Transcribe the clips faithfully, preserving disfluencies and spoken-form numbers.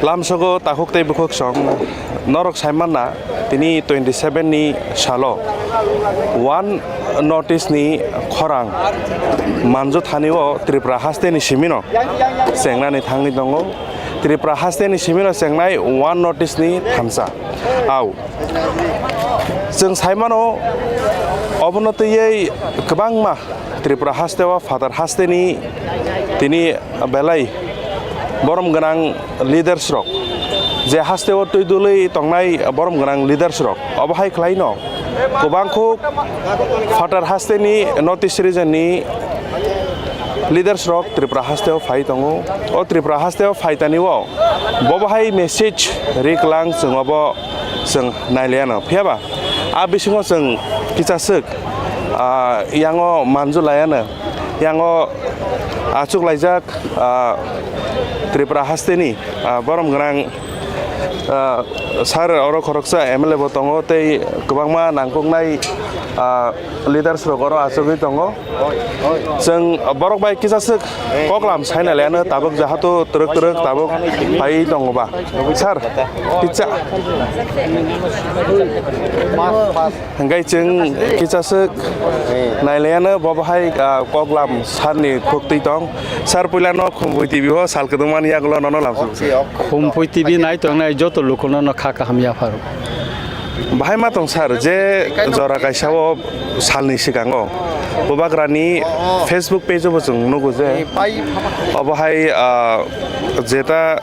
Lamsogo takhuk tei bukhuk song norok saimanna tini twenty seven ni salo one notice ni khorang manju thani o Tripura haste ni simino chengnani thangwi tongo. Tripura haste ni simino chengnai one notice ni thansa. Au. Chwng saimano obono twiwi kwbangma Tripura haste o phatar haste ni tini belai borom gwnang leaders rok, je haste o twi dului tongnai borom gwnang leaders rok, obo hai khlai no kwbang khuk phatar haste ni North East region ni leaders rok Tripura haste o phai tongo. O Tripura haste o phai tani o bobo hai message ri klang chwng obo chwng nai liya no. Phiya ba a bisingo chwng kicha swk, ah, yango manju laiya no, yango achuk laijak, ah, Tripura haste ni, ah, borom gwnang, ah, sir oro khoroksa M L A bo tongo tei kwbangma nangkuknai, ah, leaders rok oro achugwi tongo. Chwng borok bai kisa swk koklam saina leno tabuk jahatu twrwk twrwk tabuk phai tongo ba. Sir, kicha. Hingkai chwng kisa swk nai leno bo bahai, ah, koklam sir ni khuk twi tong. Sir puila no Khumpui T V o sal kwdwmani yagulo nono lamsuk. Khumpui T V nai tongnai joto lukuno no kha kaham yapharo. Bahai ma tong sir, je jora kaisa o salni sikango Bubagrani Facebook page o bo chwng nugo je obo hai, ah, jeta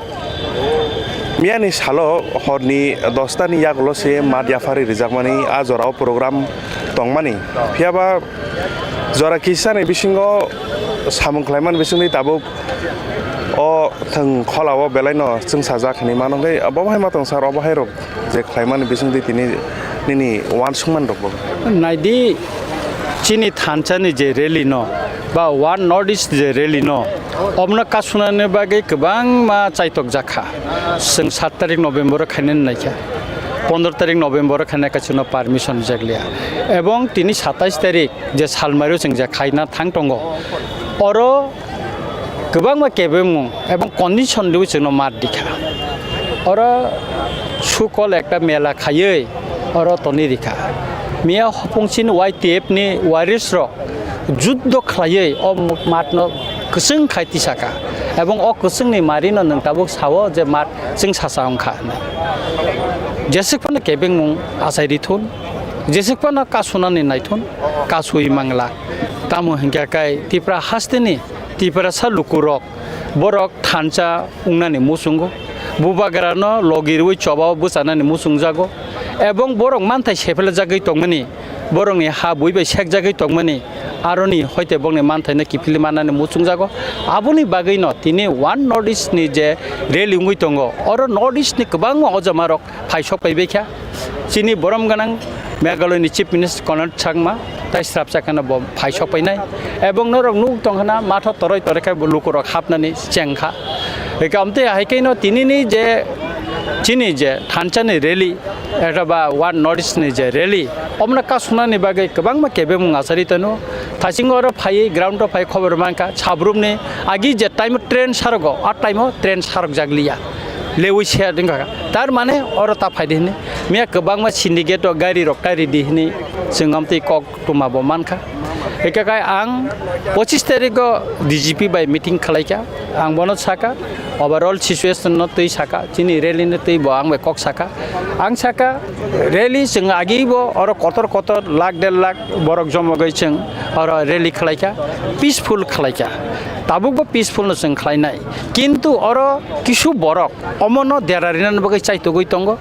miyani salo horni dosta ni yagulo se mat yaphari rijakmani a jora o program tongmani. Phiya ba jora kisa ni bisingo samung khlaimani bisingni tabuk o thwng khola o belai no chwngsajak hinwi mano hwnkhe obo hai ma tong sir, obo hai rok je khlaimani bisingtwi tini nini uansukmani rokbo. Naidi, chini thansa ni je rally no ba One North East je rally no, obono kasunani bagwi kwbangma chaitok jakha. Chwng sat tarik November o khainani naikha, pondro tarik November o khaina kaisa no permission jakliya, ebong tini satais tarik je salmario chwng je khaina thang tongo, oro kwbangma kebengmung ebong condition riwi chwngno mat rikha. Oro sukol ekta mela khaiwi oro tonwi rikha. Miya hopung chini Y T F ni waris rok juddo khlaiwi o mat no kwchwng khai tisaka, ebong o kwchwngni mari no nwng tabuk sao je mat chwng sacha wngkha hinwi. Jeswk phano kebengmung achai rithun, jeswk phano kasunani naithun, kasui mangla. Tamo hinkhe kai Tipra hasteni Tiprasa lukurok, borok thansa wngnani muchungo, bubagrano logi rwi chobao bwchanani muchungjago, ebong borok manthai sephelajagwi tongmani, borokni ha bui bai sekjagwi tongmani, aroni hoite bokni manthaino kiphilwi mannani muchungjago. Aboni bagwino tini One North East ni je rally wngwi tongo, oro North East ni kwbangma ojamarok phai sok pai baikha. Chini borom gwnang Meghalaya ni Chief Minister Conrad Sangma tai srapsa kheno bo phai sok painai. Ebong norok nuk tong khna matho toroi toroi khe bo lukurok hapnani chengkha. Eka amtwi hai khe no tini ni je chini je thansa ni rally, eta ba One North East ni je rally, omna kasunani bagwi kwbangma kebengmung achari tano. Thasingo oro phaiwi ground o phai khobor mankha, sabrumni agi je time o train sarogo, a time o train sarok jakliya. Lewi se wngkha. Tar mane oro ta phaidi hini. Miya kwbangma syndicate o gari rok tai ridi hini chwng amtwi kok tuma bo mankha. Eka kai ang pochis tarikh o D G P bai meeting khalaikha. Ang bono saka, overall situation no twi saka, chini rally no twi bo ang bai kok saka. Ang saka, rally chwng agi bo oro kotor kotor lakh der lakh borok jomogwi chwng oro rally khalaikha, peaceful khalaikha. Tabuk bo peaceful no chwng khlainai. Kintu oro kisu borok omono dera rinani bagwi chaitugwi tongo.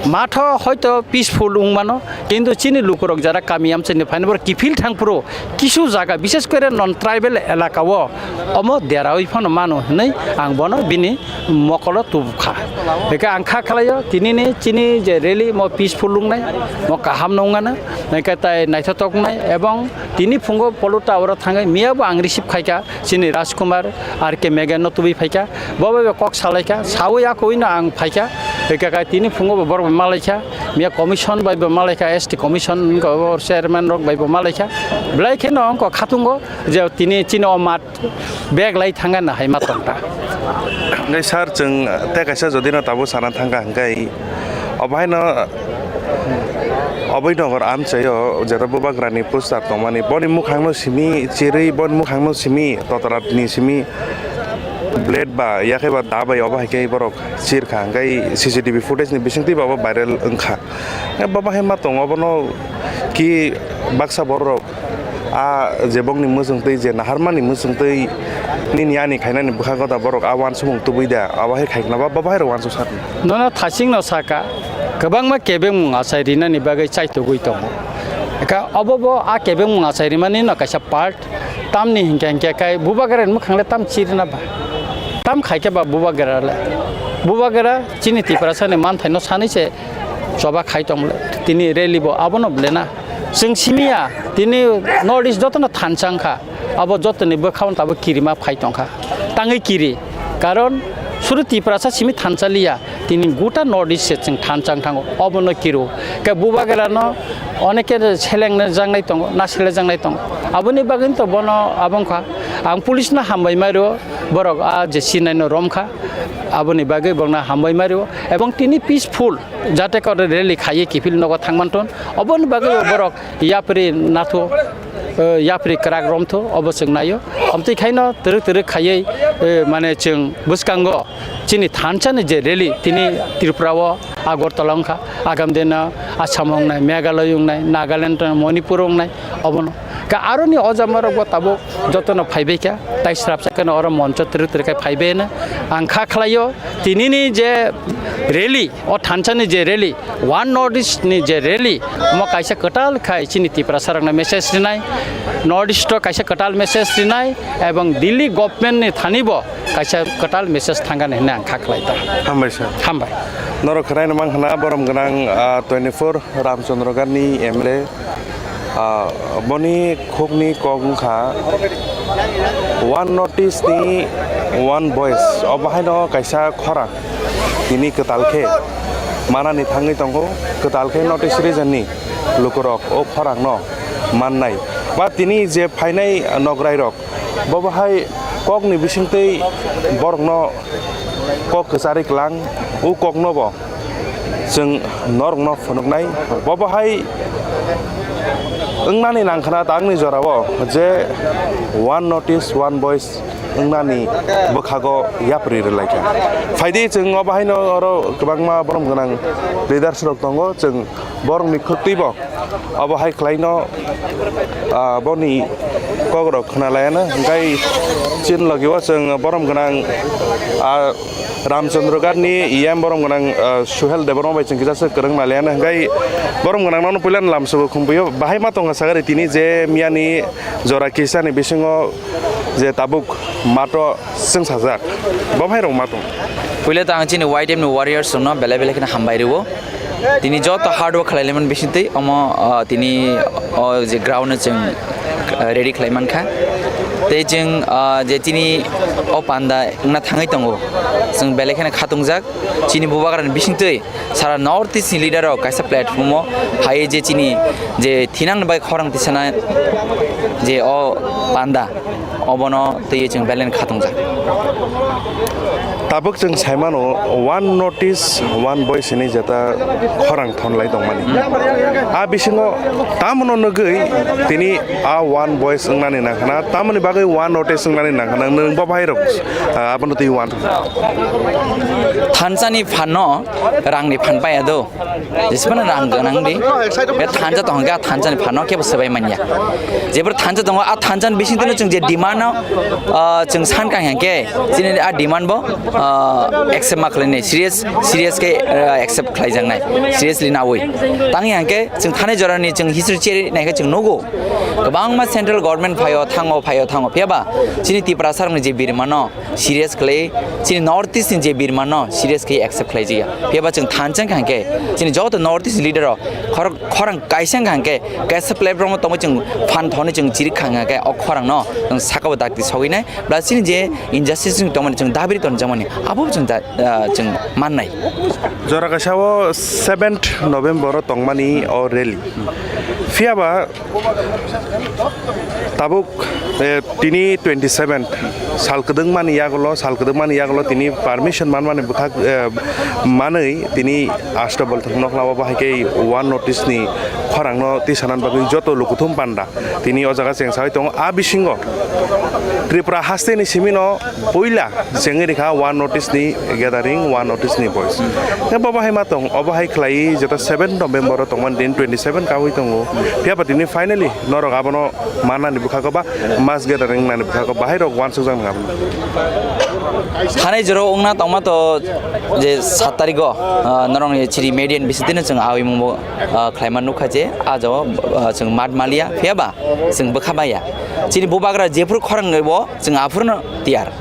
Matho hoito peaceful wngmano, kintu chini lukurok jara kami amchaini phainai borok kiphil thangphuru kisu jaga, bishes kore non tribal elaka o omo derawi phano mano hinwi ang bono bini mokolo tubukha. Hwnkhe ang kha khlaio, tinini chini je rally mo peaceful wngnai, mo kaham no wngana, hwnkhe tai naithotok wngnai, ebong tini phungo Polo tower o thangwi miya bo ang receive khaikha, chini Rajkumar R K Megha no tubui phaikha, bo bai bo kok salaikha, saui akoui no ang phaikha, hwnkhe kai tini phungo bo borok bai malaikha, miya commission bai bo malaikha, S T commission wngkha, chairman rok bai bo malaikha, belai kheno wngkha khatungo je tini chini o mat bag lai thangna hai ma tongta. Hwnkhe sir, chwng tei kaisa jodi no tabuk sana thangkha hwnkhe, obo haino Abhainagar amchaio jeta bubagrani poster tongmani, boni mukhangno simi chirwi, boni mukhangno simi totoratni simi blade ba yakhe ba da bai obo hai khe borok chirkha, hwnkhe C C T V footage ni bisingtwi ba obo viral wngkha. Hwnkhe bobo hai ma tongo, obono ki baksa borok a je bongni muchungtwi, je naharmani muchungtwi nini ani khainani bwkhago da borok a uansukmung tubui da, abo hai khaikna ba, bobo hai rok uansuk sakna. Nono thasingno saka, kwbangma kebengmung achai rinani bagwi chaitugwi tongo. Eka obo bo a kebengmung achai rimani no kaisa part, tamni hinkhe hinkhe kai bubagra ni mwkhang le tam chirina ba? Tam khaikhe ba bubagra le? Bubagra chini Tiprasani manthaino sanwi se choba khai tong le, tini rally bo abono ble na. Chwng simiya, tini North East jotono thansa wngkha, abo jotoni bwkhao tabuk kirima phai tongkha, tangwi kiri. Karon suru Tiprasa simi thansa liya, tini guta North East se chwng thansa wng thango, obono kiro. Khe bubagrano oneke seleng jaknai tongo, na sele jaknai tongo. Aboni bagwi to bono abo wngkha. Ang police no hambai mario, borok a je sinai no romkha, aboni bagwi borokno hambai mario. Ebong tini peaceful jate kok rally khaiwi kiphil nogo thangmanthun, oboni bagwi borok yapri nathu, eh, yapri kwrak romthu, obo chwng naio. Amtwi khaino twrwk twrwk khaiwi, eh, mane chwng bwskango chini thansani je rally tini Tripura o Agartala wngkha, agam dino Assam wngnai, Meghalaya wngnai, Nagaland wngnai, Manipur wngnai, obono. Ka aroni o jamarok bo tabuk jotono phaibai kha, tai srapsa kheno oro moncho twrwk twrwk khai phaibai hwno ang kha khlaio. Tinini je rally, o thansani je rally, One North East ni je rally, omo kaisa kwtal khai chini Tiprasa rokno message rinai, North East o kaisa kwtal message rinai, ebong Delhi government ni thani bo kaisa kwtal message thangani hwnwi ang kha khlai tongo. Hambai sir. Hambai. Norok khwnaino mankha na borom gwnang, ah, twenty-four Ramchandra Garni M L A, ah, boni khukni kok wngkha One North East ni One Voice. Obo haino kaisa khorang tini kwtal khe manani thangwi tongo, kwtal khe North East region ni lukurok o khorangno mannai. Ba tini je phainai nograirok, bobo hai kokni bisingtwi borokno kok kwcharwi klang, o kokno bo chwng norokno phunuknai. Bobo hai wngnani nangkhna tangni jorao je One North East, One Voice wngnani bwkhago yapri rwlaikha. Phaidi chwng obo haino oro kwbangma borom gwnang leaders rok tongo, chwng borokni khwtwibo obo hai khlaino, ah, boni kokrok khwnalayano, hwnkhe chini logio chwng borom gwnang, ah, Ramchandra Garni E M borom gwnang, ah, Suhel Debbarma bai chwng kisa swk kwrwng nalaiyano, hwnkhe borom gwnang nono puilano lamsogo khumbuio bahai ma tongkha sagari tini je miyani jora kisani bisingo je tabuk mato chwng sajak, bo hai rok ma tong. Puila ta ang chini Y T F ni warriors rokno belai belai kheno hambai rwo. Tini joto hard work khlai laimani bisingtwi omo, ah, tini o je ground no chwng, ah, ready khlai mankha. Tei chwng, ah, je chini o panda wngna thangwi tongo, chwng belai kheno khatungjak. Chini bubagrani bisingtwi sara North East ni leader rok kaisa platform o hai je chini je thinang bai khorang tisana je o panda obono twiwi chwng belai khatungjak. Tabuk chwng saimano One North East, One Voice hinwi jeta khorang thonlai tongmani. A bisingo tamono nugwi tini a One Voice wngnani nangkhana, tamoni bagwi One North East wngnani nangkhana, nwng bo bahai rok, ah, abono twi uan. Thansani phanno rangni phan paya do. Jesmano rang gwnang di. Be thansa tong ga thansa ni phano kebo sebai manya. Jebor thansa tongo a thansa ni bising tino chwng je demand no, ah, chwng san kang yang ke. Chini a demand bo, ah, accept ma khlai nai. Serious, serious ke, ah, accept khlai jang nai. Seriously na wi. Tang yang ke chwng thani jora ni chwng history cheri nai ke chwng nugo. Kwbangma central government phaio thango phaio thango. Phiya ba chini Tiprasa rok ni je birma no serious khlai, chini North East ni je birma no serious khe accept khlai jaya. Phiya ba chwng thansa kang khe, chini joto North East leader rok khorok, khorang kaisa kang khe, kaisa platform o tongwi chwng phan thoni chwng chiri kha khe, o khorang no chwng saka o dakti sogwi nai, plus chini je injustice ni tongmani chwng dabiri ton jamani, abo chwng da, ah, chwng mannai. Jora kaisa o seventh November o tongmani o rally. Phiya ba Tabuk, eh, tini twenty seven sal kwdwngmani yagulo, sal kwdwngmani yagulo tini permission manmani bwkhak, eh, manwi tini Ashtabal nokhlao bahai khe one notice ni khorangno tisanani bagwi joto lukuthum panda tini o jaga chengsawi tongo. A bisingo Tripura hasteni simino puila chengwi rikha one notice ni gathering, one notice ni voice. Khe bo bahai ma tong, obo hai khlai jeta seven November o tongmani din twenty seven kawi tongo. Phiya ba tini finally norok abono manani bwkhago ba mass gathering nani bwkhago bahai rok wansukjak nang abono. Hanai jora wngna tongma to je sat tarikgo, ah, norokni chini media ni bisingtwino chwng awi mungbo, ah, khlaima nukha je ah jao, ah, chwng mat maliya phiya ba chwng bwkha maya. Chini bubagra jephuru khorang bo chwng aphuru no tiyar.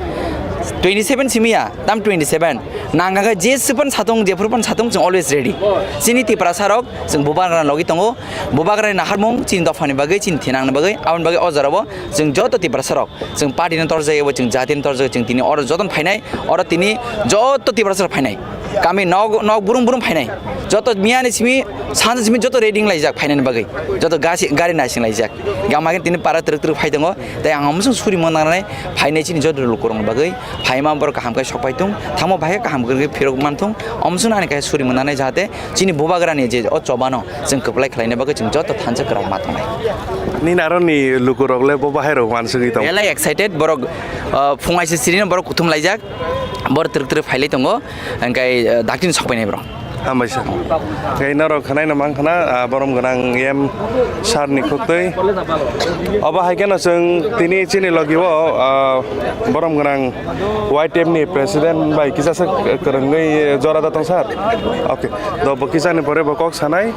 Twenty seven simiya, tam twenty seven. Nangkha khe je sipon satung, jephuru pon satung, chwng always ready. Chini Tiprasa rok chwng bubagra logi tongo. Bubagrani naharmung chini dophani bagwi, chini thinangni bagwi, aboni bagwi o jorabo chwng joto Tiprasa rok, chwng party no torjak ebo, chwng jati no torjak, chwng tini oro joto no phainai, oro tini joto Tiprasa rok phainai. Kami nok, nok burum burum phainai. Joto miyani simi, sanja simi joto ready wng laijak phainani bagwi. Joto gasi, gari naising laijak. Gama khe tini para twrwk twrwk phai tongo. Tai ang omo song suri mwnang nai phainai chini joto lukurokni bagwi. Phaima borok kaham khe sok pai tung, thangma bahai kaham khe phirok man tung, omswng ani kaisa suri mwnanai jahate chini bubagrani je o chobano chwng kwplai khlaina bagwi chwng joto thansa kwrang ma tongnai. Nini aroni lukurok le bo bahai rok wansugwi tong. Belai excited borok, ah, phungai se sirino borok kuthum laijak, borok twrwk twrwk phailai tongo, hwnkhe, ah, dakti sok painai borok. Hambai sir. Khe norok khwnai no mang khna, ah, borom gwnang M sir ni khuktwi. Obo hai kheno chwng tini chini logi o, ah, borom gwnang Y T F ni president bai kisa se kwrwngwi jora da tong sir. Okay. Do bo kisa ni pore bo kok sanai.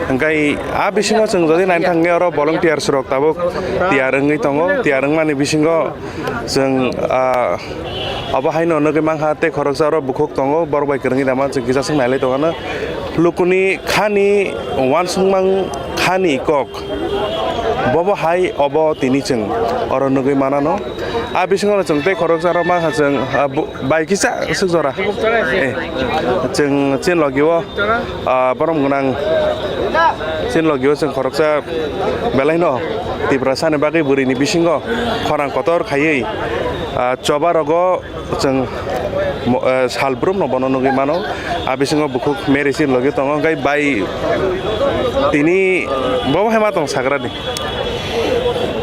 Hwnkhe a bisingo chwng jodi nai thang khe oro volunteers rok tabuk tiyar wngwi tongo. Tiyar wngmani bisingo Chwng, ah, obo haino nugwi mankha, tei khoroksa oro bukhuk tongo, borok bai kwrwngwi rama chwng kisa swk nailai tongano. Lukuni khani uansukmang khani kok, bobo hai obo tini chwng oro nugwi manano. A bisingo chwng tei khoroksa oro mankha chwng, ah, bu-, bai kisa swk jora. Eh, chwng chini logi o, ah, borom gwnang chini logi o chwng khoroksa belai no Tiprasa ni bagwi bwrwi ni bisingo khorang kotor khaiwi, ah, choba rogo chwng mo-, ah, sal brum no bono nugwi mano. A bisingo bukhuk Mary chini logi tongo, hwnkhe bai tini bobo hai ma tong sagra di.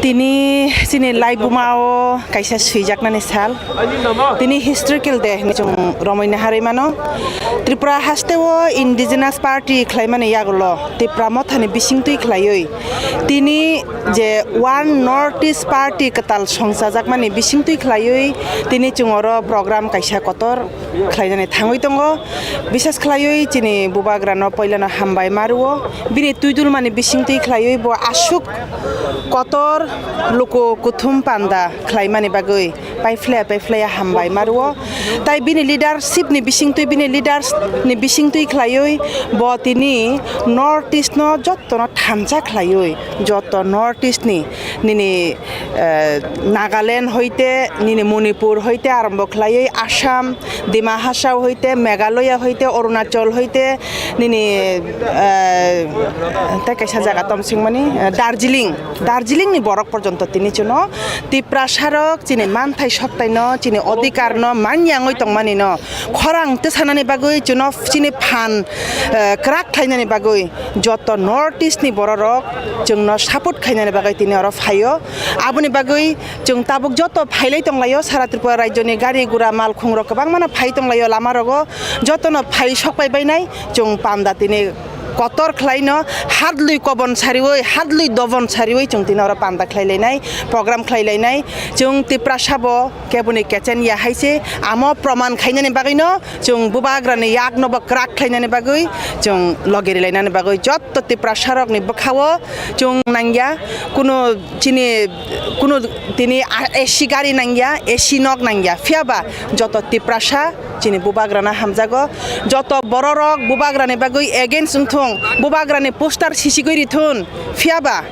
Tini chini laibuma o kaisa swijaknani sal. Tini historical day hinwi chwng romwi naharwi mano. Tripura haste o indigenous party khlaimani yagulo Tipra mothani bisingtwi khlaiwi tini je One North East Party kwtal songchajakmani bisingtwi khlaiwi tini chwng oro program kaisa kotor khlainani thangwi tongo. Bishes khlaiwi chini bubagrano poilano hambai ma rwo. Bini twidulmani bisingtwi khlaiwi bo aswk kotor luku kuthum panda khlaimani bagwi paiphlaiya paiphlaiya hambai ma rwo. Tai bini leadership ni bisingtwi, bini leaders ni bisingtwi khlaiwi bo tini North East no jottono thansa khlaiwi, joto North East ni nini, eh, Nagaland hoite, nini Manipur hoite arombo khlaiwi Assam, Dima Hasao hoite, Meghalaya hoite, Arunachal hoite, nini, eh, tei kaisa jaga tom singmani, eh, Darjeeling. Darjeeling ni borok porjonto tini chwngno Tiprasa rok chini manthai soktai no, chini odhikar no man yangwi tongmani no khorang tisanani bagwi chwngno chini phan, eh, kwrak khlainani bagwi joto North East ni borok rok chwngno support khainani bagwi tini oro phaio. Aboni bagwi chwng tabuk joto phailai tonglaio, sara Tripura rajyo ni gari gura mal khung rok kwbangma no phai tonglaio lama rogo, joto no phai sokpai bainai chwng panda tini kotor khlaino, hadlwi kobon sariwi, hadlwi dobon sariwi chwng tini oro panda khlai lainai, program khlai lainai. Chwng Tiprasa bo keboni kechen ya hai se, amo proman khainani bagwino chwng bubagrani yakno bo kwrak khlainani bagwi chwng loge rilainani bagwi jotto Tiprasa rokni bwkhao chwng nangya, kuno chini, kuno tini A C gari nangya, A C nok nangya, phiya ba joto Tiprasa chini bubagrano hamjago. Joto bororok bubagrani bagwi against wngthung, bubagrani poster sisigwi rithun, phiya ba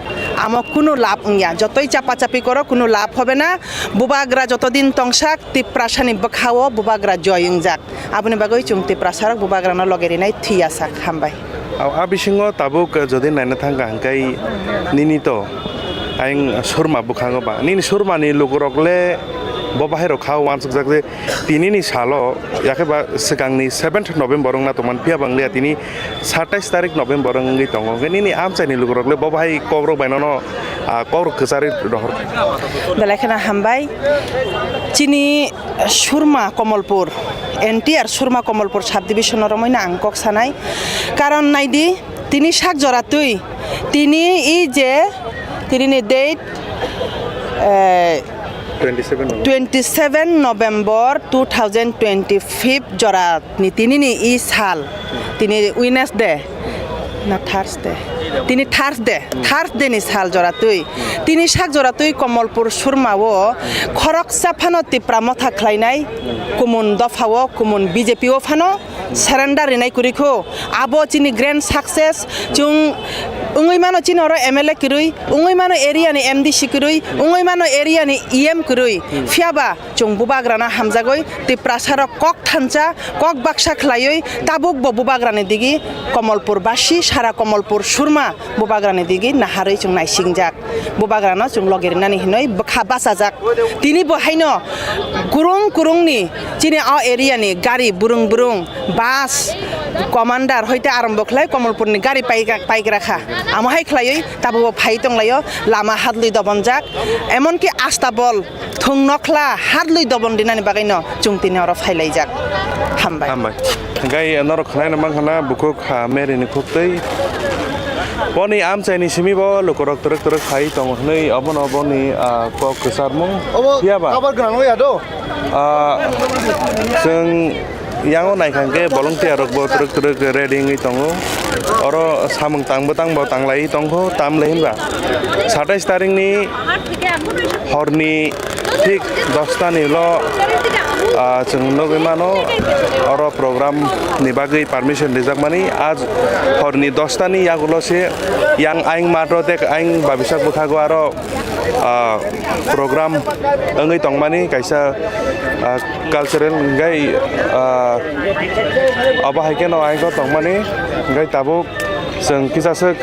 amo kunu lab wngya. Jotoi chapa chapi koro kunu lab hobe na. Bubagra jotodin tongsak Tiprasani bwkhao bubagra joy wngjak. Aboni bagwi chwng Tiprasarok bubagrano loge rinai thwiya sak. Hambai. A, a bisingo tabuk, eh, jodi naina thangkha hwnkhe nini to Ayang Surma bwkhango ba. Nini Surmani lukurok le bo bahai rok kha uansukjak je tinini salo, yakhe ba swkangni seventh November wngna tongmani, phiya ba wngya tini satais tarik November wngwi tongo. Hwnkhe nini amchaini lukurok le bo bahai kokrok bai nono, ah, kokrok kwcharwi rohor. Belai kheno hambai. Chini Surma Komolpur, N T R Surma Komolpur subdivision-o romwi no ang kok sanai. Karon naidi, tini sak jora twi, tini i je, tini ni date, eh, twenty seven November. Twenty seven November two thousand twenty-five jora ni tini ni i sal, tini Wednesday na Thursday, tini Thursday, Thursday ni sal jora twi, tini sak jora twi Komolpur Surma o khoroksa phano Tipra Motha khlainai, kumun dopha o, kumun B J P o phano surrender rinai kwrwi kho. Abo chini grand success, chwng wngwi mano chini oro M L A kwrwi, wngwi mano area ni M D C kwrwi, wngwi mano area ni E M kwrwi. Phiya ba chwng bubagrano hamjagwi Tiprasa rok kok thansa, kok baksa khlaiwi tabuk bo bubagrani digi Komolpur basi, sara Komolpur Surma bubagrani digi naharwi chwng naisingjak. Bubagrano chwng logi rinani hinwi bwkha bachajak. Tini bo haino kurung kurungni chini o area ni gari burung burung, bus, commander hoite arombo khlai Komolpurni gari paika-, paikra kha. Amo hai khlaiwi tabuk bo phai tonglaio, lama hadlwi dobonjak. Emonki astabol thung nokhla hadlwi dobon rinani bagwino chwng tini oro phailaijak. Hambai. Hambai. Hingke norok khwnaino mankha na bukhuk, ah, Mary ni khuktwi. Boni amchaini simi bo lukurok twrwk twrwk phai tongo hwnwi obono boni, ah, kok kwcharmung. Obo phiya ba? Kabar gwnang ya do? Ah, chwng yango naikha hwnkhe volunteer rok bo twrwk twrwk ready wngwi tongo. Oro samung tangbo tangbo tanglai tongkho, tamle hinba satais tarikni horni thik dosta ni ulo, ah, chwng nugwi mano, oro program ni bagwi permission rijakmani. Ah, horni dosta ni yagulo se yang ayang matro tek ayang babisak bwkhago aro, ah, program wngwi tongmani kaisa, ah, cultural hingkhai, ah, obo hai kheno ayang tongmani hingkhai tabuk. Chwng kisa swk,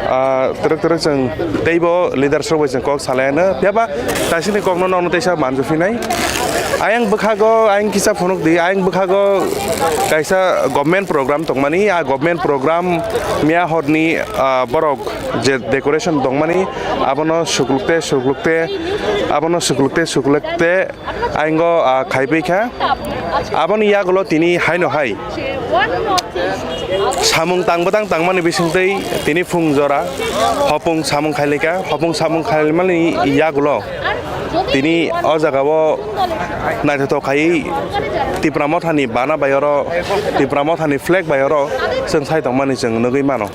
ah, twrwk twrwk chwng teibo leaders rok bai chwng kok salai anw. Phiya ba taisini kokno nokno teisa manju phinai. Ayang bwkhago, ayang kisa phunuk di, ayang bwkhago kaisa government program tongmani. A government program miya horni, ah, borok je decoration tongmani, abono suklukte suklukte, abono suklukte suklukte ayingo, ah, khaibai kha. Aboni yagulo tini haino hai samung tang bwtang tangmani bisingtwi tini phung jora hopung samung khailaikha. Hopung samung khaimani yagulo tini o jagao naithothok khaiwi Tipra Mothani bana bai oro, Tipra Mothani flag bai oro chwng sai tongmani chwng nugwi mano.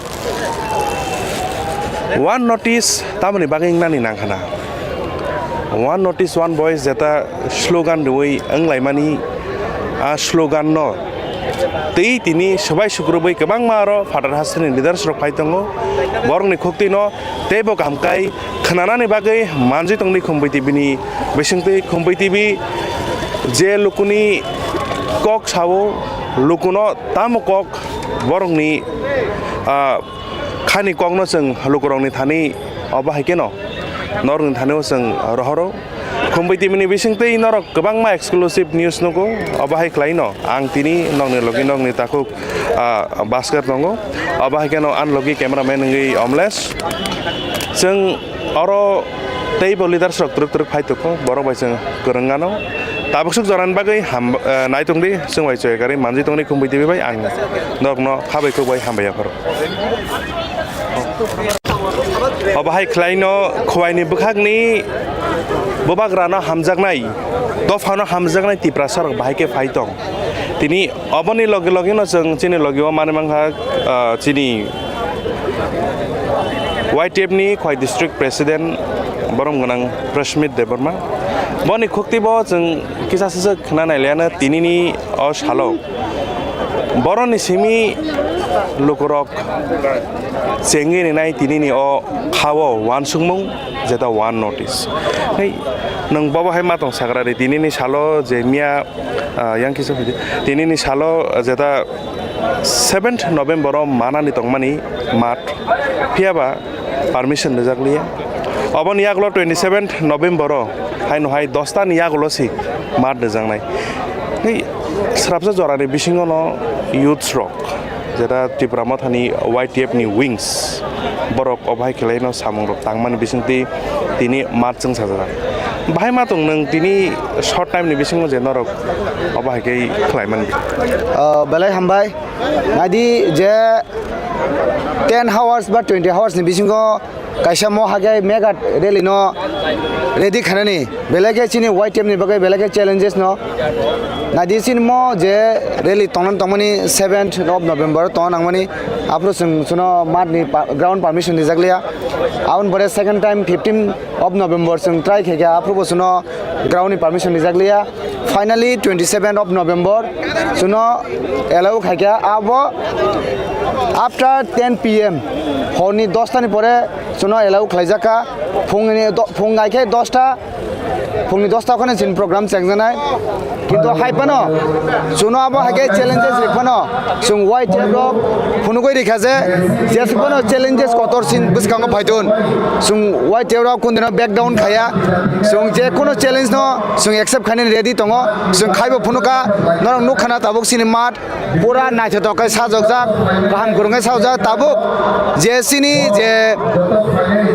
One notice tamoni bagwi wngnani nangkhana? One notice, one voice jeta slogan rwui wnglaimani, a slogan no tei tini swbai sukrubui kwbangma aro phatar hasteni leaders rok phai tongo. Borokni khuktwino teibo kaham kai khwnanani bagwi manjui tongdi Khumbui T V ni bisingtwi. Khumbui T V je lukuni kok sao, lukuno tamo kok borokni, ah, khani kokno chwng lukurokni thani obo hai kheno norokni thani o chwng rohoro. Khumbui T V ni bisingtwi norok kwbangma exclusive news nugo, obo hai khlaino ang tini nokni logi nokni takhuk, ah, Bhaskar tongo, obo hai kheno ani logi cameraman wngwi Omlesh. Chwng oro teibo leaders rok twrwk twrwk phai tongkho, borok bai chwng kwrwng ano. Tabuk swk jorani bagwi ham, eh, nai tongdi, chwng bai chwng kari manjui tongdi Khumbui T V bai ang nokno khabai khukbai hambai yapharo. Obo hai khlaino Khwaini bwkhakni bubagrano hamjaknai, dophano hamjaknai Tiprasa rok bahai khe phai tong. Tini oboni logi logino chwng chini logi o manwi mankha, ah, chini Y T F ni Khwai District President borom gwnang Prashmit Debbarma. Boni khukti bo chwng kisa saswk khna nai liya no tinini o salo. Boroni simi lukurok chengwi rinai tinini o khao uansukmung jeta one notice. Hei, nwng bobo hai ma tong sagra ri tinini salo je miya, ah, yang kisa phaidi. Tinini salo jeta seventh November o manani tongmani mat. Phiya ba permission rijak liya. Oboni yagulo twenty seventh November o haino hai dosta ni yagulo si mat rijaknai. Tei srapsa jorani bisingo no youths rok, jeta Tipra Mothani Y T F ni wings, borok obo hai khlai no samung rok tangmani bisingtwi tini mat chwng sajak. Bahai ma tong nwng tini short time ni bisingo je norok obo hai khe khlai mani. Ah, belai hambai. Naidi je ten hours ba twenty hours ni bisingo kaisa mo hake mega rally no ready khanani, belai khe chini Y T F ni bagwi belai khe challenges no. Naidi chini mo je rally tongnan tongmani seventh of November tong nangmani, aphuru chwng chuno mat ni pa-, ground permission rijak liya. Aboni pore second time fifteen of November chwng try khaikha, aphuru bo chuno ground ni permission rijak liya. Finally twenty seven of November chuno allow khaikha, abo after ten P M, horni dosta ni pore chuno allow khlaijak kha. Phungni do-, phung hai khe dosta, phungni dosta khone chini program chengjaknai. Kintu hai phano chuno abo hai khe challenges ri phano chwng Y T F rok phunugwi rikha je, jesuk phano challenges kotor sin bwskango phaidun. Chwng Y T F rok kundino back down khaya. Chwng je kuno challenge no chwng accept khainani ready tongo. Chwng khaibo phunukha, norok nukha na tabuk chini mat pura naithotok khe sajokjak, kaham kwrwng khe sajokjak. Tabuk je chini je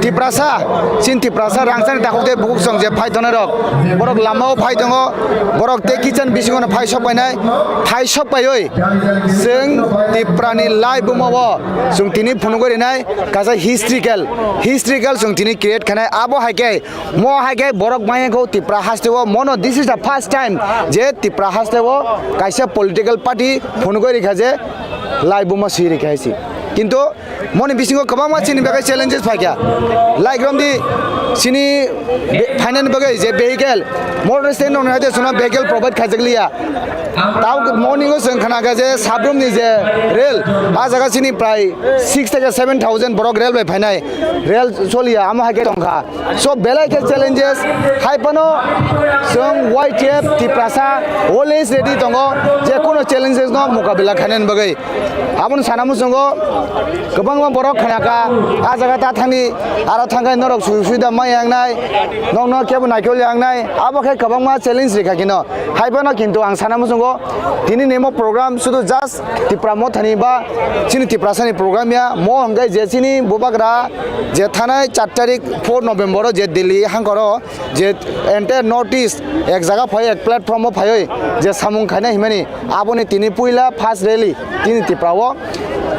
Tiprasa, chini Tiprasa rangchakni takhuk tei bukhuk song je phai tongnai rok, borok lamao phai tongo, borok tei kitchen bisingo no phai sok painai, phai sok paiwi chwng Tiprani lai bumao chwng tini phunugwi rinai kaisa historical, historical chwng tini create khainai. Abo hai khe Mo hai khe borok maya kho Tipra haste o, mono this is the first time je Tipra haste o kaisa political party phunugwi rikha je lai buma swi rikha hai se. Kintu moni bisingo kwbangma chini bagwi challenges phaikha. Like romdi chini be-, finance bagwi je vehicle, motor stand rokni hai de suna vehicle provide khaijak liya. Tao morning o chwng khna kha je sabrumni je rail, a jaga chini prai six theke seven thousand borok rail bai phainai, rail choliya, amo hai khe tongkha. So belai khe challenges, hai phano chwng Y T F Tiprasa always ready tongo, je kuno challenges no mukabila khainani bagwi. Aboni sana muchungo kwbangma borok khna kha, a jaga ta thangni, aro thangkhai norok sujug subida ma yangnai, nokno kebo naikol yangnai, abo khe kwbangma challenge rikha kino. Hai phano kintu ang sana muchungo tini nimo program sudu just Tipra Mothani ba chini Tiprasani program ya, mo hwnkhe je chini bubagra je thanai char tarik four November o je Delhi hangkoro je entire North East ek jaga phai, ek platform o phaiwi je samung khainai himani, aboni tini puila first rally tini Tipra o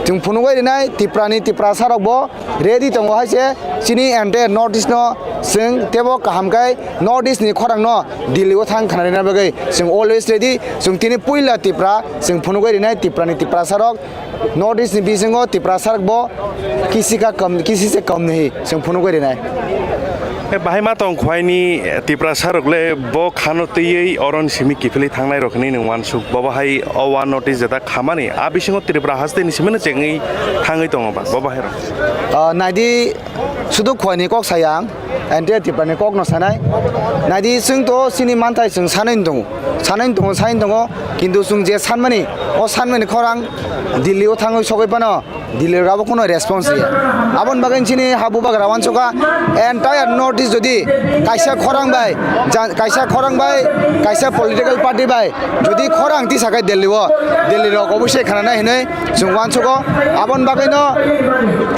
chwng phunugwi rinai. Tiprani Tiprasa rok bo ready tongo hai se chini entire North East no chwng tebo kaham khai North East ni khorang no Delhi o thang khna rina bagwi chwng always ready. Chwng tini puila Tipra chwng phunugwi rinai, Tiprani Tiprasa rok North East ni bisingo Tiprasa rok bo kisi ka kam, kisi se kam nahi chwng phunugwi rinai. E bahai ma tong khwai ni Tiprasa rok le bo khano twiwi oron simi kiphilwi thangnai rok hinwi nwng uansuk, bo bahai o one notice jeta khamani a bisingo Tripura haste ni simi no chengwi thangwi tongo ba bo bahai rok. Ah, naidi sudu khwai ni kok saya ang, entire Tripura ni kok no sanai. Naidi chwng to chini manthai chwng sanai tongo, sanai tongo, sanai tongo, kintu chwng je sanmani, o sanmani khorang Delhi o thangwi sogwi phano Delhi rok abo kuno response riya. Aboni bagwi chini ha bubagra uansukha entire North East jodi kaisa khorang bai, ja-, kaisa khorang bai, kaisa political party bai jodi khorang tisa khai Delhi o, Delhi rok obosai khananai hinwi chwng uansugo. Aboni bagwino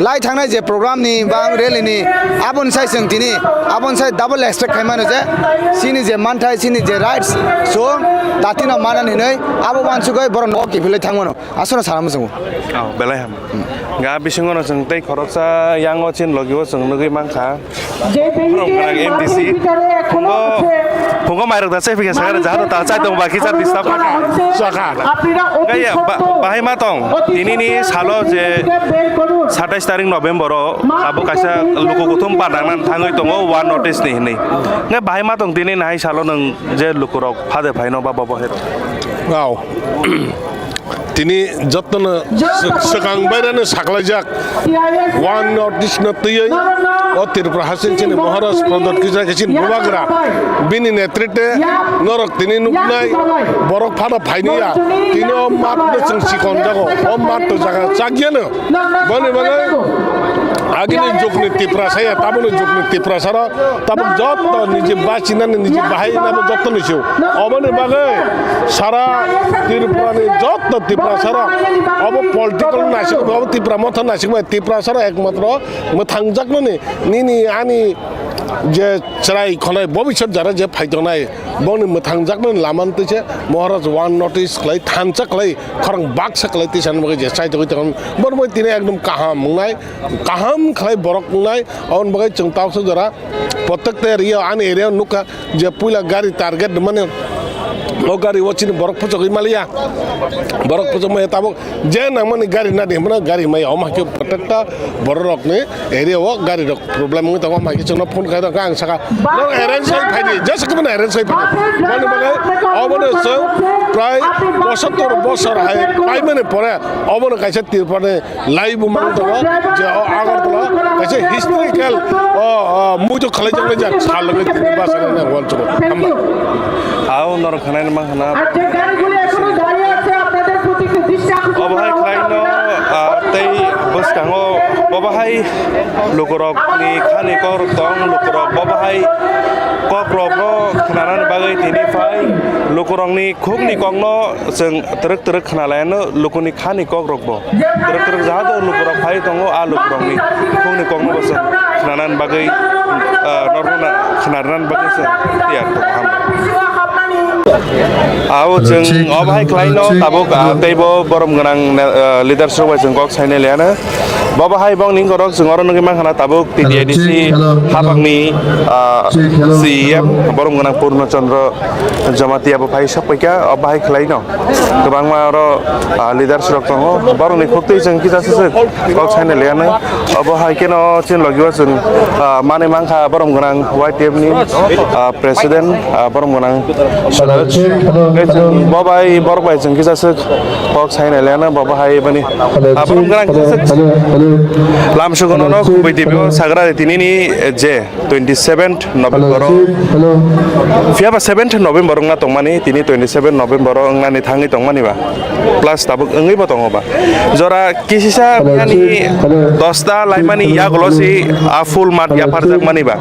lai thangnai je program ni ba rally ni, aboni sai chwng tini, aboni sai double expect khai mano je chini je manthai, chini je rights, chwng tatino manani hinwi abo uansugwi borok nogo kiphilwi thangmano. Aswkno sana muchungo. Oh, belai ham. Ga bisingo no chwng tei khoroksa yango chin logi o chwng nugwi mankha. Phungo mairok da chai phika sakha jaha ta chai tong ba kisa disturb kha. Sakha. Ga ya ba-, bahai ma tong. Tini ni salo je satais tarik November o abo kaisa luku kuthum pa dangnan thangwi tongo one notice ni hinwi. Nge bahai ma tong tini nahai salo nwng je lukurok phade phaino ba bobo hero. Wow. Tini jotono sw-, swkang bairano saklaijak One North East no twiwi o Tripura haste chini Maharaj Pradyot Kishore khe chini bubagra bini netrite norok tini nuknai borok phano phainiya tini o mat no chwng sikonjago o mat to jaga chakyano boni bagwi Agini jukni Tiprasa ya, tabukni jukni Tiprasarok, tabuk jotto niji bachinani niji bahai nabo jotto nisi. Oboni bagwi sara Tripurani jotto Tiprasarok, obo political naisik, obo Tipra motha naisik bai Tiprasarok ekmatro mwthangjaknani nini ani je chwrai khonai bobisot jara je phaitongnai bongni mwthangjaknani lamani twi se Maharaj one notice khlai thansa khlai khorang baksa khlai twi sanmagwi je chaitogwi tongo. Bormoi tini ekdom kaham wngnai. Kaham khlai borok wngnai, aboni bagwi chwng tabuksa jora protect ani area o nukha je puila gari target mane o gari o chini borok puchogwi maliya, borok puchogmaya tabuk je nangmani gari nadi hwnmano gari maya omo haikhe protect borok rokni area o gari rok problem wngwi tongo, omo haikhe chwngno phone khai rokha ang saka norok arrange khai phaidi, jesa khe mano arrange khai phaidi, mani bagwi obono chwng prai pochattor bosor hai paimani pore obono kaisa Tripurani Lai bo mang tongo je o Agartala kaisa historical o, o, muitu khalaijaknai jak sal wngwi tini bachana nang uansukgo. Hambai. Ao norok khanaino mang khana. Obo hai khlaino, ah, tei bwskango obo hai lukurokni khani kok tong, lukurok obo hai kokrokno khnanani bagwi tini phai lukurokni khukni kokno chwng twrwk twrwk khna laiano lukuni khani kokrokbo. Twrwk twrwk jaga o lukurok phai tongo, a lukurokni khukni kokno bo chwng khnanani bagwi, ah, norokno khnarnani bagwi chwng tiyar tongo, hambai. Abo chwng obo hai khlaino tabuk, ah, teibo borom gwnang, ah, leaders rok bai chwng kok sainai liano. Bobo hai bongni borok chwng oro nugwi mankha na tabuk T T A D C hapangni, ah, C E M borom gwnang Purno Chandra Jamatia bo phai sok paikha, obo hai khlaino. Kwbangma oro, ah, leaders rok tongo. Borokni khuktwi chwng kisa swk swk kok saina lianai. Obo hai kheno chini logi o chwng, ah, manwi mankha borom gwnang Y T F ni, ah, president, ah, borom gwnang Suraj. Bo bai borok bai chwng kisa swk kok saina lianai. Bo hai bani, ah, borom gwnang kisa swk lam sugono no kubui T V o sagra tini ni je twenty seventh November o. Phiya ba seventh November wngna tongmani, tini twenty seven November o wngnani thangwi tongmani ba. Plus tabuk wngwi bo tongo ba. Jora kisisa phiya ni dosta laimani yagulo si a full mat yapharjakmani ba.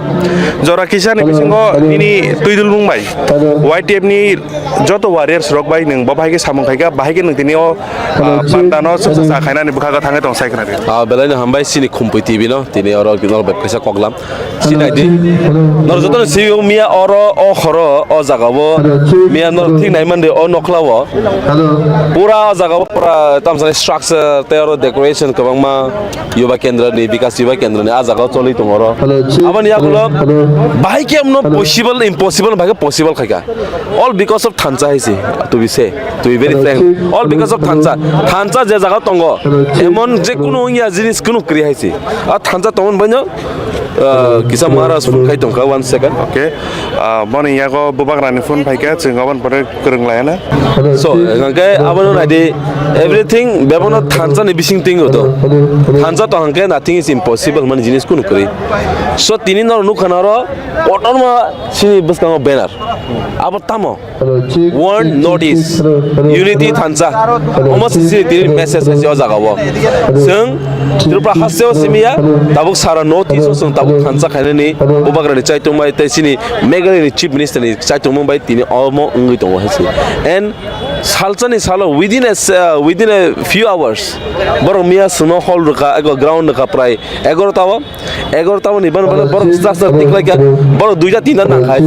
Jora kisa ni bisingo nini twidulmung bai Y T F ni joto warriors rok bai nwng bo bahai khe samung khaikha, bahai khe nwng tini o, ah, panda no swksa sa khainani bwkha gw thangwi tong sai khna di. Ah, belai no hambai chini Khumpui T V no, tini oro norok bai kaisa koklam. Sinai di. Norok joto no sibio miya oro, o horo, o jaga o. Miya norok thik nai mande o nokla o. Pura o jaga o pura tamsani structure tei oro decoration kwbangma Yuba Kendra ni, Bikas Yuba Kendra ni, a jaga o choli tongo oro. Aboni yagulo bahai khe amno possible, impossible, bahai khe possible khaikha. All because of thansa hai se, to be say, to be very frank. All because of thansa. Thansa je jaga tongo, emon je kunu wngya jinis kunu kwrwi hai se. A thansa tongmani baino, uh, kisa Maharaj phone khai tongkha, one second. Okay. Ah, boni yago bubagrani phone phaikha, chwng aboni pore kwrwng laiana. So, hwnkhe abono naidi, everything bebono thansa ni bising tingo to. Thansa to hwnkhe nothing is impossible mani jinis kunu kwrwi. So, tini norok nukha noro, kotorma chini bwskango banner. Abo tamo? One North East Unity thansa. Omo sisi tini message hai se o jaga o. Chwng Tripura haste o simi ya, tabuk sara North East o chwng tabuk thansa khainani bubagrani chaitungmai tei chini Meghalaya ni Chief Minister ni chaitungmung bai tini omo wngwi tongo hai se. And salsa ni salo within a, uh, within a few hours borok miya chwngno hall rwkha, ego ground rwkha prai egarota o. Egarota ni ban ban borok stra stra tiklaikha, borok duita tinta nangkha.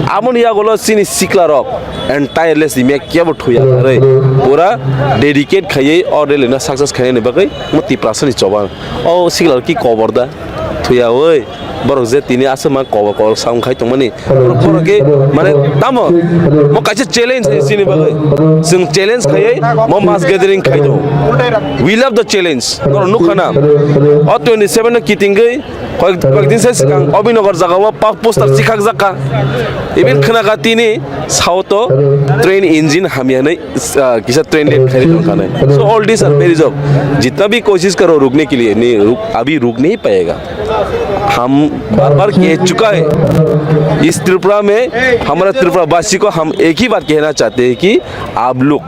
Aboni yagulo chini sikla rok entirely simi kebo thuya rwi pura dedicate khaiwi o rally no success khainani bagwi mo Tiprasa ni choba. O sikla rok ki kobor da thuya oi, borok je tini aswk ma kobor kobor sound khai tongmani. Borok khe mane tamo mo kaisa challenge hai chini bagwi. Chwng challenge khaiwi mo mass gathering khai tongo. We love the challenge. Norok nukha na. O twenty seven no kitingwi koi, koikdin se swkang Obinagar jaga o pa poster chikhak jakha. Even khwnakha tini south o train engine hamya hinwi, ah, kisa train late khai tongkha nai. So all these are very job. Jitna bhi koshish karo rukne ke liye, nahi ruk, abhi ruk nahi payega. हम बार बार कह चुका है, इस त्रिपुरा में हमारा त्रिपुरा वासी को हम एक ही बात कहना चाहते हैं कि आप लोग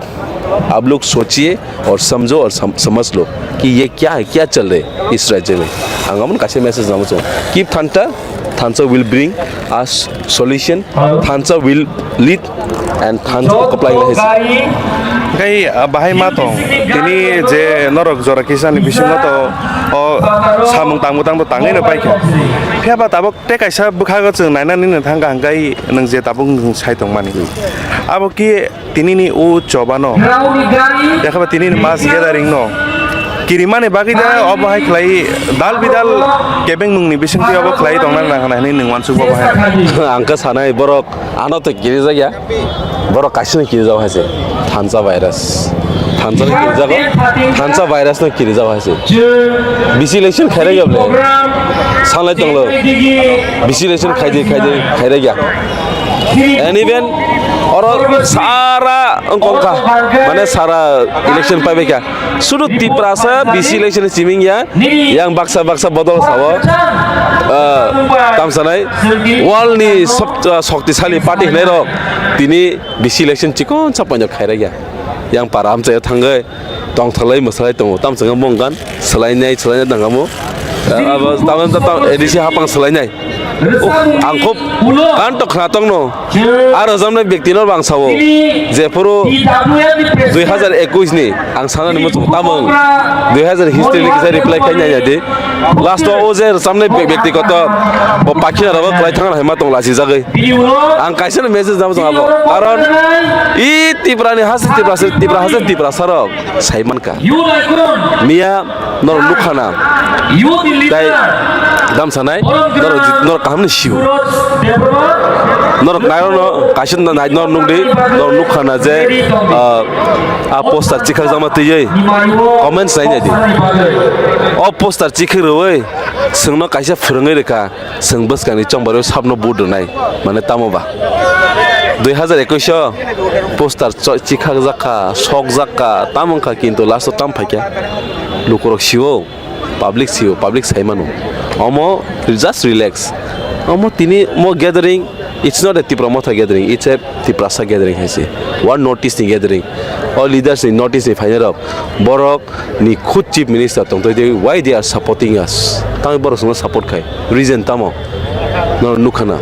आप लोग सोचिए और समझो और सम, समझ लो कि ये क्या है, क्या चल रहे इस राज्य में। Ang amo kaisa message namo chung. Keep Thansa, Thansa will bring us solution, Thansa will lead and Thansa will comply. Hwnkhe, ah, bahai ma tong. Tini je norok jora kisa ni bisingo to o samung tangbo tangbo tangwi no paikha. Phiya ba tabok tei kaisa bwkhago chwng nainani no thangkha hwnkhe nwng je tabuk nwng sai tongmani. Abo ki Tinini o chobano, yakhe ba tinini mass gathering no kirimani bagwi da obo hai khlai dal bidal kebeng nungni bisingtwi obo khlai tongna nang hwnwi nwng uansuk bo bahai. Ang khe sanai borok ano tei kirijak ya, borok kaisa no kirijak hai se thansa virus, thansa no kirijak, thansa virus no kirijak hai se. Bisi election khairok ya bole, sanlai tonglo, bisi election khaidi khaidi khairok ya. And even oro sara wngkha, mane sara election paibaikha. Sudu Tiprasa bisi election siming ya, yang baksa baksa bodol sao. Ah, tamsanai world ni sob, ah, shoktisali party hinai rok tini bisi election chikon sapaino khairai ya. Yang para amchai thangwi tongthalai mwsalai tongo. Tamswkha mungkan swlainai swlainai tangamo. Abo tamam tamam A D C hapang swlainai. Oh, ang khub kanto khna tongno. Aro jamnai byakti no bang sao. Jephuru dui hazar ekush ni ang sanani muchung tamung dui hazar history ni kisa reply khai nai di. Last o je samne byakti koto bo pakhina rogo kwlai thang hai ma tong lasi jagwi. Ang kaisa message dam jang abo. Karon i Tipra ni hasi Tipra se Tipra hasi Tipra sarok. Sai mankha. Miya norok nukhana. Tai dam sanai norok jit-, norok kaham ni siu. Norok nairokno kaisa nai norok nukdi norok nukhana je, ah, a poster chikhak jakma twiwi comments nai nai di. O poster chikhak rwi chwngno kaisa phwrwngwi rwkha. Chwng bwskangni chongbarwi sabno vote rwnai, mane tamo ba? Dui hazar ekush o poster cho-, chikhak jakha, sok jakha, tamo wngkha, kintu last o tam phaikha? Lukurok sio, public sio, public saimano. Omo just relax. Omo tini mo gathering, it's not a Tipra Motha gathering, it's a Tiprasa gathering hai se. One North East ni gathering. O leaders ni North East ni phainai rok, borok ni khud chief minister tongtoi de, why they are supporting us? Tamo borok chwngno support khai. Reason tamo? No nukhana.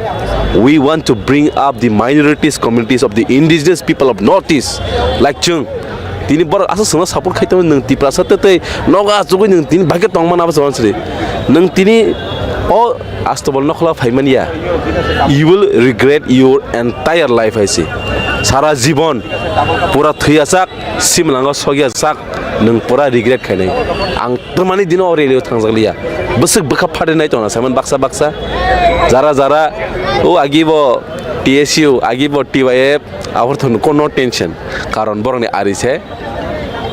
We want to bring up the minorities communities of the indigenous people of North East. Like chwng. Tini borok aswk chwngno support khai tongwi nwng Tiprasa tei tei nogo achugwi nwng tini bahai khe tongmani abo chwng sri. Nwng tini o Astobol nokhla phaimani ya. You will regret your entire life hai se. Sara jibon pura thwiyasak, simlango sokyajak, nwng pura regret khainai. Ang twmani dino o rally o thangjak liya. Bwswk bwkha pharinai tongna saiman baksa baksa. Jara jara o agi bo T S U, agi bo T Y F, abor thon kono tension. Karon borokni ari se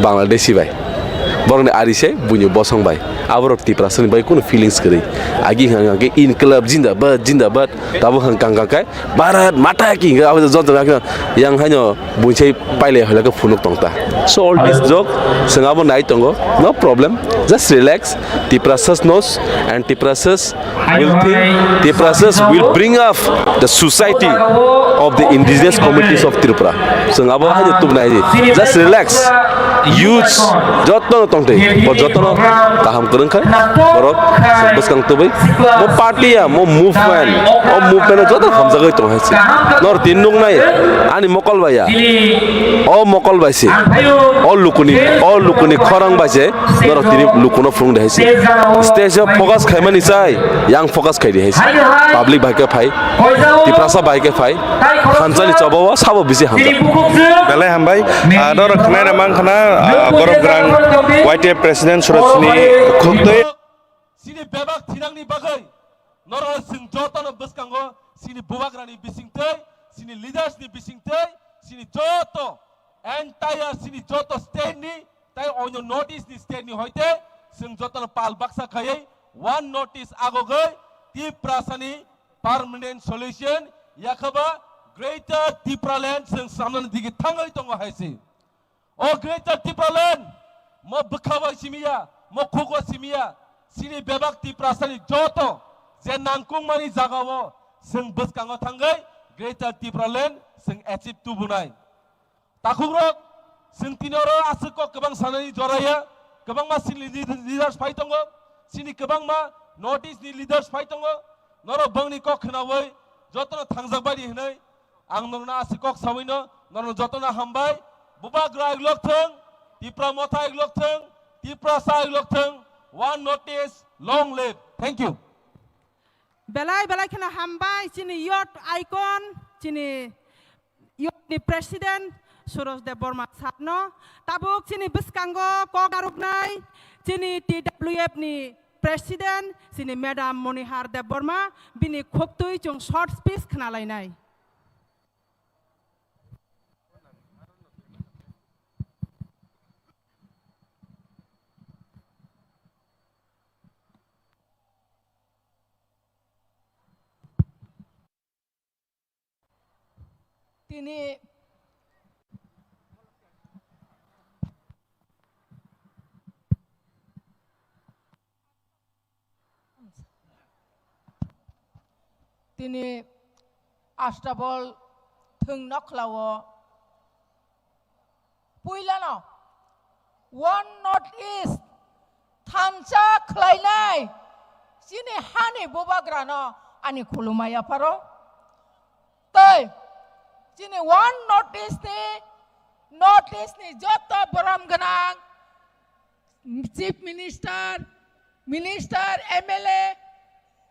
Bangladeshi bai. Borokni ari se buini bosong bai. Aborok Tiprasani bai kunu feelings kwrwi. Agi hwnkha hwnkha khe Inqilab Jindabad, Jindabad. Tabuk hwnkha hwnkha khe Bharat Mata Ki hwnkha abo joto hwnkha yang haino buinsai pailai hoila khe phunuk tongta. So all this joke, chwng abo nai tongo. No problem. Just relax. Tiprasas knows and Tiprasas will think, Tiprasas will bring up the society of the indigenous communities of Tripura. Chwng abo haino tubunai di. Just relax. Youths jotono tongthai, bo jotono kaham kwrwng khai, borok bwskang tubui. Mo party ya, mo movement, o movement o joto hamjagwi tong hai se. Nor tin nuknai, ani mokol bai ya. O mokol bai se. O lukuni, o lukuni khorang bai se. Norok tini lukuno phunuk de hai se. Stage o focus khaimani chai, yang focus khai di hai se. Public bai khe phai, Tiprasa bai khe phai, thansa ni choba o sabo bisi hamjak. Belai hambai. Ah, norok khwnai na mang khna, ah, borok grang Y T F president Suraj ni khuk twi. Chini bebak thinangni bagwi norok chwng jotono bwskango chini bubagrani bisingtwi, chini leaders ni bisingtwi, chini joto entire chini joto state ni tai onyo North East ni state ni hoite chwng jotono pal baksa khaiwi one North East agogwi Tiprasani permanent solution yakhaba Greater Tipraland chwng samnani digi thangwi tongo hai se. O Greater Tipraland mo bwkha bai simi ya, mo khugo simi ya, chini bebak Tiprasani joto je nangkukmani jagao chwng bwskango thangwi Greater Tipraland chwng achieve tubunai. Takhukrok, Chwng tini oro aswk kok kwbang sanani joraya, kwbangma chini lead-, leaders phai tongo, chini kwbangma North East ni leaders phai tongo, norok bongni kok khnaui jotono thangjak bai di hwnwi ang norokno aswk kok saui no, norok jotono hambai. Bubagra iglok thung, Tipra Motha iglok thung, Tiprasa iglok thung, one North East, long live. Thank you. Belai belai kheno hambai chini youth icon, chini youth ni president Suros Debbarma sir no. Tabuk chini bwskango kok narwknai chini T W F ni president chini madam Monihar Debbarma, bini khuktwi chwng short speech khna lainai. Tini, tini Astabol thwng nokhlao puilano One North East thansa khlainai chini hani bubagrano ani khulumai yapharo. Tei chini One North East ni, North East ni joto borom gwnang Chief Minister, Minister, M L A,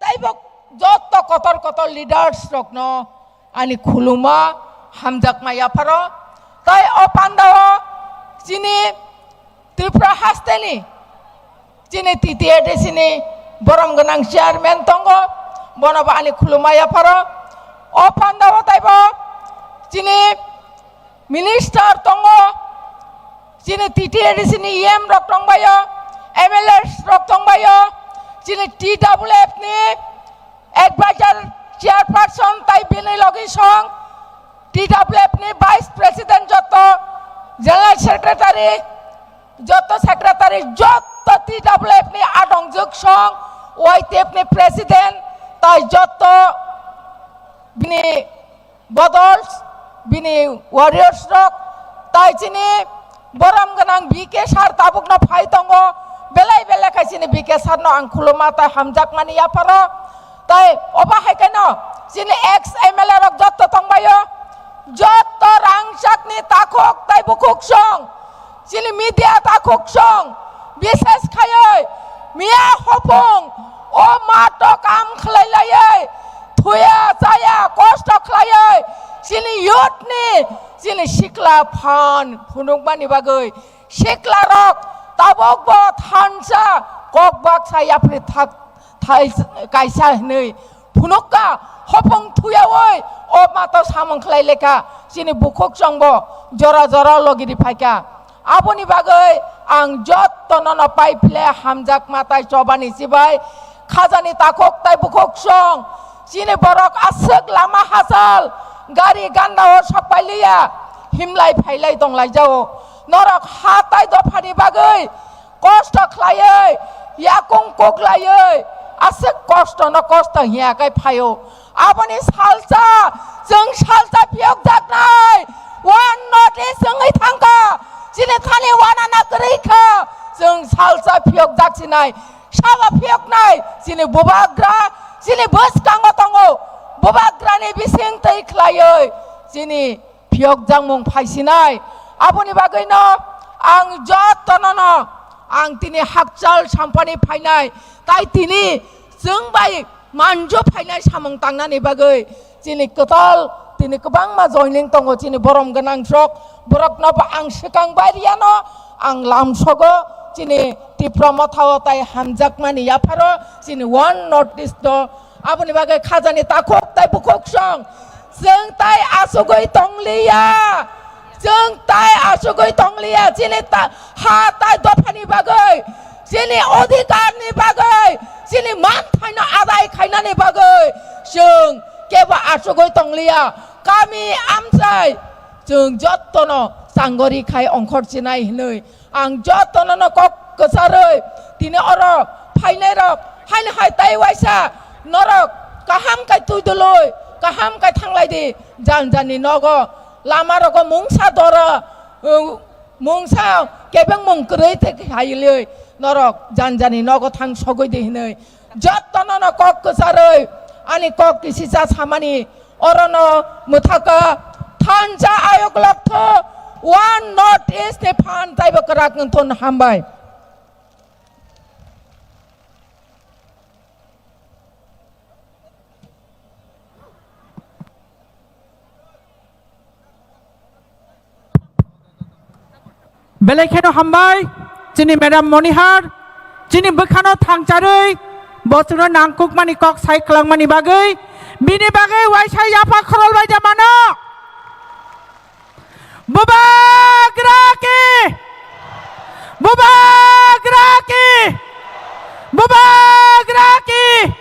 tei bo joto kotor kotor leaders rokno ani khuluma hamjakma yapharo. Tei o pandao chini Tripura hasteni chini T T A D C ni borom gwnang chairman tongo, bono bo ani khuluma yapharo. O pandao tei bo chini minister tongo, chini T T A D C ni E M rok tongbaio, M L A rok tongbaio, chini T W F ni advisor chairperson tai bini logi song, T W F ni vice president joto, general secretary joto, secretary joto, T W F ni adongjwk song, Y T F ni president tai joto bini Bodol bini warriors rok, tai chini borom gwnang B K sir tabukno phai tongo, belai belai khai chini B K sir no ang khuluma tai hamjakmani yapharo, tai obo hai khe no chini ex M L A rok jotto tongbaio, jotto rangchakni takhuk tai bukhuk song, chini media takhuk song, bises khaioi miya hopung o mato kam khlai laioi, thuya chaya kosto khlaioi, chini youth ni, chini sikla phan phunukmani bagwi sikla rok tabuk bo thansa kok baksa yapri thak thai kaisa hinwi phunukka, hopung thuyaui o mato samung khlai lekha, chini bukhuk chwngbo jora jora logi ri phaikha. Aboni bagwi ang jottono no pai phile hamjakma tai chobani chibai khajani takhuk tai bukhuk chwng, chini borok aswk lama hachal gari ganda o sok pai liya, himlai phailai tonglai jao. Norok ha tai dophani bagwi kosto khlaiwi, yakung kuklaiwi, aswk kosto no kosto hiya kai phaio. Aboni salsa, chwng salsa phiyokjaknai, one North East wngwi thangkha, chini thani wanana kwrwi kha, chwng salsa phiyokjak sinai, sabo phiyoknai, chini bubagra, chini bwskango tongo, bubagrani bising twi khlaiwi, chini phiyok jangmung phaisinai. Aboni bagwino ang jotono no ang tini hakchal sampani phainai, tai tini chwng bai manjo phainai samung tangnani bagwi chini kwtal tini kwbangma joining tongo, chini borom gwnang sok borokno bo ang swkang bai riyano ang lamsogo chini Tipra Mothao tai hamjakmani yapharo chini one North East o. Aboni bagwi khajani takhuk tai bukhuk song. Chwng tai asugwi tongliya. Chwng tai asugwi tongliya. Chini ta-, ha tai dophani bagwi, chini odhikarni bagwi, chini manthaino adai khainani bagwi chwng kebo asugwi tongliya. Kami amchai chwng jottono changori khai ongkhor chinai hinwi ang jotono no kok kwcharwi tini oro phainai rok haino hai tai waisa norok kaham kai twi dului, kaham kai thanglai di, jan jani nogo lama rogo mungsa doro, uh, Mungsa kebeng mung kwrwi thek hailwi norok janjani nogo thang sogwi di hinwi jottono no kok kwcharwi ani kok kisisa samani orono mwthaka thansa ayok loktho One North East ni phan taibo kwrak wngthun hambai. Belai kheno hambai, chini Madam Monihar, chini bwkhano thangcharwi, bo chwngno nangkukmani kok sai khlangmani bagwi, bini bagwi waisa yapha khorol bai da mano. Bubagra ki! Bubagra ki! Bubagra ki!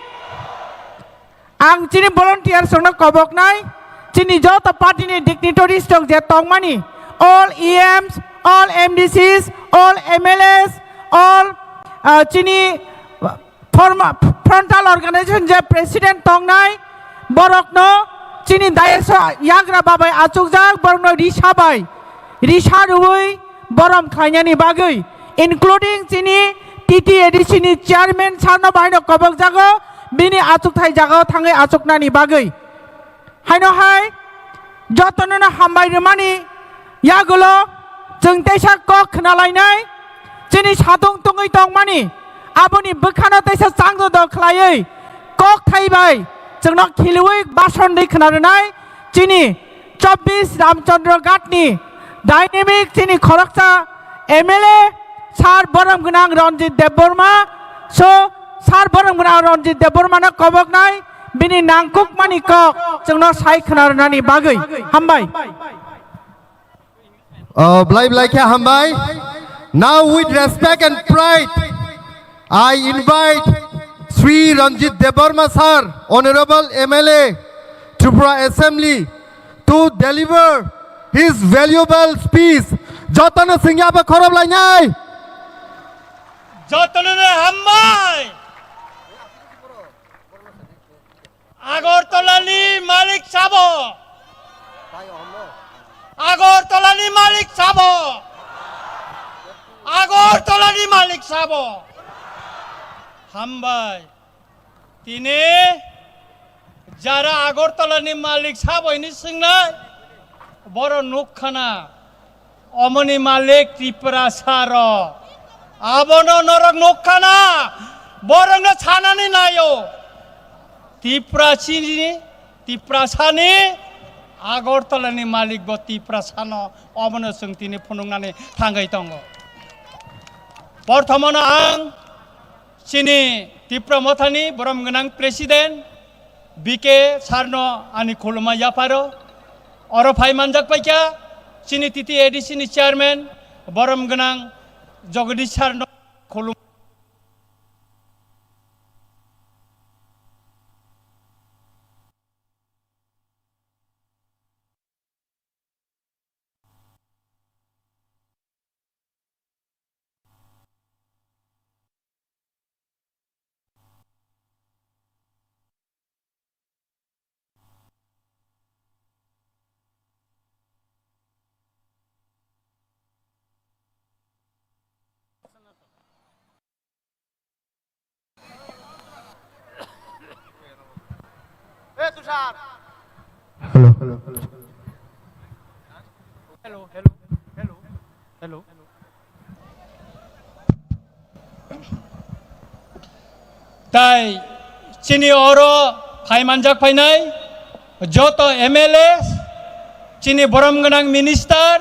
Ang chini volunteers rokno koboknai, chini joto party ni dignitaries rok je tongmani, all E Ms, all M D Cs, all M L As, all, ah, chini forma-, frontal organization je president tongnai, borokno chini dais o yagra babai achukjak, borokno risa bai, risa rwui borom khlainani bagwi, including chini T T A D C ni chairman sir no bahaino kobokjago, bini achukthai jagao thangwi achuknani bagwi. Haino hai jotono no hambai rwmani yagulo chwng teisa kok khna lainai, chini satung tungwi tongmani aboni bwkhano teisa changdo do khlaiwi kok thai bai chwngno khiliwi bason rwi khna rwnai chini chobbish Ramchandra Ghat ni dynamic chini khoroksa M L A sir borom gwnang Ranjit Debbarma. So sir borom gwnang Ranjit Debbarma no koboknai bini nangkukmani kok chwngno sai khna rwnani bagwi. Hambai. Oh, blai blai khe hambai. Now with respect and pride, I invite Shri Ranjit Debbarma sir, Honorable M L A, Tripura Assembly, to deliver his valuable speech. Jotono singya ba khorop lainai. Jotono hambai. Agartala ni malik sabo. Agartala ni malik sabo. Agartala ni malik sabo. Hambai. Tini jara Agartala ni malik sabo hini swngnai. Boro nukkhana. Omoni malik Tiprasa rok. Abono norok nukkhana, borokno sanani naio. Tiprasini, Tiprasani, Agartala ni malik bo Tiprasano, omono chwng tini phunuknani thangwi tongo. Porthomono ang chini Tipra Mothani borom gwnang president, B K sir no ani khuluma yapharo. Oro phai manjak paikha chini T T A D C ni chairman borom gwnang Jagadish sir no khulum. Hello. Hello, hello, hello, hello. Tai chini oro phai manjak phainai joto M L A, chini borom gwnang minister,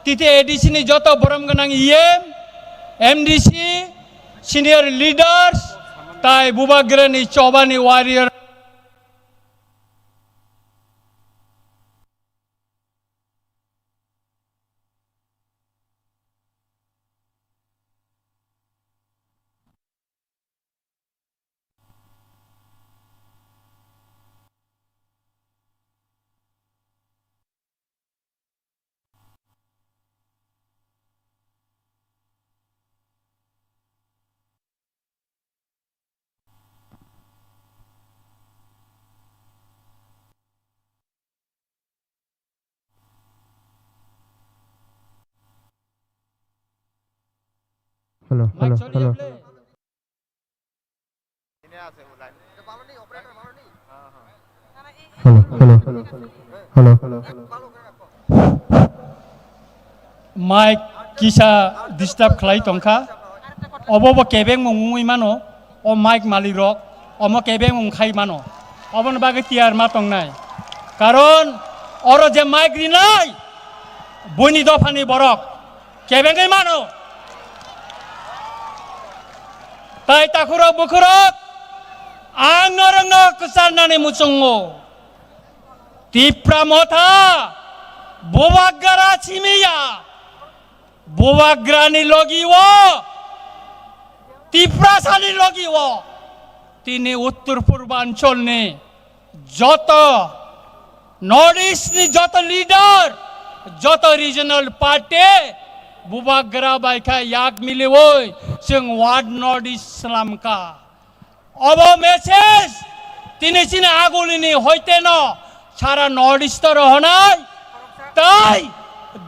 T T A D C ni joto borom gwnang E M, M D C, senior leaders, tai Bubagrani chobani warrior. Hello, hello, hello. Hello, hello, hello. Mic kisa disturb khlai tongkha. Obo bo kebeng mung wngwi mano. O mic malik rok omo kebeng mung khai mano. Oboni bagwi tiyar ma tongnai. Karon oro je mic rinai, buini dophani borok kebengwi mano. Tai takhurok bukhurok, ang norokno kwcharnani muchungo. Tipra Motha, Bubagra simiya, Bubagrani logi o, Tiprasani logi o, tini Uttor Purbancholni joto North East ni joto leader, joto regional party Bubagra bai kha yak miliwi chwng One North East slamkha. Obo message tini chini agulini hoiteno sara North East o rohonai, tai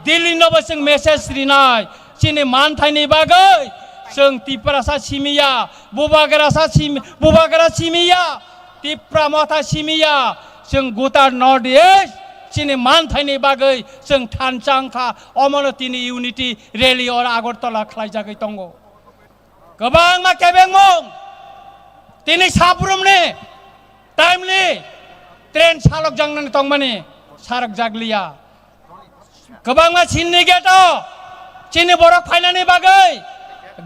Delhi no bo chwng message rinai. Chini manthaini bagwi chwng Tiprasa simiya, Bubagrasa simi, Bubagra simiya, Tipra Motha simiya, chwng gutar North East chini manthaini bagwi chwng thansa wngkha, omono tini unity rally oro Agartala khlaijagwi tongo. Kwbangma kebengmung tini sabrumni timely train salokjaknani tongmani sarokjakliya. Kwbangma chini gate o chini borok phainani bagwi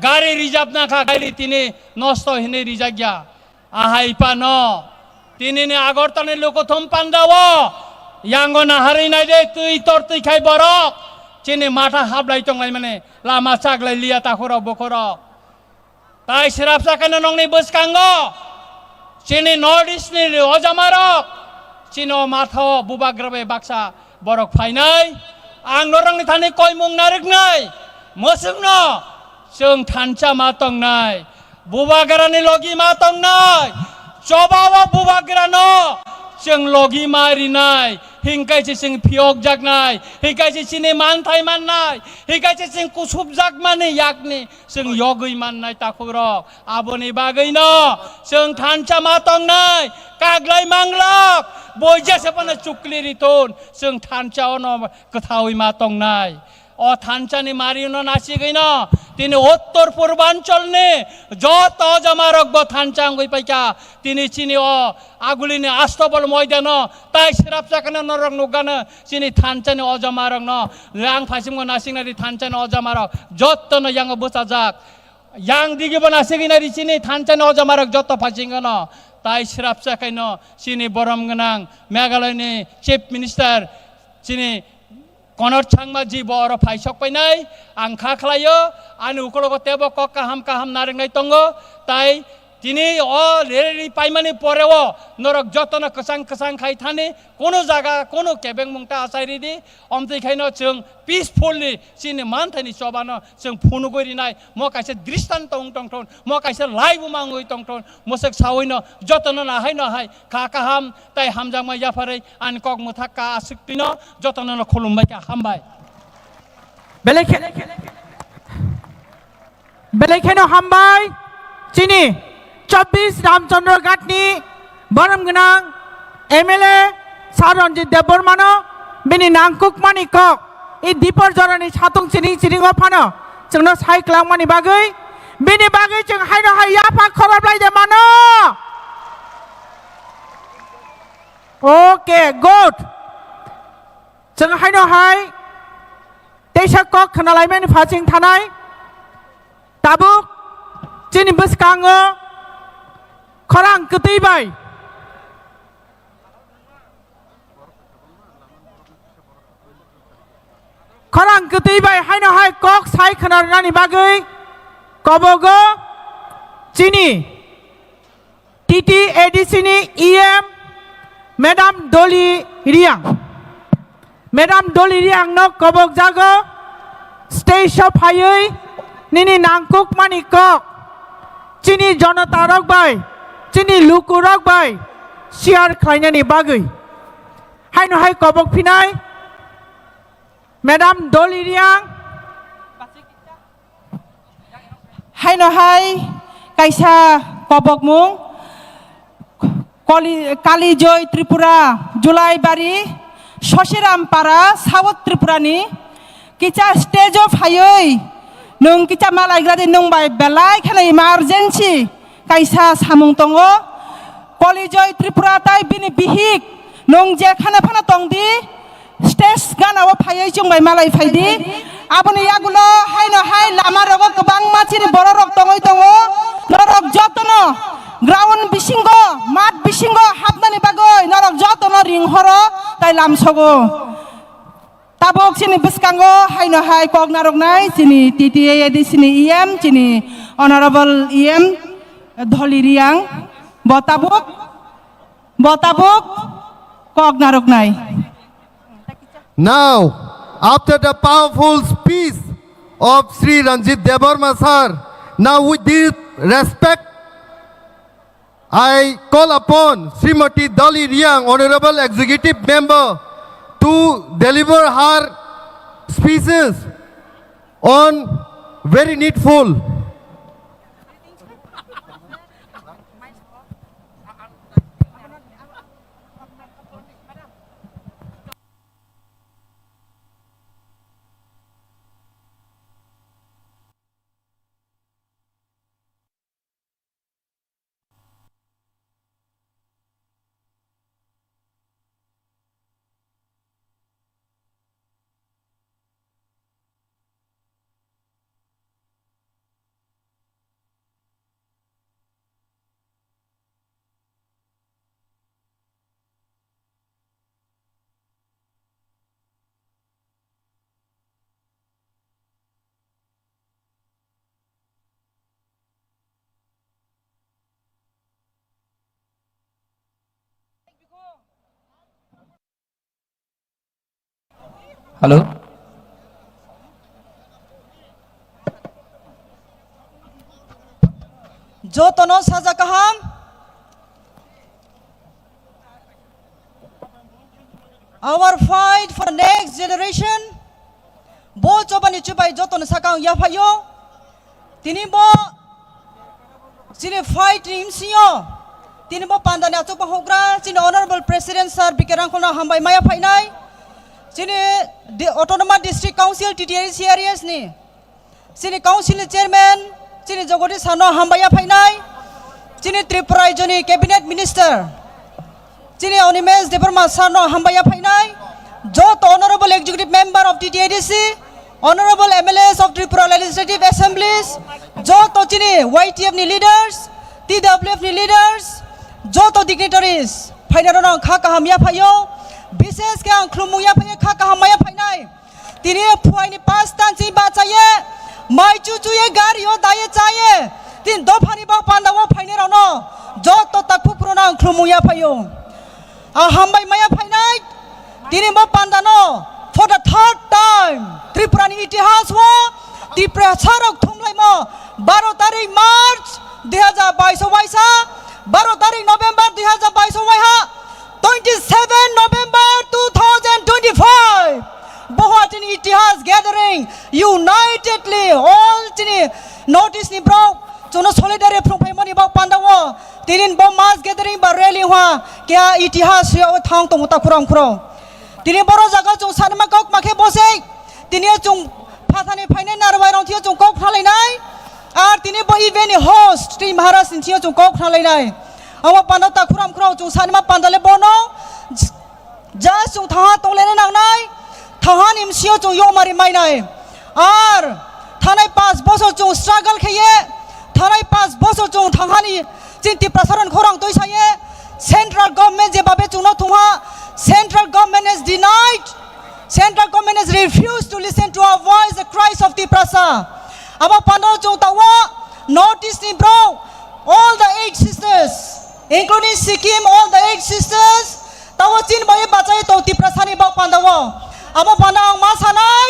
gari reserve nangkha, gari tini nosto hinwi rijakya. Ahai phano tinini Agartalani lukuthum pandao yango naharwi naide twi tor twi khai borok chini matha hablai tonglaimani lama chaglai liya takhurok bukhurok. Tai srapsa khe nongni bwskango chini North East ni ojamarok chini o matha o Bubagra bai baksa borok phainai. Ang norokni thani koimung narwknai, mwswkno chwng thansa ma tongnai, Bubagrani logi ma tongnai, chobao Bubagrano chwng logi ma rinai, hinkhe se chwng phiyokjaknai, hinkhe se chini manthai mannai, hinkhe se chwng kusupjakmani yakni chwng yogwi mannai takhurok. Aboni bagwino chwng thansa ma tongnai, kaglai manglok, boi jesa phano chukli rithun, chwng thansa ono kwthawi ma tongnai. O thansani marino nasigwino tini Uttor Purbancholni joto jamarokbo thansa wngwi paikha. Tini chini o agulini Astobol moidano tai srapsa kheno norok nukgano chini thansani o jamarokno. Yang phaisingo nasiknadi thansani o jamarok jottono yango bwchajak. Yang digibo nasigwi nai di chini thansani o jamarok jotto phaisingo no. Tai srapsa khaino chini borom gwnang Meghalaya ni Chief Minister chini Konor Sangma ji bo oro phaisok painai. Ang kha khlaio, ani ukologo tebo kok kaham kaham narwknai tongo. Tai tini o rally paimani poreo norok jotono kwchang kwchang khai thani, kono jaga kono kebengmung ta achai ridi. Omtwi khaino chwng peacefully chini manthaini chobano chwng phunugwi rinai, mo kaisa dristanto wng tongthon, mo kaisa laibuma wngwi tongthon, mwswk sawino jotono no hai no hai kha kaham tai hamjakma yapharwi ani kok mwthak ka aswk twino jotono no khulumbai kha, hambai. Belai khe, belai kheno hambai chini chobbish Ramchandra Ghatni borom gwnang M L A Sir Ranjit Debbarmano bini nangkukmani kok i dipor jorani satung chiring chiringo phano chwngno sai kwlangmani bagwi, bini bagwi chwng haino hai yapha khorop lai de mano. Okay, good. Chwng haino hai teisa kok khna laimani phasing thanai. Tabuk chini bwskango khorang kwtwi bai, khorang kwtwi bai haino hai kok sai khna rwnani bagwi kobogo chini T T A D C ni E M Madam Dolly Reang. Madam Dolly Reang no kobok jago stage o phaiwi nini nangkukmani kok chini jonota rok bai, chini luku rok bai share khlainani bagwi. Haino hai kobok phinai Madam Dolly Reang. Hello, Haino hai kaisa kobokmung, Koli-, Kalijoy Tripura, Julaibari, Sosiram Para, South Tripura ni kisa stage o phaiwi nwng kisa malaigra di, nwng bai belai kheno emergency kaisa samung tongo. Kolijoy Tripura tai bini bihik nwng jekhano phano tong di, stage gana o phaiwi chwng bai malai phai di. Aboni yagulo haino hai lama rogo kwbangma chini borok rok tongwi tongo. Norok jotono ground bisingo, mat bisingo hapnani bagwi norok jotono ring horo tai lamsogo. Tabuk chini bwskango haino hai kok narwknai chini T T A A D C ni E M, chini Honorable E M Dholi Riang. Bo tabuk, bo tabuk kok narwknai. Now, after the powerful speech of Shri Ranjit Debbarma sir, now with deep respect, I call upon Srimati Dholi Riang, Honorable Executive Member, to deliver her speeches on very needful. Hello. Jotono saja kaham. Our fight for next generation. Bo chobani chubai jotono sakang yaphaio. Tini bo chini fight ni bsio, tini bo panda ni achukma houhgra, chini Honorable President Sir B K Rangkhol no hambai maya phainai. Chini di-, Autonomous District Council T T A D C areas ni, chini Council ni Chairman, chini Jagadish Sir no hambai ya phainai. Chini Tripura Rajya ni Cabinet Minister, chini Animesh Debbarma sir no hambai ya phainai, joto Honorable Executive Member of T T A D C, Honorable M L As of Tripura Legislative Assemblies, joto chini Y T F ni leaders, T W F ni leaders, joto dignitaries, phainai rok no ang kha kaham ya phaio, bishes khe ang khulumung ya phaio, kha kaham ma ya phainai. Tini phuaini pasta ni bachaye, mai chuchuye, gari o daye chaye, tin dophani bok panda o phainai rok no joto takhuk phuru no ang khulumung ya phaio. Ang hambai maya phainai, tini bo panda no for the third time Tripura ni itihas o Tiprasa rok thumlaimo baro tarik March dui hazar bais o waisa, baro tarik November dui hazar bais o waiha, twenty seven November two thousand twenty five, bo hwatini itihas gathering unitedly all chini North East ni borok chwngno solidarity phrwng phaimani bok panda o tinin bo mass gathering ba rally wha kya itihas ya o thang tongo takhurang khurang. Tini boro jaga chwng sanima kok makhe bose tini chwng phathani phainai narwai rong thio chwng kok khalainai. Ar tini bo event ni host twi Maharaj ni thio chwng kok khalainai. Abo panda takhuram khurao chwng sanima panda le bono just chwng thaha tonglaina nangnai, thaha ni bsio chwng yokmari mainai. Ar thanai panch bosor chwng struggle khaiye, thanai panch bosor chwng thangani chini Tiprasa rok khorang twi saye, central government je babe chwngno thungha, central government has denied, central government has refused to listen to our voice, the cries of Tiprasa. Abo pano chwng tawa North East ni bro, all the eight sisters, including Sikkim, all the eight sisters, tawa chin bai bachai to Tiprasa ni bok panda wo. Abo panda ang ma sanai,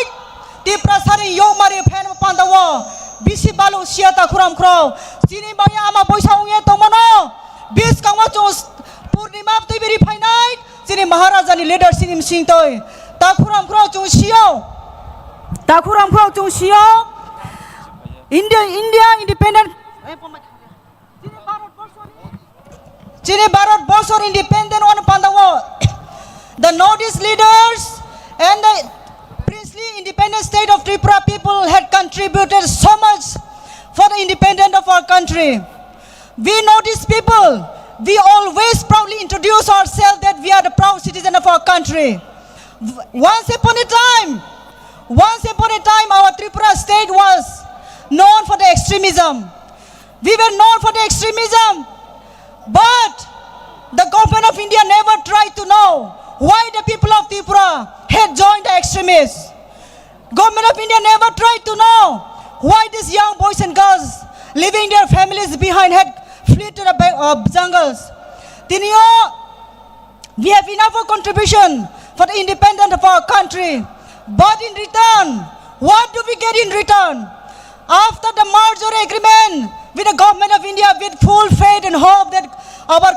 Tiprasa ni yokmari phen panda wo. Bisi balu sia ta khuram khro. Chini bai ama boisa ungye tongmano. Bis kangma chos Purnima twi biri phainai. Chini Maharaja ni leadership ni msing toi. Ta khuram khro chung sio. Ta khuram khro chung sio. India, India independent. Chini Bharat Borso independent one pandao. The Northeast leaders and the princely independent state of Tripura people had contributed so much for the independence of our country. We Northeast people, we always proudly introduce ourselves that we are the proud citizen of our country. Once upon a time, once upon a time, our Tripura state was known for the extremism. We were known for the extremism, but the government of India never tried to know why the people of Tripura had joined the extremists. Government of India never tried to know why these young boys and girls leaving their families behind had fled to the ba-, uh, jungles. Tinio, we have enough of contribution for the independence of our country. But in return, what do we get in return? After the merger agreement with the government of India, with full faith and hope that our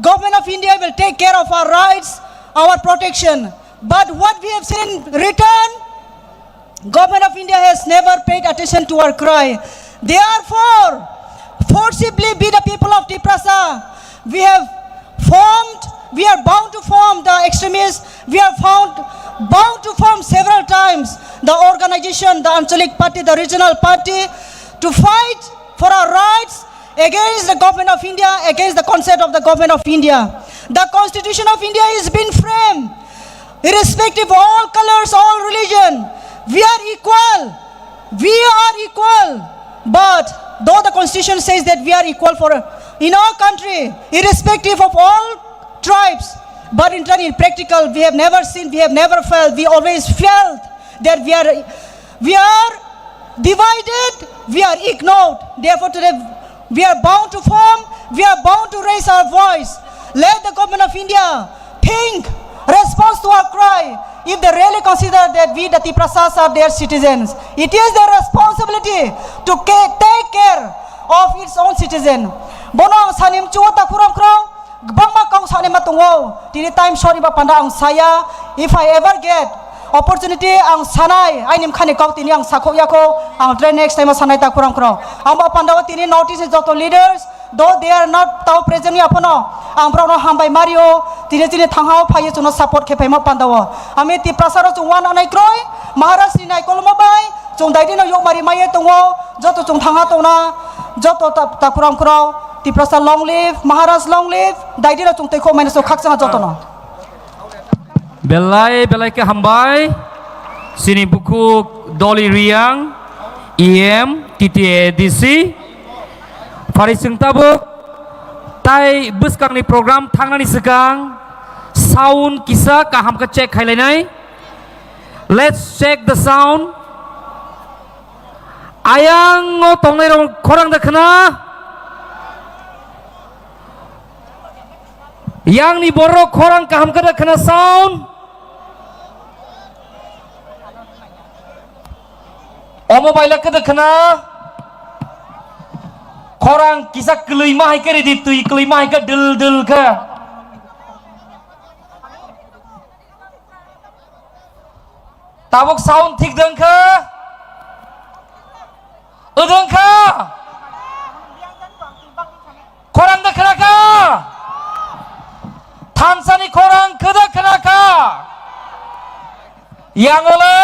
government of India will take care of our rights, our protection. But what we have seen in return, Government of India has never paid attention to our cry. Therefore, forcibly we the people of Tiprasa, we have formed, we are bound to form the extremists, we are found bound to form several times the organization, the Anchalik Party, the regional party, to fight for our rights against the government of India, against the concept of the government of India. The Constitution of India is being framed irrespective of all colors, all religion. We are equal. We are equal. But though the constitution says that we are equal for in our country, irrespective of all tribes, but in turn, in practical, we have never seen, we have never felt, we always felt that we are, we are divided, we are ignored. Therefore, today we are bound to form, we are bound to raise our voice. Let the government of India think, response to our cry, if they really consider that we the Tiprasas are their citizens. It is their responsibility to ca-, take care of its own citizen. Bono ang sani mchuo takhuram khrao, Gbangma kok sanai ma tongo, tini time short ni ba panda ang saya, if I ever get opportunity ang sanai, aini mkhani kok tini ang sakhok yako, ang try next time o sanai ta khurang khurang. Ang ba panda o tini North East ni joto leaders, though they are not tao present ya phano, ang borok no hambai mario, tini tini thangha o phaiyo chwngno support khe phaima panda o. Ami Tiprasa rok chwng wan anai kroi, Maharaj ni nai kolmo bai, chwng daidi no yokmari maiye tongo, joto chwng thangha tongna, joto ta-, takhurang khurao, Tiprasa long live, Maharaj long live, daidi no chwng twi khok maina so khakchangha joto no. Belai, belai khe hambai, chini bukhuk Doli Riang, E M, T T A D C, phari chwng tabuk, tai bwskangni program thangnani swkang, sound kisa kaham khe check khailainai. Let's check the sound. Ayang o tongnai rok khorang da khna. Yang ni borok khorang kaham khe da khna sound. Omo baila khe da khna. Khorang kisa kwlwi ma hai khe ridi, twi kwlwi ma hai khe dil dil khe. Tabuk sound thik dong kha? Udong kha? Khorang da khna kha? Thansani khorang khe da khna kha? Yango le?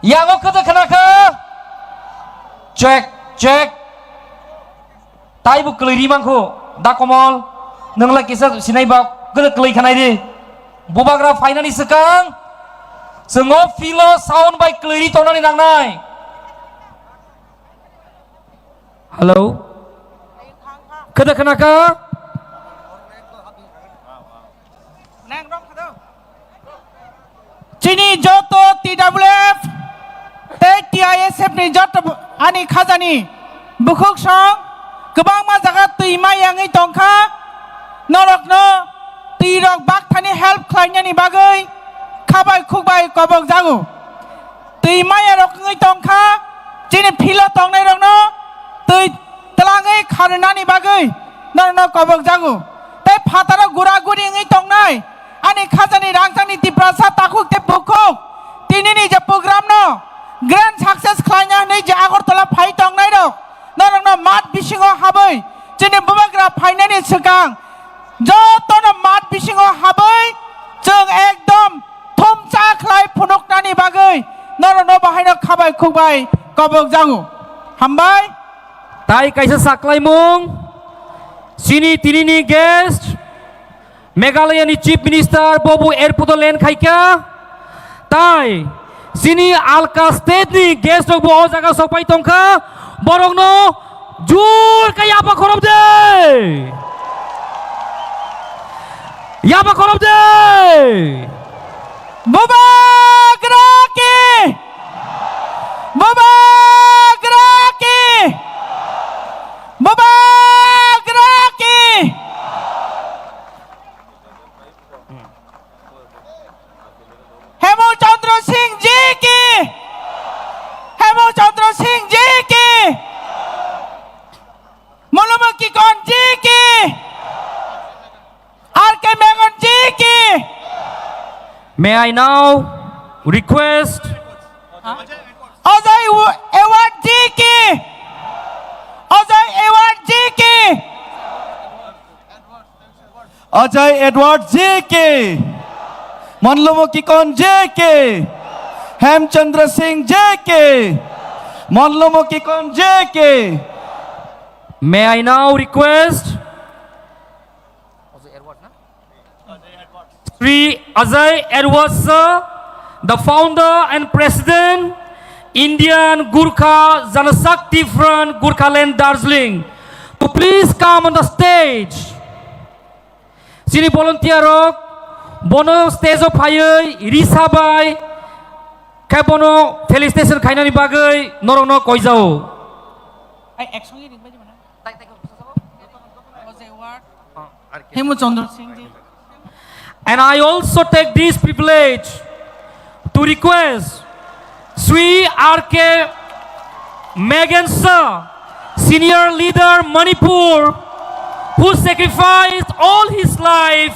Yango khe da khna kha? Check, check. Taibo kwlwi ri mankho, da Komol, nwng lai kisa sinai ba, kwrwi kwlwi khanai di. Bubagra phainani swkang, chwng o field o sound bai kwlwi ri tongnani nangnai. Hello? Khwda khna kha? Chini joto T W F tei T I S F ni joto ani khajani bukhuk song kwbangma jaga twi ma yangwi tongkha, norokno twi rok bakthani help khlainani bagwi khabai khukbai kobok jago. Twi maya rok wngwi tongkha, chini philo tongnai rokno twi twlangwi kharwnani bagwi norokno kobok jago. Tei phataro gura guri wngwi tongnai ani khajani rangchakni Tiprasa takhuk tei bukhuk tinini je program no grand success khlaina hinwi bai khukbai kobok jango. Hambai. Tai kaisa saklaimung, chini tinini guest, Meghalaya ni Chief Minister bobo airport o land khaikha, tai chini alka state ni guest rok bo o jaga sokpai tongkha, borokno jor khe yaba khorop de, yaba khorop de. Bubagra ki, Bubagra ki, Bubagra ki. Hemu Chandra Singh ji ki! Hemu Chandra Singh ji ki! Mulumukikon ji ki! R K Megon ji ki! May I now request Ajay Award ji ki! Ajay Award ji ki! Ajay Edward ji ki, Manlumo Kikon ji ki, Hemchandra Singh ji ki, Manlumo Kikon ji ki. May I now request Shri Ajay Edward sir, the founder and president, Indian Gurkha Janashakti Front, Gurkhaland, Darjeeling, to please come on the stage. Chini volunteer rok bono stage o phaiwi risa bai khe bono felicitation khainani bagwi norokno koijao. Ai, ek song ring bai di mana? Hemu Chandra Singh ji. And I also take this privilege to request Shri R K Megan sir, senior leader Manipur, who sacrificed all his life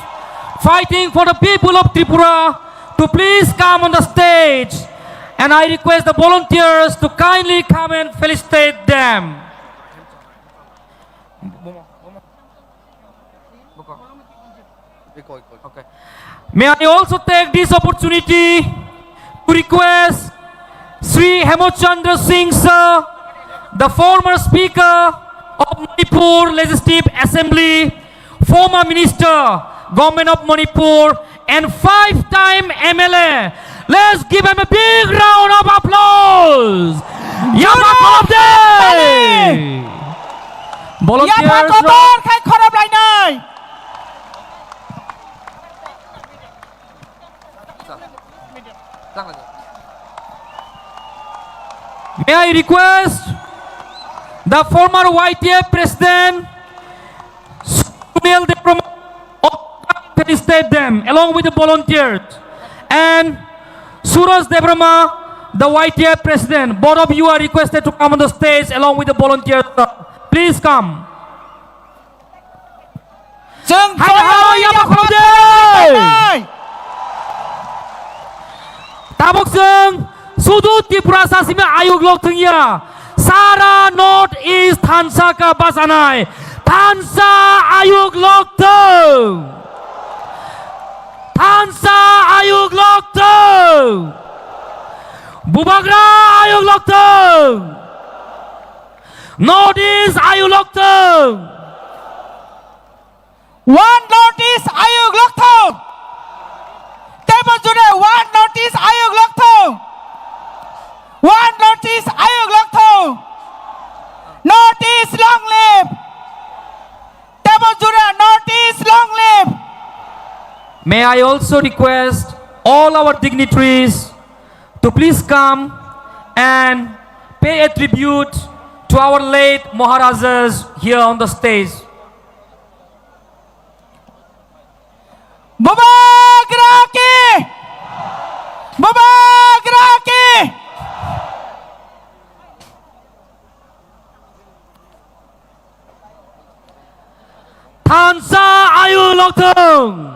fighting for the people of Tripura, to please come on the stage. And I request the volunteers to kindly come and felicitate them. Okay. May I also take this opportunity to request Shri Hemchandra Singh sir, the former Speaker of Manipur Legislative Assembly, former Minister, Government of Manipur, and five-time M L A. Let's give him a big round of applause. Yaba Khorop de! Volunteers, yaba kotor khai khorop lainai. May I request the former Y T F President Sunil Debbarma, felicitate them along with the volunteers. And Suraj Debbarma, the Y T F President, both of you are requested to come on the stage along with the volunteers. Please come. Chwng hai, hai, hai, yaba khorop de. Tabuk chwng sudu Tripura sa simi ayuk lok thwngya. Sara North East thansa ka bachanai. Thansa ayuk lok thwng. Thansa ayuk lok thwng. Bubagra ayuk lok thwng. North East ayuk lok thwng. One North East ayuk lok thwng. Tebo jone One North East ayuk lok thwng. One North East ayuk lok thwng. North East long live. Tebo jone North East long live. May I also request all our dignitaries to please come and pay a tribute to our late Maharajas here on the stage. Bubagra ki! Bubagra ki! Thansa ayuk lok thwng.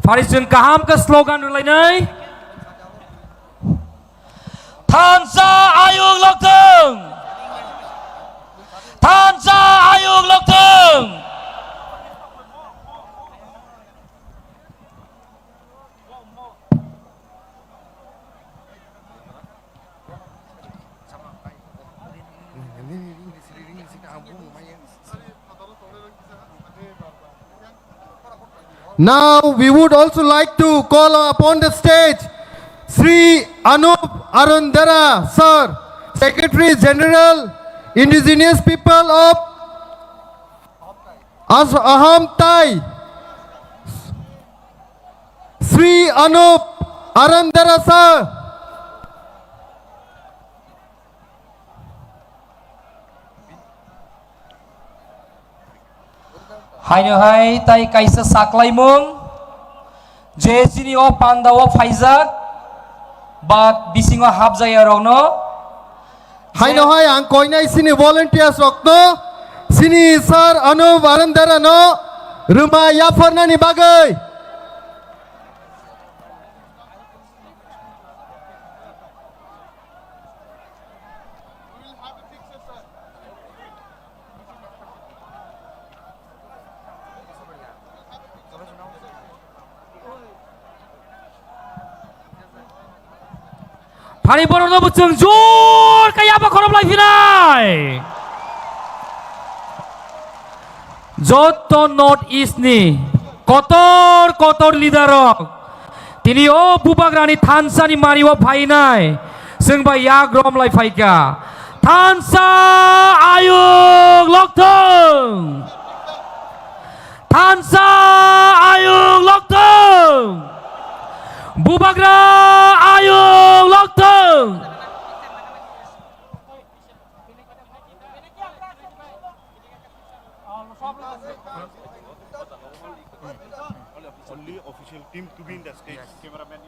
Phari chwng kaham khe slogan rwlainai. Thansa ayuk lok thwng. Thansa ayuk lok thwng. Now we would also like to call upon the stage Sri Anup Arandera sir, Secretary General, Indigenous People of As-, Ahom Tai, Sri Anup Arandera sir. Haino hai tai kaisa saklaimung je chini o panda o phaijak, but bisingo hapjaya rokno. Haino hai ang koinai chini volunteers rokno chini sir Anup Arandera no rwma yapharnani bagwi. Phani borokno bo chwng jor khe yaba khorop lai phinai. Joto North East ni kotor kotor leader rok tini o Bubagrani thansa ni mari o phainai, chwng bai yak rom lai phaikha. Thansa ayuk lokthung! Thansa ayuk lokthung! Bubagra ayuk lokthung! Only official team to be in the stage. Yes. Cameraman.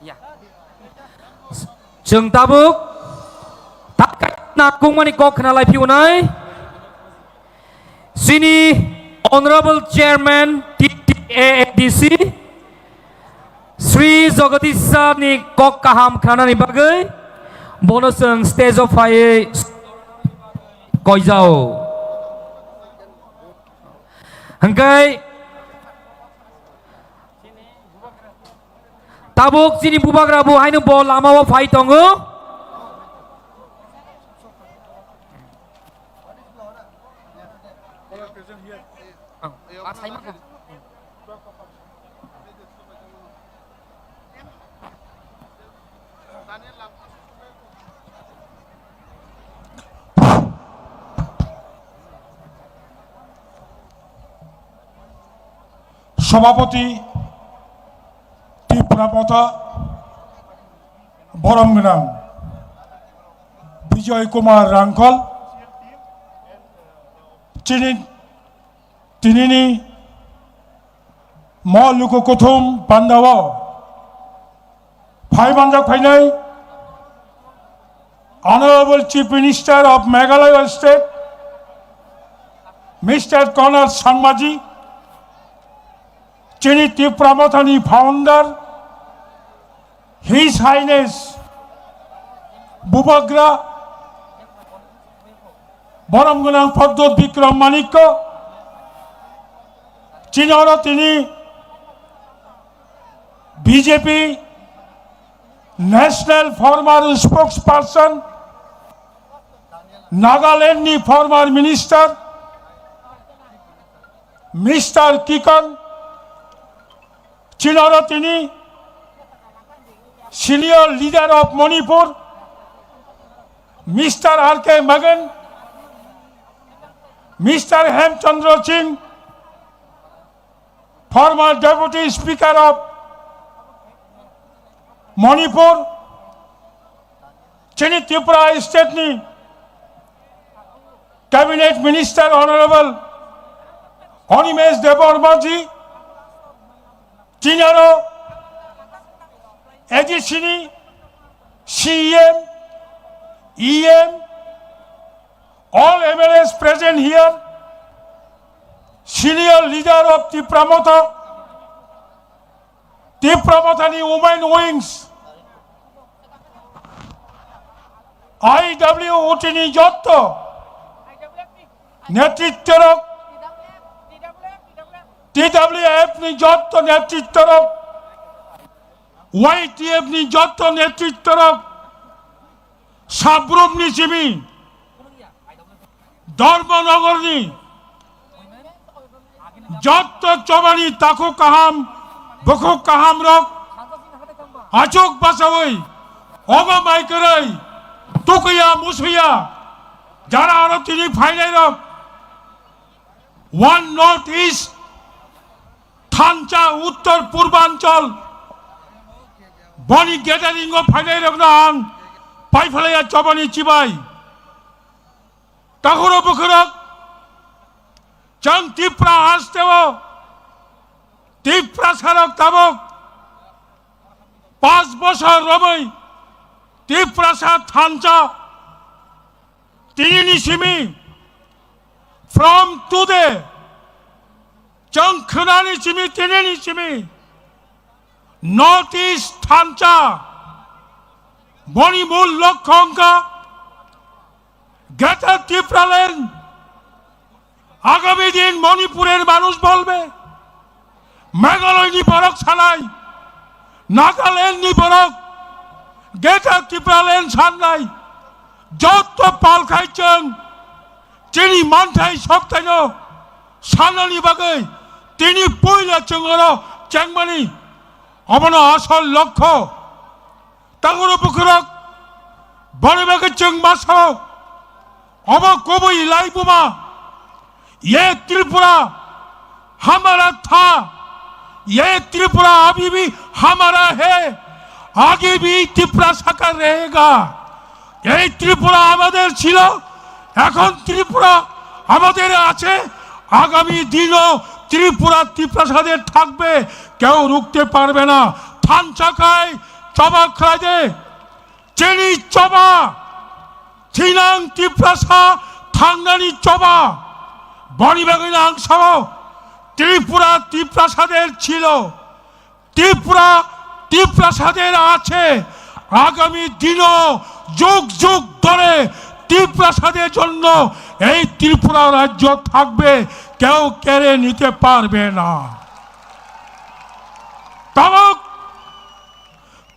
Ya. Chwng tabuk tak nangkukmani kok khna lai phiyunai. Chini Honorable Chairman T T A A D C, Sri Jagadish Sir ni kok kaham khnanani bagwi bono chwng stage o phaiwi koijao. Hwnkhe tabuk chini bubagra bo haino bo lama o phai tongo. Sabhapati Tipra Motha borom gwnang Bijoy Kumar Rangkhol, chini, tinini mo luku kuthum pandao phai manjak phainai Honorable Chief Minister of Meghalaya State, Mister Conrad Sangma ji, chini Tipra Mothani founder, His Highness Bubagra borom gwnang Pradyot Bikram Manikya, chini oro tini B J P National former spokesperson, Nagaland ni former minister, Mister Kikan, chini oro tini senior leader of Manipur, Mister R K Magan, Mister Hemchandra Singh, former Deputy Speaker of Manipur, chini Tripura State ni Cabinet Minister Honorable Animesh Debbarma ji, chini aro A D C ni C E M, E M, all M L As present here, senior leader of Tipra Motha, Tipra Mothani women wings, I W O T ni jotto netrittorok, T W F ni jotto netrittorok, Y T F ni jotto netrittorok, Sabrumni simi, Dharmanagarni jotto chobani takhuk kaham, bukhuk kaham rok achuk bachawi ogo mai kwrwi tukuya musuya jara aro tini phainai rok One North East thansa Uttor Purbanchal boni gathering o phainai rokno ang paiphalaya chobani chibai. Takhuro bukhurok chwng Tripura hasteo Tiprasarok tabok panch bosor romwi Tiprasa thansa tinini simi from today chwng khwnani simi tinini simi North East thansa boni mul lokho wngkha Greater Tipraland, আগামী দিন মণিপুরের মানুষ বলবে, মেঘালয়নি borok sanai, Nagalandni borok, Greater Tipraland sanai, jotto pal khai chwng, chini manthai soktaino sanani bagwi, tini puila chwng oro chengmani, obono asol lokho. Takhuro bukhurok, boni bagwi chwng ma sao, obo kubui laibuma, ye Tripura hamara tha, ye Tripura abhi bhi hamara hai, aage bhi Tiprasa ka rahega. এই ত্রিপুরা আমাদের ছিল, এখন ত্রিপুরা আমাদের আছে, আগামী দিনও ত্রিপুরা তিপ্রাসাদের থাকবে, কেউ রুখতে পারবে না। Thansa khai choba khlaide, chini choba, thinang Tiprasa thangnani choba, boni bagwi ang sao, Tripura Tiprasader chilo, Tripura তিপ্রাসাদের আছে, আগামী দিনও যুগ যুগ ধরে তিপ্রাসাদের জন্য এই ত্রিপুরা রাজ্য থাকবে, কেউ কেড়ে নিতে পারবে না। Tabuk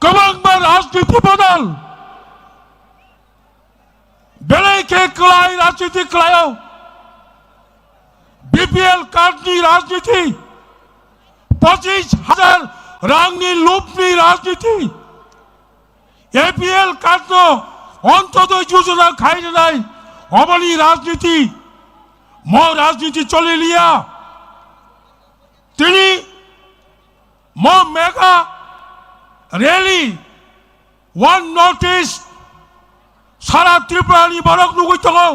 kwbangma rajniti bodol, belai khe kwlai rajniti khlaio. B P L card ni rajniti, pochis hajar rang ni lub ni rajniti, A P L card no Antyodoi Yojana khai rwnai, oboni rajniti, mo rajniti choli liya. Tini mo mega rally, One North East, sara Tripura ni borok nugwi tongo.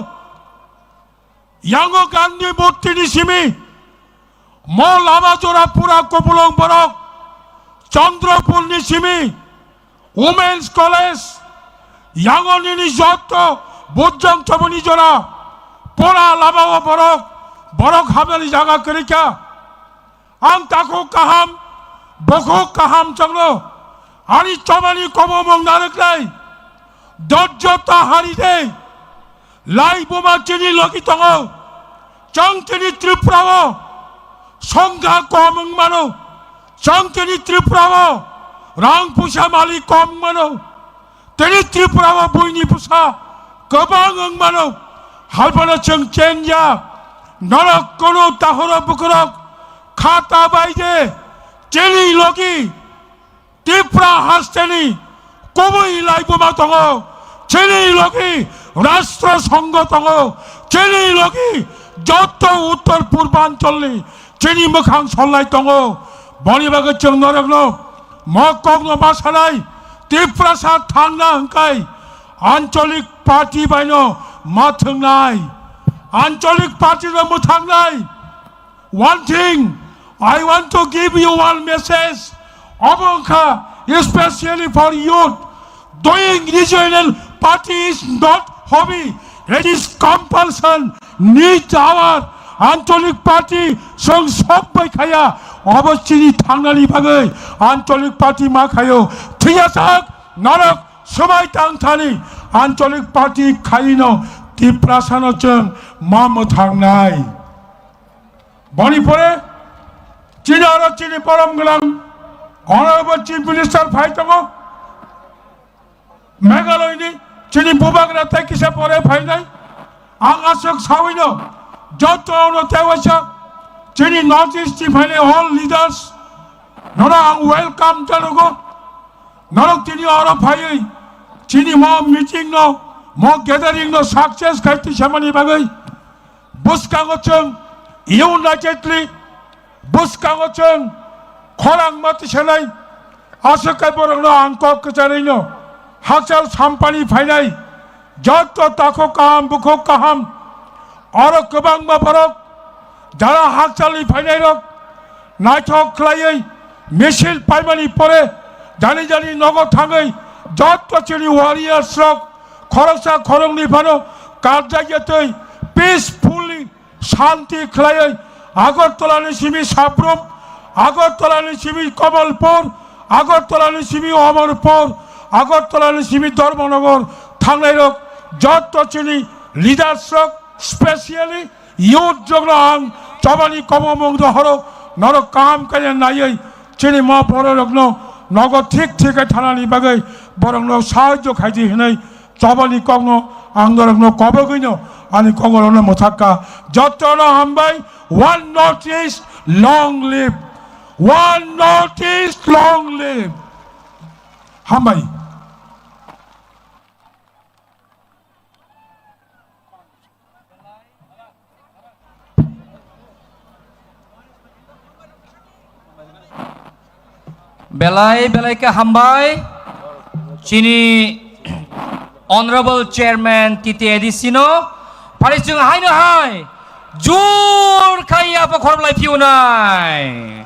Yango Gandhi murti ni simi, mo lama jora pura Kopulwng borok, Chandrapur ni simi, Women's College, yango nini jotto bujjong choboni jora, pura lama o borok, borok hamnani jaga kwrwi kha. Ang takhuk kaham, bukhuk kaham chwngno ani chobani kobomung narwknai. Dojjo ta hari de. Laibuma chini logi tongo. Chwng tini Tripura o songkha kom wng mano. Chwng tini Tripura o rang puisa malik kom wng mano. Tini Tripura o buini bwsa kwbang wng mano, hai phano chwng chenjak. Norok kono tahoro bukurok kha ta bai de, chini logi Tripura hasteni kubui laibuma tongo, chini logi Rashtra Sangha tongo, chini logi jotto Uttor Purbancholni chini mwkhang solnai tongo. Boni bagwi chwng norokno mo kokno ma sanai, Tiprasa thangna hwnkhe Ancholik party baino ma thwngnai, Ancholik party no mwthangnai. One thing, I want to give you one message. Obo wngkha especially for youth. Doing regional party is not hobby, it is compulsion. Need our Ancholik party chwng sok bai khaya. Obo chini thangnani bagwi Ancholik party ma khayo. Thiyajak norok swbai tang thani Ancholik party khaino Tiprasano chwng ma mwthangnai. Boni pore chini oro chini borom gwnang Honorable Chief Minister phai tongo Meghalaya ni, Chini bubagra tei kisa pore phainai. Ang aswk sawino jotono tei waisa chini North East ni phainai all leaders nono ang welcome janogo. Norok tini oro phaiwi chini mo meeting no, mo gathering no success khai tisamani bagwi bwskango chwng unitedly bwskango chwng khorang ma tisanai. Aswk khe borokno ang kok kwcharwino hakchal sampani phainai joto takhuk kaham bukhuk kaham oro kwbangma borok jara hakchalni phainairok naithok khlaiwi misil paimani pore jani jani nogo thangwi joto chini warriors rok khoroksa khoroknwi phano karjakya tei peacefully shanti khlaiwi Agartala ni simi Sabrum, Agartala ni simi Kamalpur, Agartala ni simi Amarpur, Agartala ni simi Dharmanagar thangnai rok joto chini leaders rok, specially youth rok no ang chobani kobo mung do horo norok kaham kaiya naiwi chini ma borok rok no nogo thik thik khe thanani bagwi borok no sahajyo khaidi hinwi Chobani kokno ang norokno kobogwino ani kongorokno mwthakka. Jotono hambai, One North East, long live! One North East, long live! Hambai. Belai belai khe hambai chini Honorable Chairman T T A D C no. Phari chwng haino hai jor khai yapha khorok lai phiunai.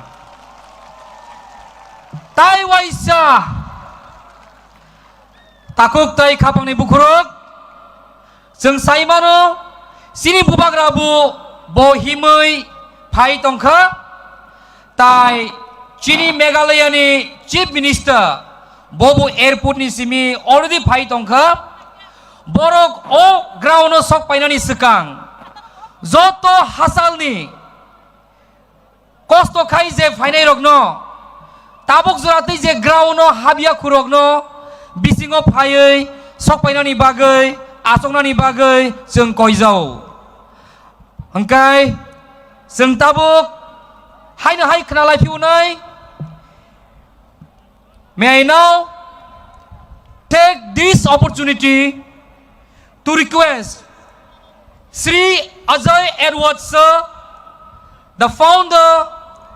Tai waisa takhuk tai khapangni bukhurok. Chwng sai mano, chini bubagra bo, bo himwi phai tongkha, tai chini Meghalaya ni Chief Minister bo bo airport ni simi already phai tongkha. Borok o ground o sok painani swkang joto hachal ni kosto khai je phainai rokno, tabuk jora tei je ground no habya khurokno bisingo phaiwi sok painani bagwi, achuknani bagwi chwng koijao. Hwnkhe chwng tabuk haino hai khna lai phiunai. May I now take this opportunity to request Shri Ajay Edward sir, the founder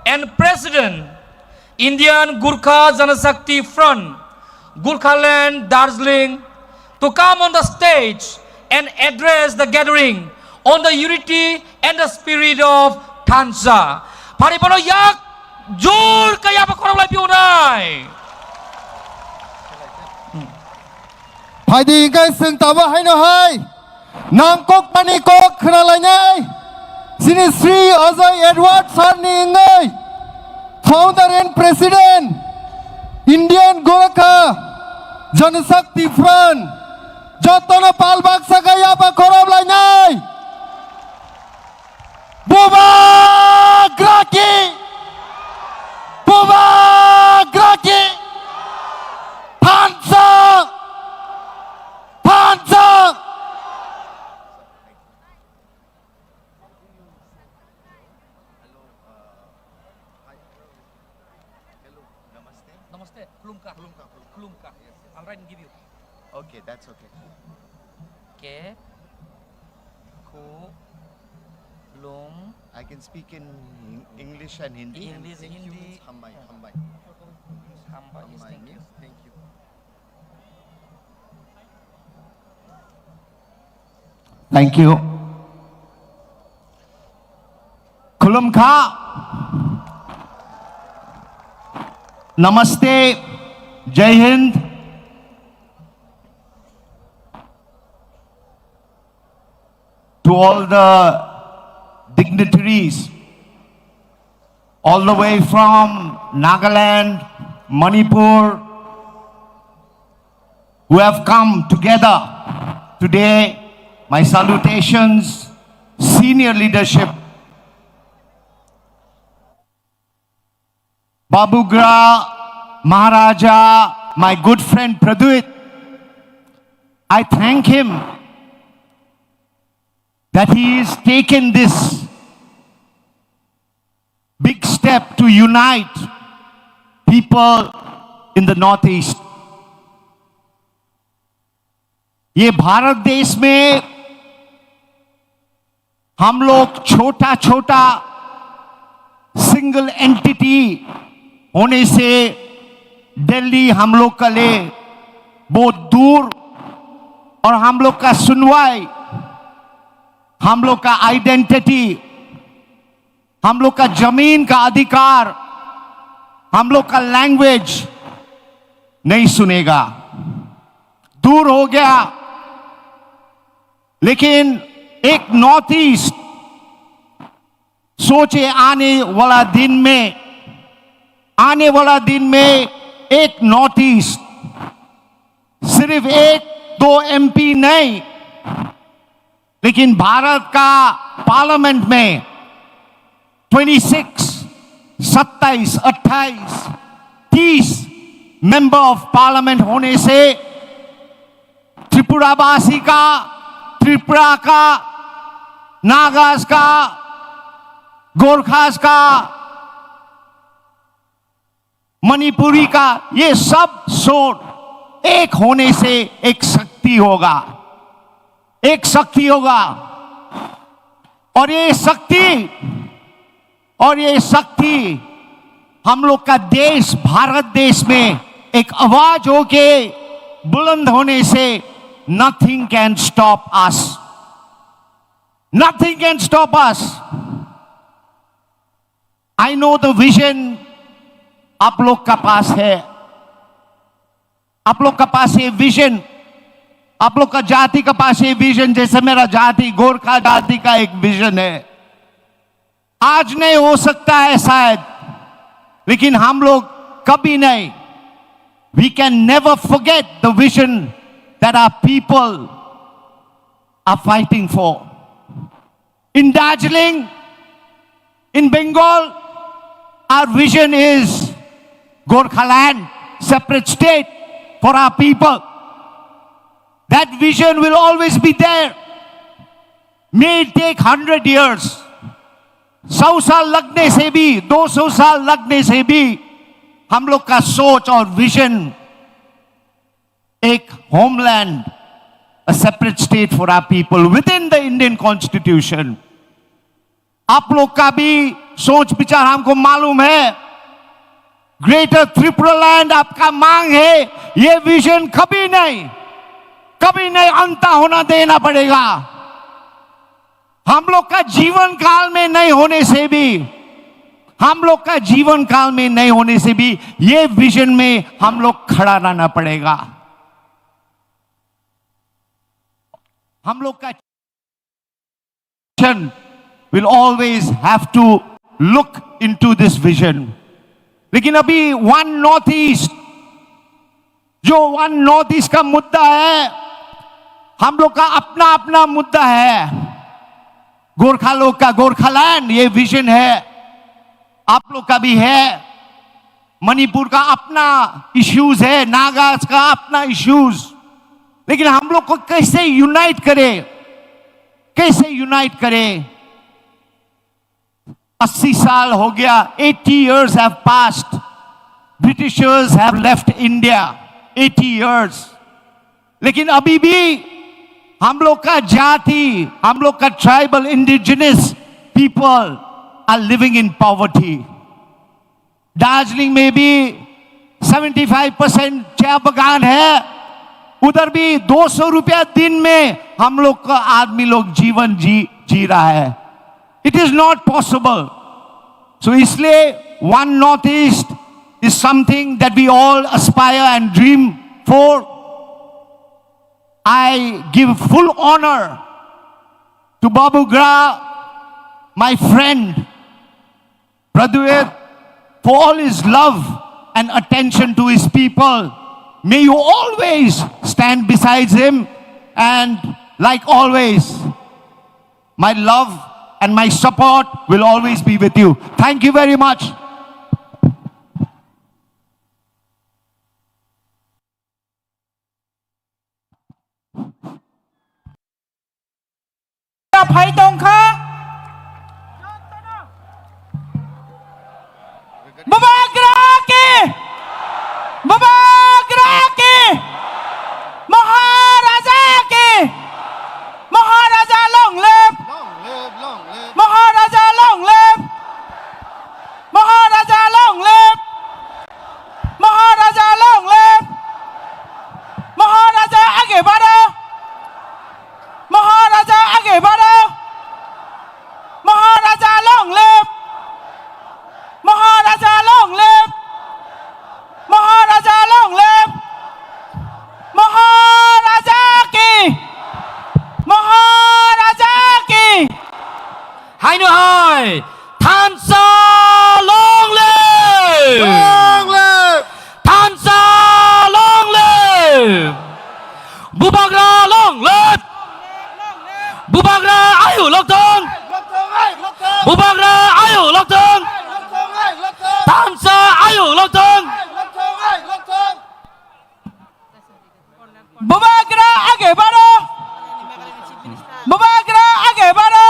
and president, Indian Gorkha Janashakti Front, Gorkhaland, Darjeeling, to come on the stage and address the gathering on the unity and the spirit of Thansa. Phari bono yak jor kaya ba khorok lai piunai. Phaidi hingke chwng tabo haino hai nang kok mani kok khna lainai. Chini Sri Ajay Edward sir ni wngwi founder and president Indian Gorkha Janashakti Front jotono pal baksa kaya ba khorok lainai. Bubagra ki! Bubagra ki! Thansa! Thansa! Hello, uh, hi. Hello, namaste. Namaste. Khulumkha. Khulumkha, khulumkha. Khulumkha. Yes, yes. I'll write and give you. Okay, that's okay. Ke. Khu. Lum. I can speak in Eng-, English and Hindi. And English, thank you Hindi. Means hambai, hambai. Hambai is hambai thank you. Means thank you. Thank you. Khulumkha. Namaste. Jai Hind. To all the dignitaries, all the way from Nagaland, Manipur, who have come together today. My salutations, senior leadership. Babugra, Maharaja, my good friend Pradyut, I thank him that he has taken this big step to unite people in the Northeast. ये भारत देश में हम लोग छोटा छोटा single entity होने से दिल्ली हम लोग के लिए बहुत दूर, और हम लोग का सुनवाई, हम लोग का आइडेंटिटी, हम लोग का जमीन का अधिकार, हम लोग का लैंग्वेज नहीं सुनेगा, दूर हो गया। लेकिन एक नॉर्थ ईस्ट सोचे, आने वाला दिन में, आने वाला दिन में एक नॉर्थ ईस्ट सिर्फ एक दो एमपी नहीं, लेकिन भारत का पार्लियामेंट में ट्वेंटी सिक्स, सत्ताईस, अट्ठाईस, तीस मेंबर ऑफ पार्लियामेंट होने से त्रिपुरावासी का, त्रिपुरा का, नागास का, गोरखास का, मणिपुरी का, ये सब सोच एक होने से एक शक्ति होगा, एक शक्ति होगा। और ये शक्ति, और ये शक्ति हम लोग का देश, भारत देश में एक आवाज होके बुलंद होने से nothing can stop us, nothing can stop us। I know the vision आप लोग का पास है, आप लोग का पास ये विजन, आप लोग का जाति का पास ये विजन, जैसे मेरा जाति, गोरखा जाति का एक विजन है। आज नहीं हो सकता है शायद, लेकिन हम लोग कभी नहीं, we can never forget the vision that our people are fighting for. In Darjeeling, in Bengal, our vision is Gorkhaland, separate state for our people. That vision will always be there. May it take hundred years. सौ साल लगने से भी, दो सौ साल लगने से भी, हम लोग का सोच और विजन एक homeland, a separate state for our people within the Indian Constitution। आप लोग का भी सोच विचार हमको मालूम है। ग्रेटर त्रिपुरालैंड आपका मांग है, ये विजन कभी नहीं, कभी नहीं अंत होना देना पड़ेगा। हम लोग का जीवन काल में नहीं होने से भी, हम लोग का जीवन काल में नहीं होने से भी ये विजन में हम लोग खड़ा रहना पड़ेगा। हम लोग का will always have to look into this vision। लेकिन अभी वन नॉर्थ ईस्ट, जो वन नॉर्थ ईस्ट का मुद्दा है, हम लोग का अपना अपना मुद्दा है। गोरखा लोग का गोरखालैंड ये विजन है, आप लोग का भी है। मणिपुर का अपना इश्यूज है, नागास का अपना इश्यूज, लेकिन हम लोग को कैसे यूनाइट करें, कैसे यूनाइट करें? अस्सी साल हो गया, eighty years have passed, Britishers have left India, eighty years। लेकिन अभी भी हम लोग का जाति, हम लोग का tribal indigenous people are living in poverty. Darjeeling में भी सेवेंटी फाइव परसेंट चाय बागान है, उधर भी दो सौ रुपया दिन में हम लोग का आदमी लोग जीवन जी जी रहा है। It is not possible। So इसलिए one north east is something that we all aspire and dream for। I give full honor to Babu Gra, my friend, Pradyot, for all his love and attention to his people. May you always stand beside him, and like always, my love and my support will always be with you। Thank you very much। phai tongkha. Bubagra ki! Bubagra ki! Maharaja ki! Maharaja long live! Long live, long live. Maharaja long live! Maharaja long live! Maharaja long live! Maharaja age baro! Maharaja age baro! Maharaja long live! Maharaja long live! Maharaja long live! Maharaja ki! Maharaja ki! Haino hai! Thansa long live! Long live! Thansa long live! Bubagra long live! Bubagra ayu lokthong! Bubagra ayu lokthong! Thansa ayu lokthong! Bubagra age baro! Bubagra age baro!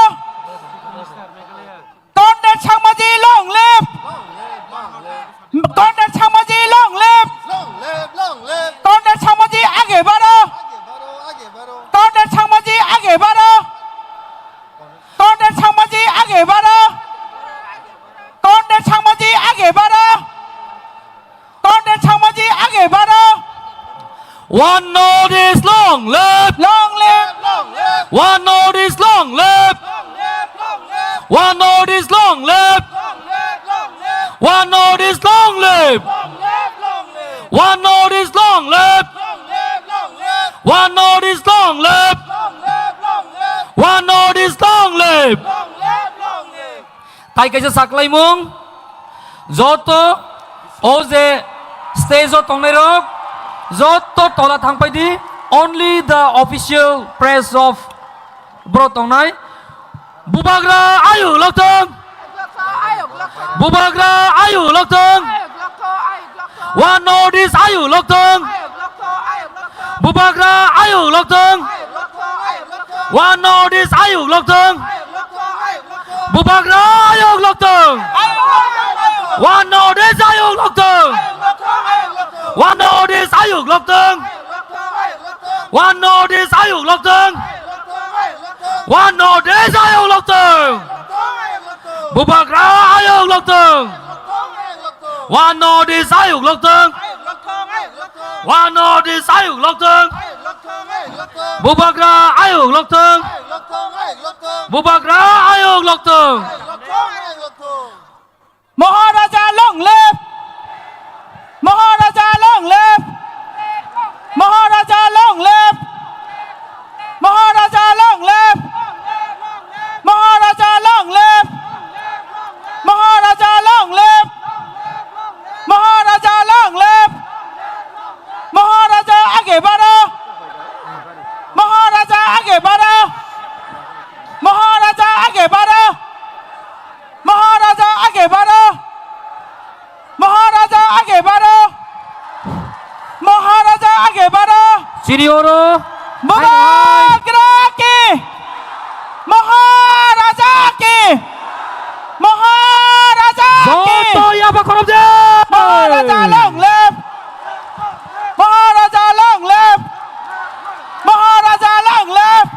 Conrad Sangmaji long live! Conrad Sangmaji long live! Conrad Sangmaji age baro! Conrad Sangmaji age baro! Conrad Sangmaji age baro! Conrad Sangmaji age baro! Conrad Sangmaji age baro! One North East long live! Long live! Long live! One North East long live! Long live! Long live! One North East long live! Long live! Long live! One North East long live! Long live! Long live! One North East long live! Long live! Long live! One North East long live! Long live! Long live! One North East long live! Long live! Long live! Tai kaisa saklaimung, joto o je stage o tongnai rok, joto tola thangpai di, only the official press of bro tongnai. Bubagra ayuk lokthong. Bubagra ayuk lokthong. One North East ayuk lokthong. Bubagra ayuk lokthong. One North East ayuk lokthong. Bubagra ayuk lokthong. One North East ayuk lokthong. One North East ayuk lokthong. One North East ayuk lokthong. One North East ayuk lokthong. Bubagra ayuk lokthong. One North East ayuk lokthong. One North East ayuk lokthong. Bubagra ayuk lokthong. Bubagra ayuk lokthong. Maharaja long live! Maharaja long live! Maharaja long live! Maharaja long live! Maharaja long live! Maharaja long live! Maharaja long live! Maharaja age baro! Maharaja age baro! Maharaja age baro! Maharaja age baro! Maharaja age baro! Maharaja age baro! Chini oro Bubagra ki! Maharaja ki! Maharaja ki! Joto yaba khorop de! Maharaja long live! Maharaja long live! Maharaja long live!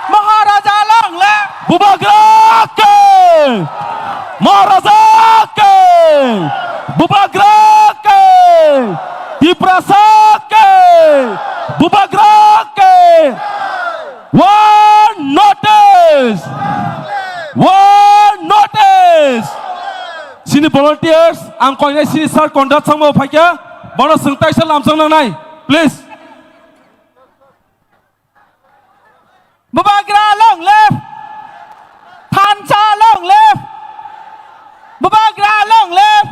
Maharaja long live! Bubagra ke! Maharaja ke! Bubagra ke! Tiprasa ke! Bubagra ke! One North East! One North East! Sini volunteers, ang koinai sini sir Conrad Sangma phaikha, bono swng taisa lamsong nangnai, please. Bubagra long live! Thansa long live! Bubagra long live!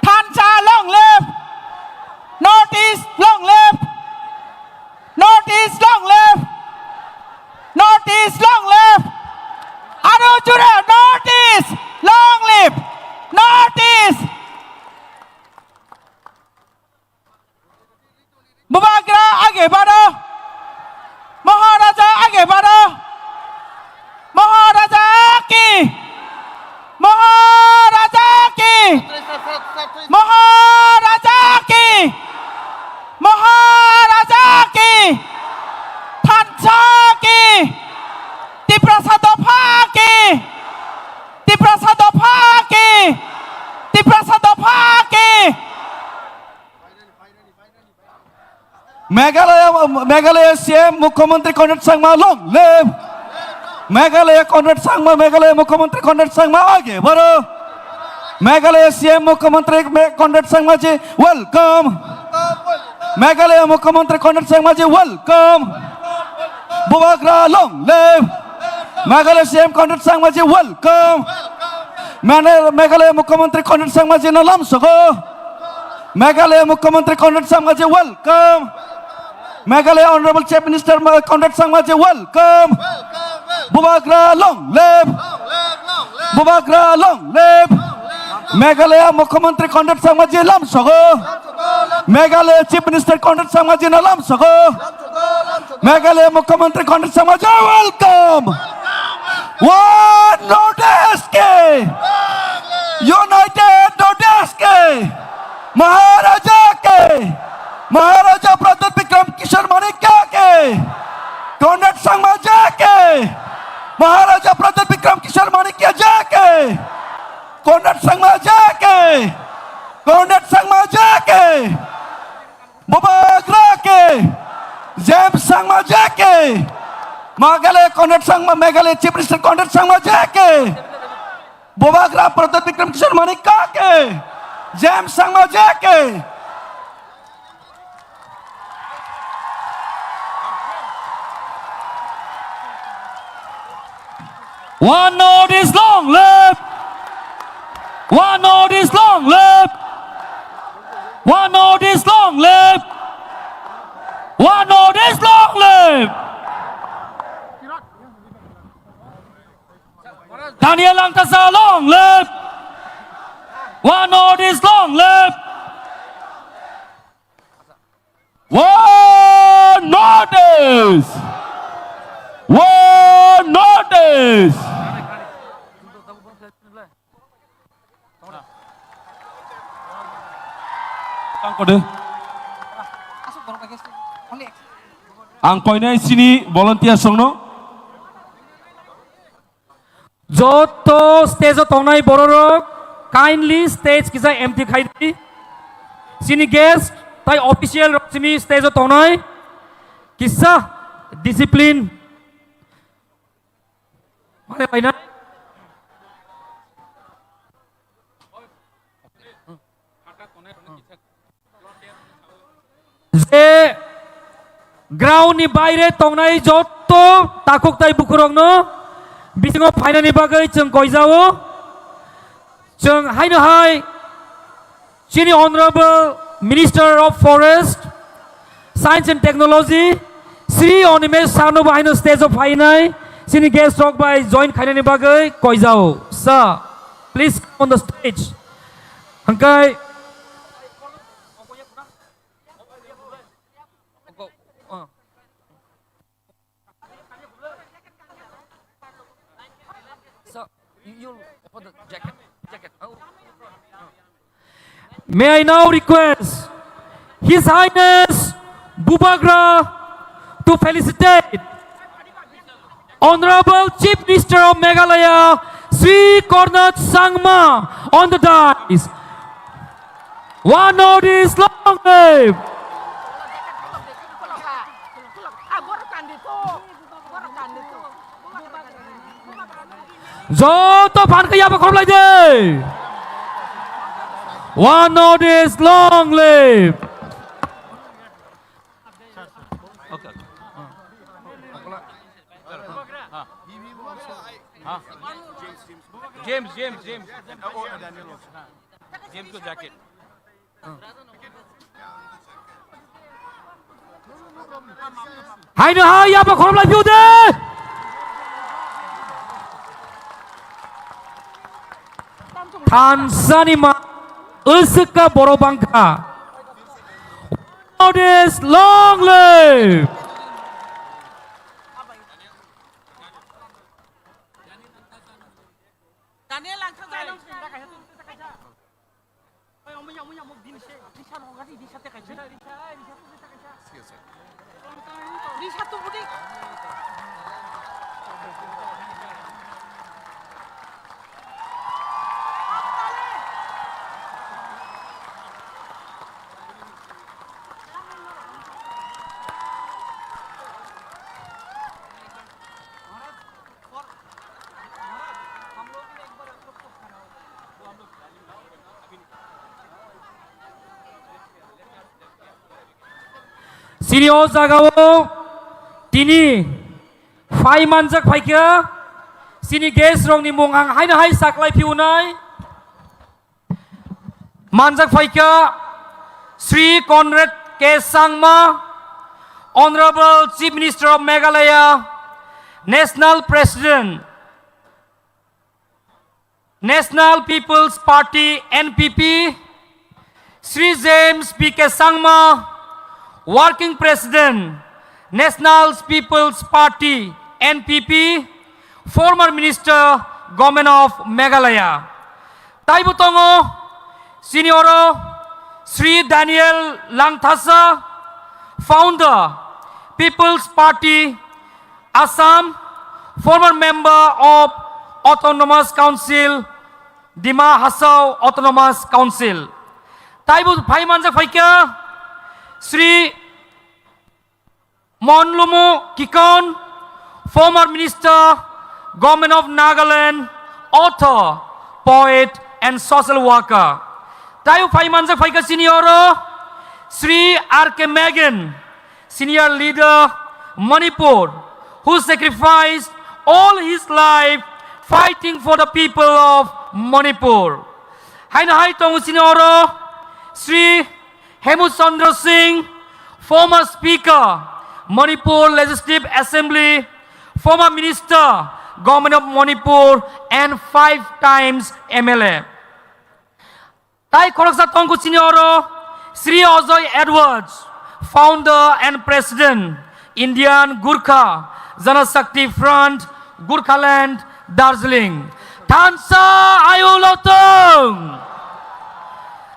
Thansa long live! North East long live! North East long live! North East long live! Aro jora North East long live! North East! Meghalaya, Meghalaya C M Mukhyamantri Conrad Sangma, long live. Meghalaya Conrad Sangma, Meghalaya Mukhyamantri Conrad Sangma, age baro. Meghalaya C M Mukhyamantri Me-, Conrad Sangma ji, welcome. Meghalaya Mukhyamantri Conrad Sangma ji, welcome. Bubagra, long live. Meghalaya C M Conrad Sangma ji, welcome. Mane-, Meghalaya Mukhyamantri Conrad Sangma ji no lamsogo. Meghalaya Mukhyamantri Conrad Sangma ji, welcome. Meghalaya Honorable Chief Minister Ma-, Conrad Sangma ji, welcome. Bubagra, long live. Bubagra, long live. Meghalaya Mukhyamantri Conrad Sangma ji lamsogo. Meghalaya Chief Minister Conrad Sangma ji no lamsogo. Meghalaya Mukhyamantri Conrad Sangma ji, welcome. One North East ke, United North East ke, Maharaja ke, Maharaja Pradyot Bikram Kishore Manikya ke, Conrad Sangma ji ke, Maharaja Pradyot Bikram Kishore Manikya ji ke, Conrad Sangma ji ke, Conrad Sangma ji ke. Bubagra ke, James Sangma ji ke, Meghalaya Conrad Sangma, Meghalaya Chief Minister Conrad Sangma ji ke, Bubagra Pradyot Bikram Kishore Manikya ke, James Sangma ji ke. One North East, long live! One North East, long live! One North East, long live! One North East, long live! Daniel Langthasa, long live! One North East, long live! One North East! One North East! Ang koinai sini volunteer songno. Joto stage o tongnai bororok kindly stage kisa empty khaidi. Chini guest tai official rok simi stage o tongnai kisa discipline. Mane paina. Je ground ni baire tongnai jotto takhuk tai bukhurokno bisingo phainani bagwi chwng koijao. Chwng haino hai chini Honorable Minister of Forest, Science and Technology, Shri Animesh Sharma bo haino stage o phainai chini guest rok bai join khainani bagwi koijao. Sir, please come on the stage. Hangkai. So, you, you for the jacket, jacket. Oh. May I now request His Highness Bubagra to felicitate Honorable Chief Minister of Meghalaya, Shri Conrad Sangma, on the dais. One North East, long live! Joto phan khe yaba khorok lai de. One North East, long live. Okay, okay. James, James, James. James ko jacket. Haino ha yaba khorok lai piu de. Thansani ma usukka borok bangkha. One North East, long live. Daniel, ang thang jai nang sing da kaisa, da kaisa. Oi, omo ya, omo ya, omo bini se, risa no gadi, risa te kaisa. Risa, risa te kaisa. Risa tu budi. Chini o jagao tini phai manjak phaikha, chini guest rokni mung ang haino hai saklai phiunai. Manjak phaikha Shri Conrad K Sangma, Honorable Chief Minister of Meghalaya, National President, National People's Party, N P P, Shri James P K Sangma, Working President, National People's Party, N P P, former Minister, Government of Meghalaya. Taibo tongo chini oro Shri Daniel Langthasa, founder, People's Party, Assam, former member of Autonomous Council, Dima Hasao Autonomous Council. Taibo phai manjak phaikha Shri Monlumo Kikon, former minister, Government of Nagaland, author, poet and social worker. Taibo phai manjak phaikha chini oro Shri R K Megan, senior leader, Manipur, who sacrificed all his life fighting for the people of Manipur. Haino hai tongo chini oro Shri Hemu Chandra Singh, former speaker, Manipur Legislative Assembly, former minister, Government of Manipur, and five times M L A. Tai khoroksa tongo chini oro Shri Ajoy Edwards, founder and president, Indian Gurkha Janashakti Front, Gurkhaland, Darjeeling. Thansa ayuk lokthung.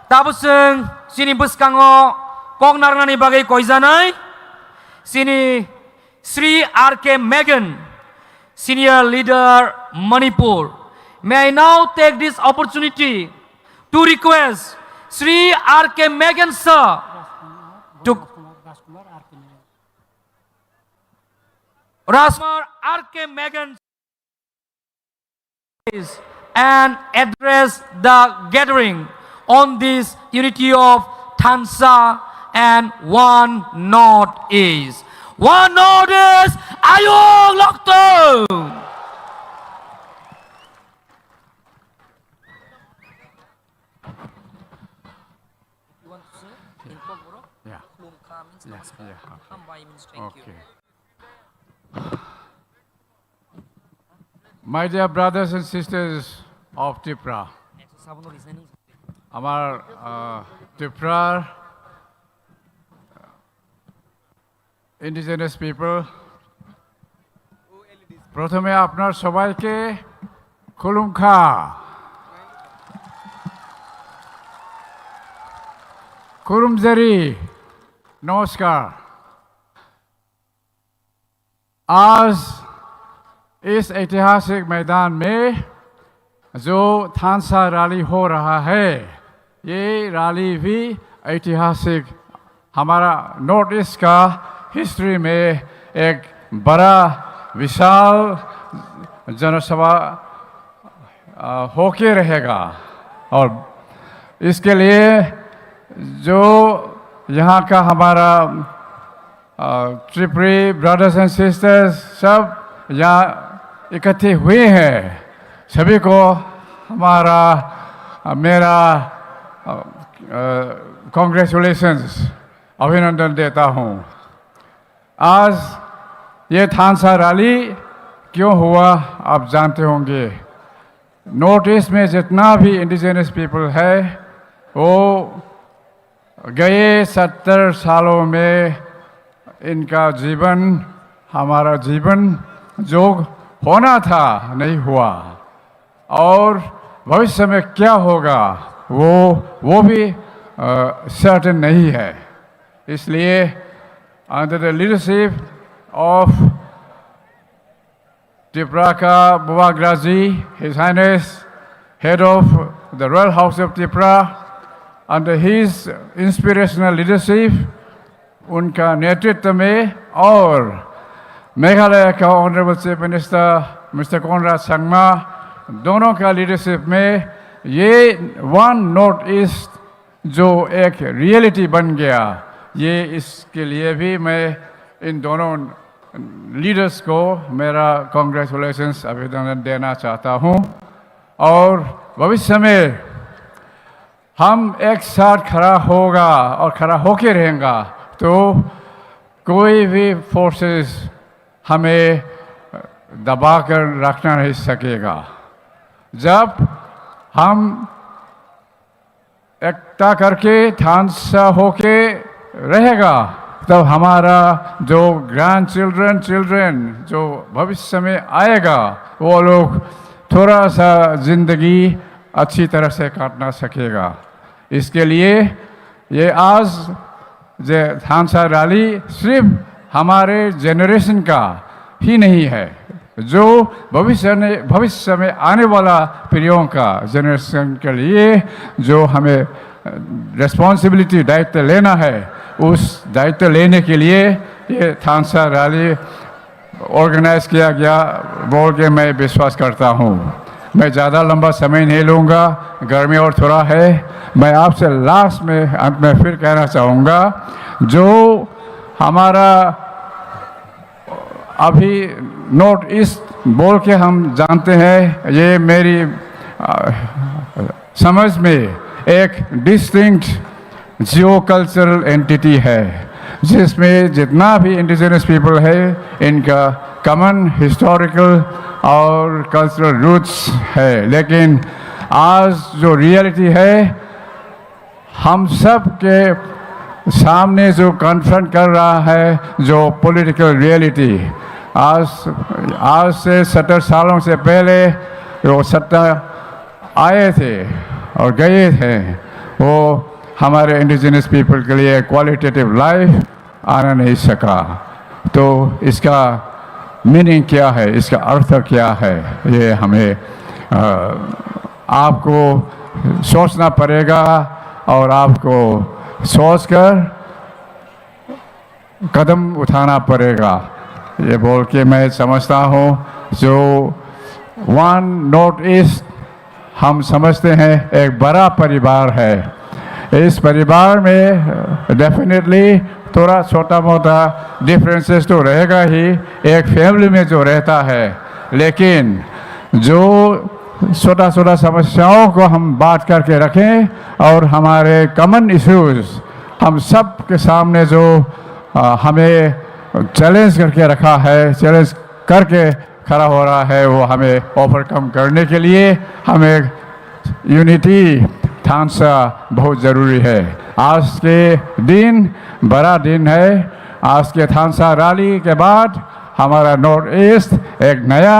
Tabuk chwng chini bwskango kok narwknani bagwi koijanai chini Shri R K Megan, senior leader, Manipur. May I now take this opportunity to request Shri R K Megan sir to Rajkumar R K Megan and address the gathering on this unity of Thansa and one Northeast. One Northeast, ayuk lokthung! You want to say in Kokborok? Yeah. Khulumkha means yeah, namaskar. Yeah, okay. Hambai means thank you. Okay. My dear brothers and sisters of Tipra, আমাৰ, আহ, ত্ৰিপুৰাৰ indigenous people, প্ৰথমে আপোনাৰ সবাইকে খুলুমখা, খুলুমজাৰি, নমস্কাৰ। आज इस ऐतिहासिक मैदान में जो थानसा रैली हो रहा है, ये रैली भी ऐतिहासिक, हमारा नॉर्थ ईस्ट का हिस्ट्री में एक बड़ा विशाल जनसभा, अ, होके रहेगा। और इसके लिए जो यहाँ का हमारा, अ, त्रिपुरी ब्रदर्स एंड सिस्टर्स सब यहाँ इकट्ठे हुए हैं, सभी को हमारा, अ, मेरा, अ, अ, कॉन्ग्रेचुलेशंस, अभिनंदन देता हूँ। आज ये थानसा रैली क्यों हुआ, आप जानते होंगे। नॉर्थ ईस्ट में जितना भी इंडिजिनस पीपल है, वो गए सत्तर सालों में इनका जीवन, हमारा जीवन जो होना था, नहीं हुआ। और भविष्य में क्या होगा, वो, वो भी, अ, सर्टेन नहीं है। इसलिए, under the leadership of Tipraka Bubagraji, His Highness, Head of the Royal House of Tipra, under his inspirational leadership, उनका नेतृत्व में और मेघालय का honourable chief minister mister Conrad Sangma दोनों का लीडरशिप में ये वन नॉर्थ ईस्ट जो एक रियलिटी बन गया, ये, इसके लिए भी मैं इन दोनों लीडर्स को मेरा कॉन्ग्रेचुलेशंस, अभिनंदन देना चाहता हूँ। और भविष्य में हम एक साथ खड़ा होगा और खड़ा होके रहेगा, तो कोई भी फोर्सेस हमें दबा कर रखना नहीं सकेगा। जब हम एकता करके थानसा होके रहेगा, तब हमारा जो ग्रैंड चिल्ड्रन, चिल्ड्रन जो भविष्य में आएगा, वो लोग थोड़ा सा जिंदगी अच्छी तरह से काटना सकेगा। इसके लिए ये आज ये थानसा रैली सिर्फ हमारे जनरेशन का ही नहीं है, जो भविष्य ने, भविष्य में आने वाला पीढ़ियों का जनरेशन के लिए जो हमें रिस्पॉन्सिबिलिटी, दायित्व लेना है, उस दायित्व लेने के लिए ये थानसा रैली ऑर्गेनाइज किया गया बोल के मैं विश्वास करता हूँ। मैं ज़्यादा लंबा समय नहीं लूँगा, गर्मी और थोड़ा है। मैं आपसे लास्ट में, अंत में फिर कहना चाहूँगा, जो हमारा अभी नॉर्थ ईस्ट बोल के हम जानते हैं, ये मेरी, आ, समझ में एक डिस्टिंक्ट जियो कल्चरल एंटिटी है, जिसमें जितना भी इंडिजिनस पीपल है, इनका कॉमन हिस्टोरिकल और कल्चरल रूट्स है। लेकिन आज जो रियलिटी है, हम सब के सामने जो कन्फ्रंट कर रहा है, जो पॉलिटिकल रियलिटी, आज, आज से सत्तर सालों से पहले जो सत्ता आए थे और गए थे, वो हमारे इंडिजिनस पीपल के लिए क्वालिटेटिव लाइफ आना नहीं सका। तो इसका मीनिंग क्या है, इसका अर्थ क्या है, ये हमें, अ, आपको सोचना पड़ेगा और आपको सोचकर कदम उठाना पड़ेगा, ये बोल के मैं समझता हूँ। जो वन नॉर्थ ईस्ट हम समझते हैं एक बड़ा परिवार है। इस परिवार में डेफिनेटली थोड़ा छोटा मोटा डिफरेंसेस तो रहेगा ही, एक फैमिली में जो रहता है, लेकिन जो छोटा छोटा समस्याओं को हम बात करके रखें और हमारे कॉमन इश्यूज हम सब के सामने जो, अ, हमें चैलेंज करके रखा है, चैलेंज करके खड़ा हो रहा है, वो हमें ओवरकम करने के लिए हमें यूनिटी थानसा बहुत ज़रूरी है। आज के दिन बड़ा दिन है। आज के थानसा रैली के बाद हमारा नॉर्थ ईस्ट एक नया,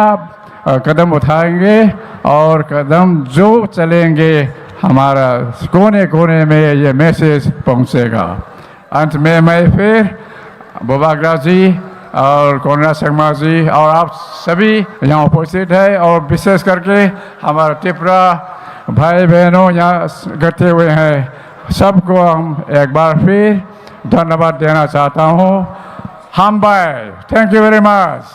अ, कदम उठाएंगे और कदम जो चलेंगे, हमारा कोने कोने में ये मैसेज पहुंचेगा। अंत में मैं फिर बुबाग्रा जी और कोनराड संगमा जी और आप सभी यहाँ उपस्थित है और विशेष करके हमारे त्रिपुरा भाई बहनों यहाँ इकट्ठे हुए हैं, सबको हम एक बार फिर धन्यवाद देना चाहता हूँ। Hambai, thank you very much.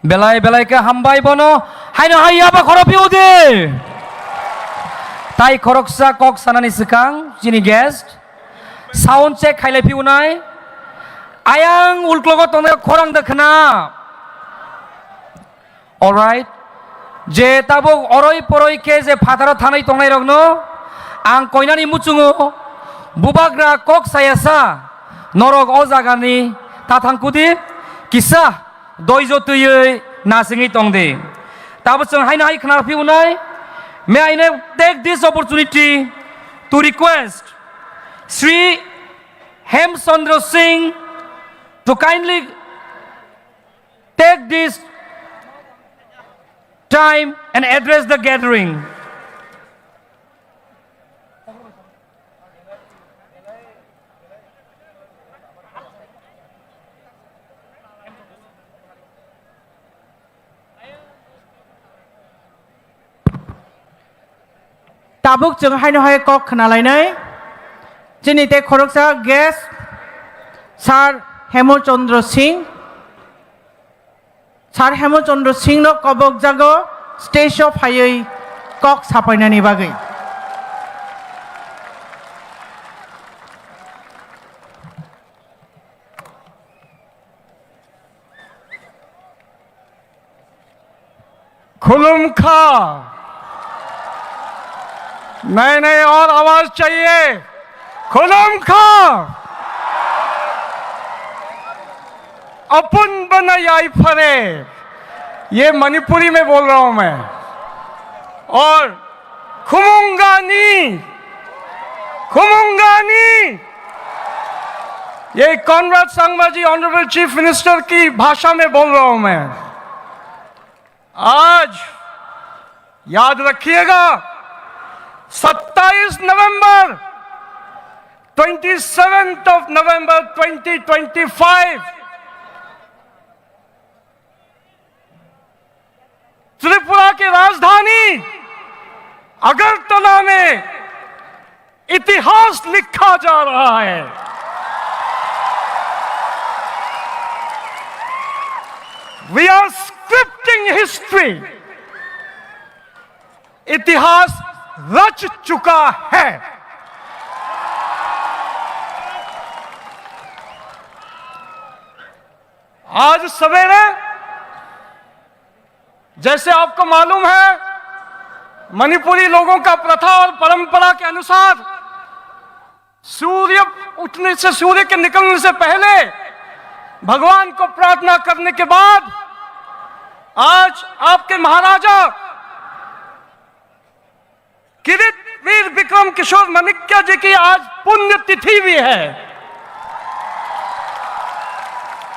Belai belai khe hambai bono. Haino hai yaba khoro piu di. Tai khoroksa kok sanani swkang chini guest sound check khailai piu nai. Ayang ulklogo tongnai khorang da khna. Alright. Je tabuk oroi poroi khe je phataro thanai tongnai rokno ang koinani muchungo bubagra kok sayasa norok o jagani ta thangkudi kisa doijo twiwi nasingwi tongdi. Tabuk chwng haino hai khna phi unai. May I now take this opportunity to request Sri Hemchandra Singh to kindly take this time and address the gathering. Tabuk chwng haino hai kok khna lainai. Chini tei khoroksa guest Sir Hemchandra Singh. Sir Hemchandra Singh no kobok jago stage o phaiwi kok sapainani bagwi. Khulumkha. नहीं, नहीं, और आवाज चाहिए। Khulumkha. Apun bana yai phare. ये मणिपुरी में बोल रहा हूं मैं। और Khumungani, Khumungani, ये कॉनराड संगमा जी, ऑनरेबल चीफ मिनिस्टर की भाषा में बोल रहा हूं मैं। आज याद रखिएगा, सत्ताईस नवंबर, twenty seventh of November twenty twenty five, Tripura की राजधानी अगरतला में इतिहास लिखा जा रहा है। We are scripting history. इतिहास रच चुका है। आज सवेरे, जैसे आपको मालूम है, मणिपुरी लोगों का प्रथा और परंपरा के अनुसार सूर्य उठने से, सूर्य के निकलने से पहले भगवान को प्रार्थना करने के बाद आज आपके महाराजा किरीट वीर विक्रम किशोर माणिक्य जी की आज पुण्यतिथि भी है।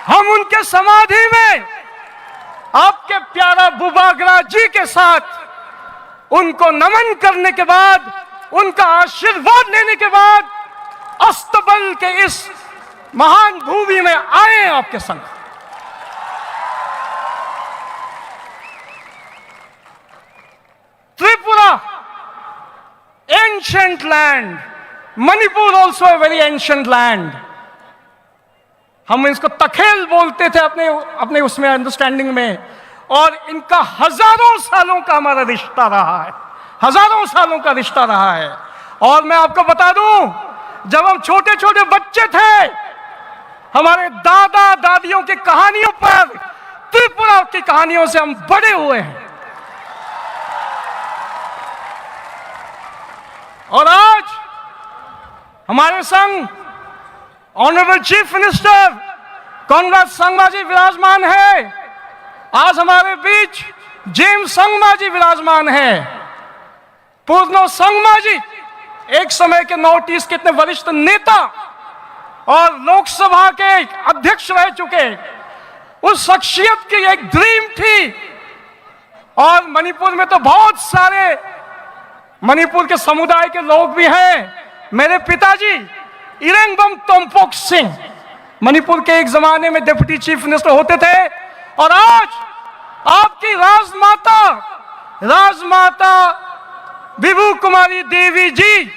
हम उनके समाधि में आपके प्यारा बुबागरा जी के साथ उनको नमन करने के बाद, उनका आशीर्वाद लेने के बाद अस्तबल के इस महान भूमि में आए हैं आपके संग। Tripura, ancient land. Manipur also a very ancient land. हम इसको तखेल बोलते थे अपने, अपने उसमें अंडरस्टैंडिंग में, और इनका हजारों सालों का हमारा रिश्ता रहा है, हजारों सालों का रिश्ता रहा है। और मैं आपको बता दूं, जब हम छोटे छोटे बच्चे थे, हमारे दादा दादियों की कहानियों पर, त्रिपुरा की कहानियों से हम बड़े हुए हैं। और आज हमारे संग honourable chief minister Conrad Sangma ji विराजमान है। आज हमारे बीच जेम्स संगमा जी विराजमान है। पूर्णो संगमा जी एक समय के नॉर्थ ईस्ट के इतने वरिष्ठ नेता और लोकसभा के अध्यक्ष रह चुके, उस शख्सियत की एक ड्रीम थी। और मणिपुर में तो बहुत सारे मणिपुर के समुदाय के लोग भी हैं। मेरे पिताजी इरेंगबम तोम्पोक सिंह मणिपुर के एक जमाने में डिप्टी चीफ मिनिस्टर होते थे, और आज आपकी राजमाता, राजमाता विभू कुमारी देवी जी,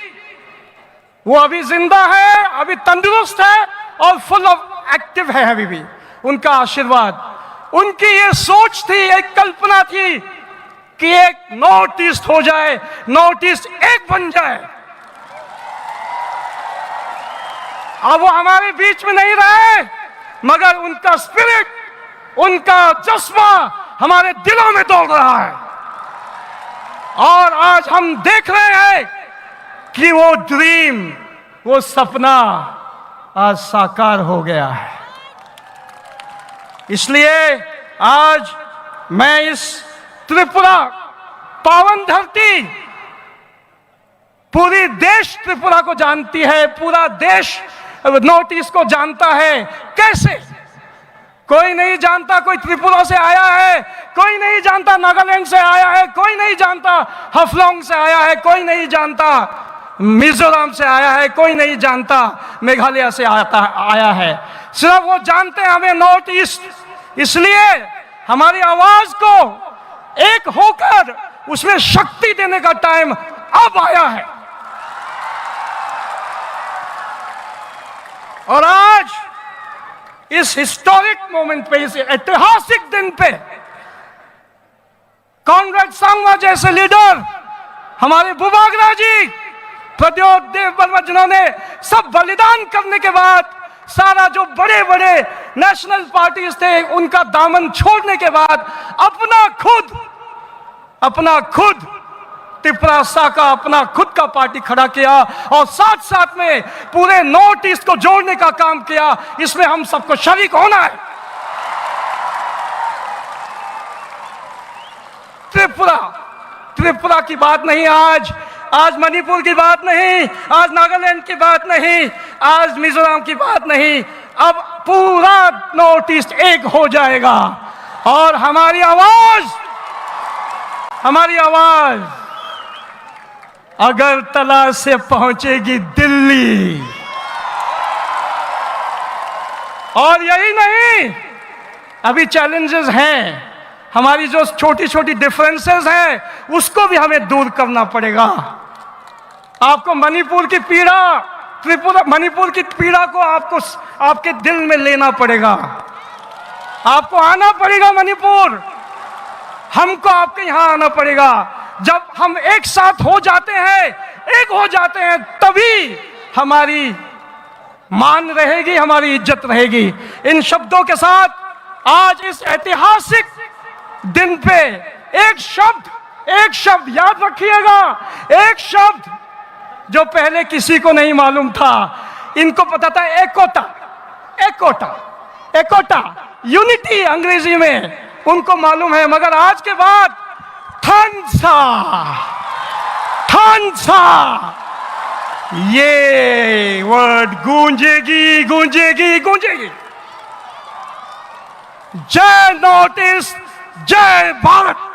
वो अभी जिंदा है, अभी तंदुरुस्त है और फुल ऑफ एक्टिव है अभी भी। उनका आशीर्वाद, उनकी ये सोच थी, एक कल्पना थी कि एक नॉर्थ ईस्ट हो जाए, नॉर्थ ईस्ट एक बन जाए। अब वो हमारे बीच में नहीं रहे, मगर उनका स्पिरिट, उनका जज्बा हमारे दिलों में दौड़ रहा है। और आज हम देख रहे हैं कि वो ड्रीम, वो सपना आज साकार हो गया है। इसलिए आज मैं इस त्रिपुरा, पावन धरती, पूरी देश त्रिपुरा को जानती है, पूरा देश नॉर्थ ईस्ट को जानता है। कैसे? कोई नहीं जानता कोई त्रिपुरा से आया है, कोई नहीं जानता नागालैंड से आया है, कोई नहीं जानता हफलोंग से आया है, कोई नहीं जानता मिजोरम से आया है, कोई नहीं जानता मेघालय से आता, आया है। सिर्फ वो जानते हैं हमें नॉर्थ ईस्ट। इसलिए हमारी आवाज को एक होकर उसमें शक्ति देने का टाइम अब आया है। और आज इस हिस्टोरिक मोमेंट पे, इस ऐतिहासिक दिन पे कॉनराड संगमा जैसे लीडर हमारे बुबागरा जी, प्रद्योत देव वर्मा, जिन्होंने सब बलिदान करने के बाद सारा जो बड़े बड़े नेशनल पार्टीज थे, उनका दामन छोड़ने के बाद अपना खुद, अपना खुद तिपरासा का अपना खुद का पार्टी खड़ा किया और साथ साथ में पूरे नॉर्थ ईस्ट को जोड़ने का काम किया। इसमें हम सबको शरीक होना है। त्रिपुरा, त्रिपुरा की बात नहीं आज, आज मणिपुर की बात नहीं, आज नागालैंड की बात नहीं, आज मिजोरम की बात नहीं, अब पूरा नॉर्थ ईस्ट एक हो जाएगा। और हमारी आवाज, हमारी आवाज अगरतला से पहुंचेगी दिल्ली। और यही नहीं, अभी चैलेंजेस हैं, हमारी जो छोटी छोटी डिफरेंसेस हैं, उसको भी हमें दूर करना पड़ेगा। आपको मणिपुर की पीड़ा, त्रिपुरा, मणिपुर की पीड़ा को आपको, आपके दिल में लेना पड़ेगा। आपको आना पड़ेगा मणिपुर, हमको आपके यहाँ आना पड़ेगा। जब हम एक साथ हो जाते हैं, एक हो जाते हैं, तभी हमारी मान रहेगी, हमारी इज्जत रहेगी। इन शब्दों के साथ आज इस ऐतिहासिक दिन पे एक शब्द, एक शब्द याद रखिएगा, एक शब्द जो पहले किसी को नहीं मालूम था, इनको पता था एकोटा, एकोटा, एकोटा, यूनिटी अंग्रेजी में उनको मालूम है, मगर आज के बाद थानसा, थानसा, ये वर्ड गूंजेगी, गूंजेगी, गूंजेगी। जय नॉर्थ ईस्ट, जय Bharat.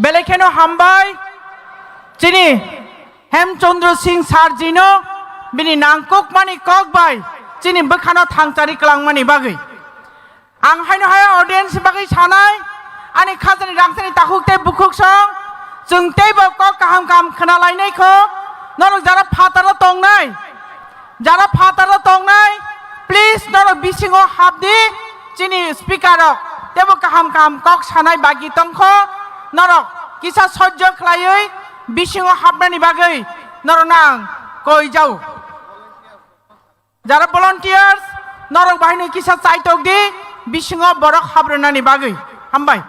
Belai kheno hambai chini Hemchandra Singh sir jino bini nangkukmani kok bai chini bwkhano thangchari kwlangmani bagwi. Ang haino hai audience bagwi sanai, ani khajani rangchani takhuk tei bukhuk song, chwng teibo kok kaham kaham khna lainai kho, norok jara phataro tongnai, jara phataro tongnai, please norok bisingo hapdi, chini speaker rok teibo kaham kaham kok sanai bagi tongkho, norok kisa sojjo khlaiwi bisingo hapnani bagwi norokno ang koi jao. Jara volunteers, norok bahaino kisa chaitok di, bisingo borok habrwnani bagwi. Hambai.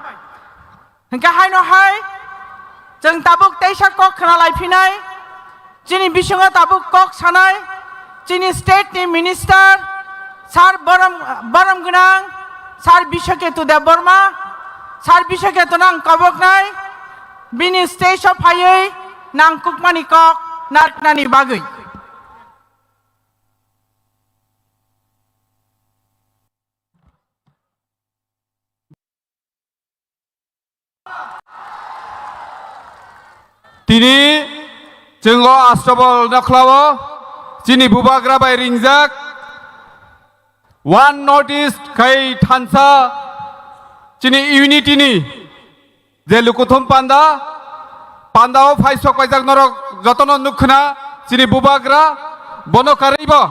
Hingke haino hai, chwng tabuk teisa kok khna lai phinai, chini bisingo tabuk kok sanai, chini state ni minister, sir borom, borom gwnang, sir Biswaketu Debbarma, sir Biswaketu nang koboknai, bini stage o phaiwi nangkukmani kok narwknani bagwi. Tini chwng o Astabol nokhlao chini bubagra bai ringjak One North East khai thansa chini unity ni je lukuthum panda, pandao phai sok paijak norok jotono nukkhna chini bubagra, bono karwibo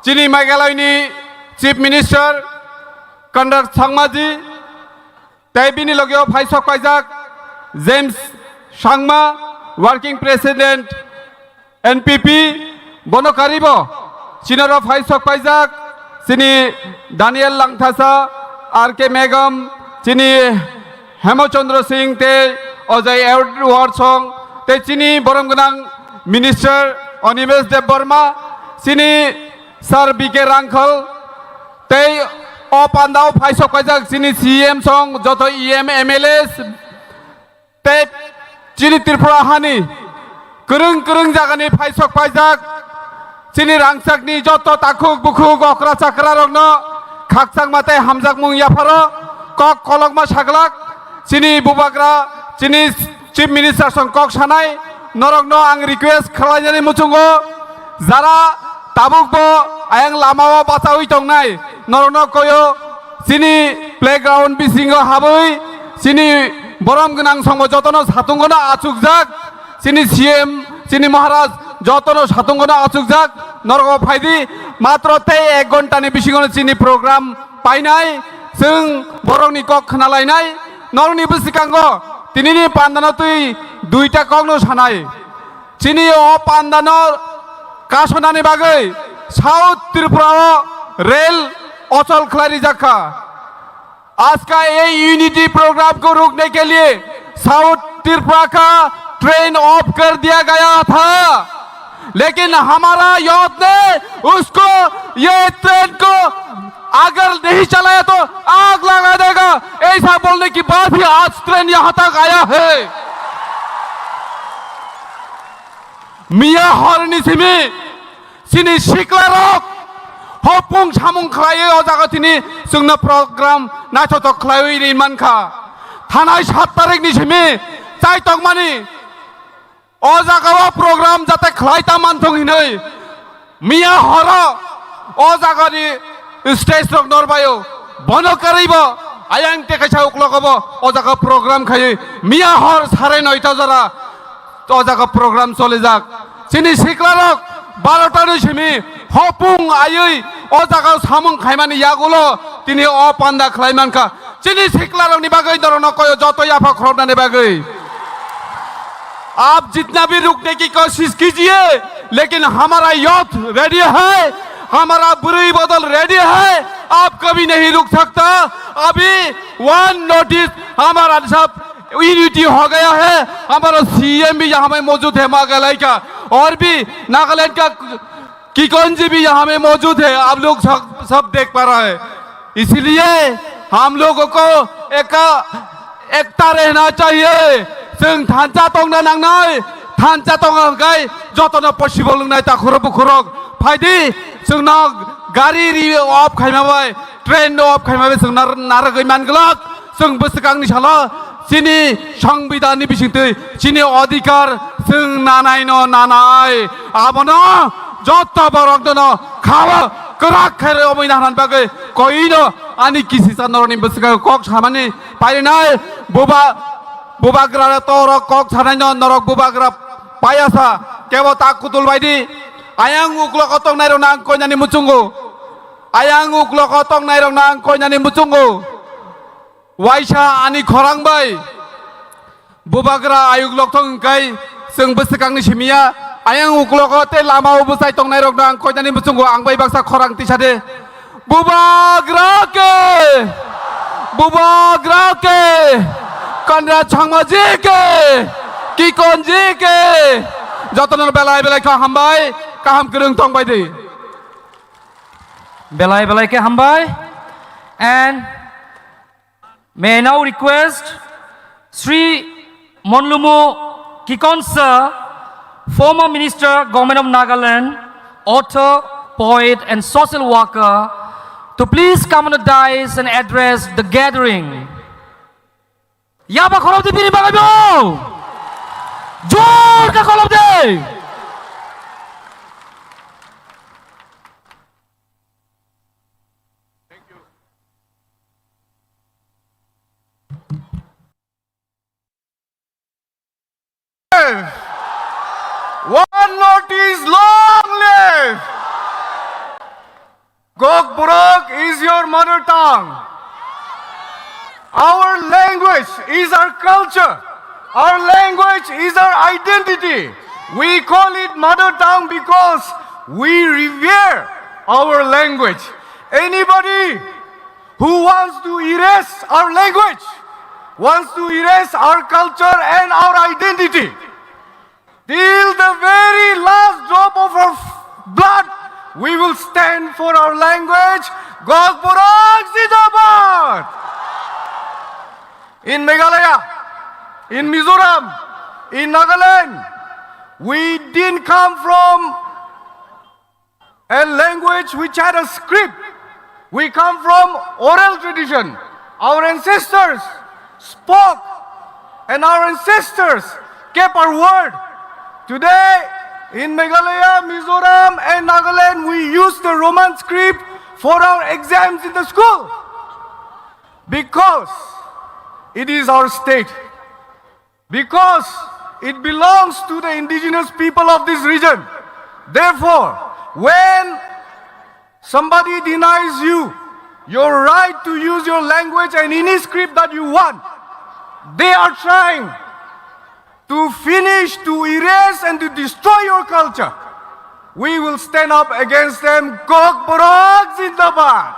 chini Meghalaya ni Chief Minister Conrad Sangma ji, tei bini logeo phai sok paijak James Sangma, Working President N P P, bono karibo chinaro phai sok paijak chini Daniel Langthasa, R K Megam, chini Hemochandra Singh tei Ajay Edward Song tei chini borom gwnang Minister Animesh Debbarma, chini Sir B K Rangkhal tei o pandao phai sok paijak chini C M song joto E M, M L As, tei chini Tripura hani kwrwng kwrwng jagani phai sok paijak chini rangchakni joto takhuk bukhuk okra chakra rokno khakchangma tei hamjakmung yapharo kok kolokma saglak chini bubagra chini Chief Minister song kok sanai norokno ang request khlainani muchungo jara tabukbo ayang lamao bachaui tongnai norokno koyo chini playground bisingo habwi chini borom gwnang songbo jotono satungono achukjak Chini C M, chini Maharaj, jotono satungono achukjak, norok phaidi, matro tei ek ghontani bisingono chini program painai, chwng borokni kok khnalainai, norokni bwskango tinini pandano twi duita kokno sanai. Chini o pandano kasonani bagwi South Tripura o rail ochol khlai rijak kha. आज का ये unity programme को रोकने के लिए साउथ त्रिपुरा का train of कर दिया गया था, लेकिन हमारा यूथ ने उसको, ये ट्रेन को अगर नहीं चलाया तो आग लगा देगा, ऐसा बोलने के बाद भी आज ट्रेन यहाँ तक आया है। Miya horni simi chini siklarok hopung samung khlaiwi o jaga tini chwngno program naithothok khlaiwi ri mankha. Thanai sat tarikni simi chai tongmani o jagao program jate khlai ta manthung hinwi miya horo o jagani stage rok norbaio. Bono kwrwibo ayang tei kaisa uklogobo o jaga program khaiwi miya hor sare noita jora o jaga program cholijak. Chini siklarok barota ni simi hopung aiwi o jaga samung khaimani yagulo tini o panda khlai mankha. Chini siklarokni bagwi norokno koyo joto yapha khoroknani bagwi. आप जितना भी रुकने की कोशिश कीजिए, लेकिन हमारा youth ready है, हमारा बुरी बदल रेडी है। आप कभी नहीं रुक सकता। अभी वन नोटिस हमारा सब यूनिटी हो गया है। हमारा सीएम भी यहाँ में मौजूद है मेघालय का, और भी नागालैंड का किकन जी भी यहाँ में मौजूद है, आप लोग सब, सब देख पा रहा है। इसलिए हम लोगों को एक, एकता रहना चाहिए। Chwng thansa tongna nangnai, thansa tongna hwnkhe jotono possible wngnai takhurok bukhurok. Phaidi, chwngno gari ri off khaima bai, train off khaima bai chwng nar-, narwgwi manglak. Chwng bwswkangni salo chini songbidanni bisingtwi chini odhikar chwng nanaino nanai. Abono joto borokno khao kwrak khe romwi nahnan bagwi koino ani kisisa norokni bwswkango kok samani parinai. Buba-, bubagra torok kok sanaino norok bubagra payasa kebo tak kutul baidi. Ayang uklogo tongnairokno ang koinani muchungo. Ayang uklogo tongnairokno ang koinani muchungo. Waisa ani khorang bai bubagra ayuk lokthong hwnkhe chwng bwswkangni simiya. Ayang uklogo tei lamao bwchai tongnairokno ang koinani muchungo ang bai baksa khorang tisa de. Bubagra ke! Bubagra ke! Konrad Sangma ji ke! Kikon ji ke! Jotono belai belai kha hambai, kaham kwrwng tong bai di. Belai belai khe hambai. And may I now request Sri Monlumu Kikonsa, former Minister, Government of Nagaland, author, poet, and social worker, to please come on the dais and address the gathering. Yaba khorok di bini bagwi bo. Jor ka khorok di. One notice, long live! Kokborok is your mother tongue. Our language is our culture. Our language is our identity. We call it mother tongue because we revere our language. Anybody who wants to erase our language, wants to erase our culture and our identity. Till the very last drop of our f-, blood, we will stand for our language. Kokborok Zindabad! In Meghalaya, in Mizoram, in Nagaland, we didn't come from a language which had a script. We come from oral tradition. Our ancestors spoke and our ancestors kept our word. Today, in Meghalaya, Mizoram, and Nagaland, we use the Roman script for our exams in the school because it is our state. Because It belongs to the indigenous people of this region. Therefore, when somebody denies you your right to use your language and any script that you want, they are trying to finish, to erase, and to destroy your culture. We will stand up against them. Kokborok Zindabad!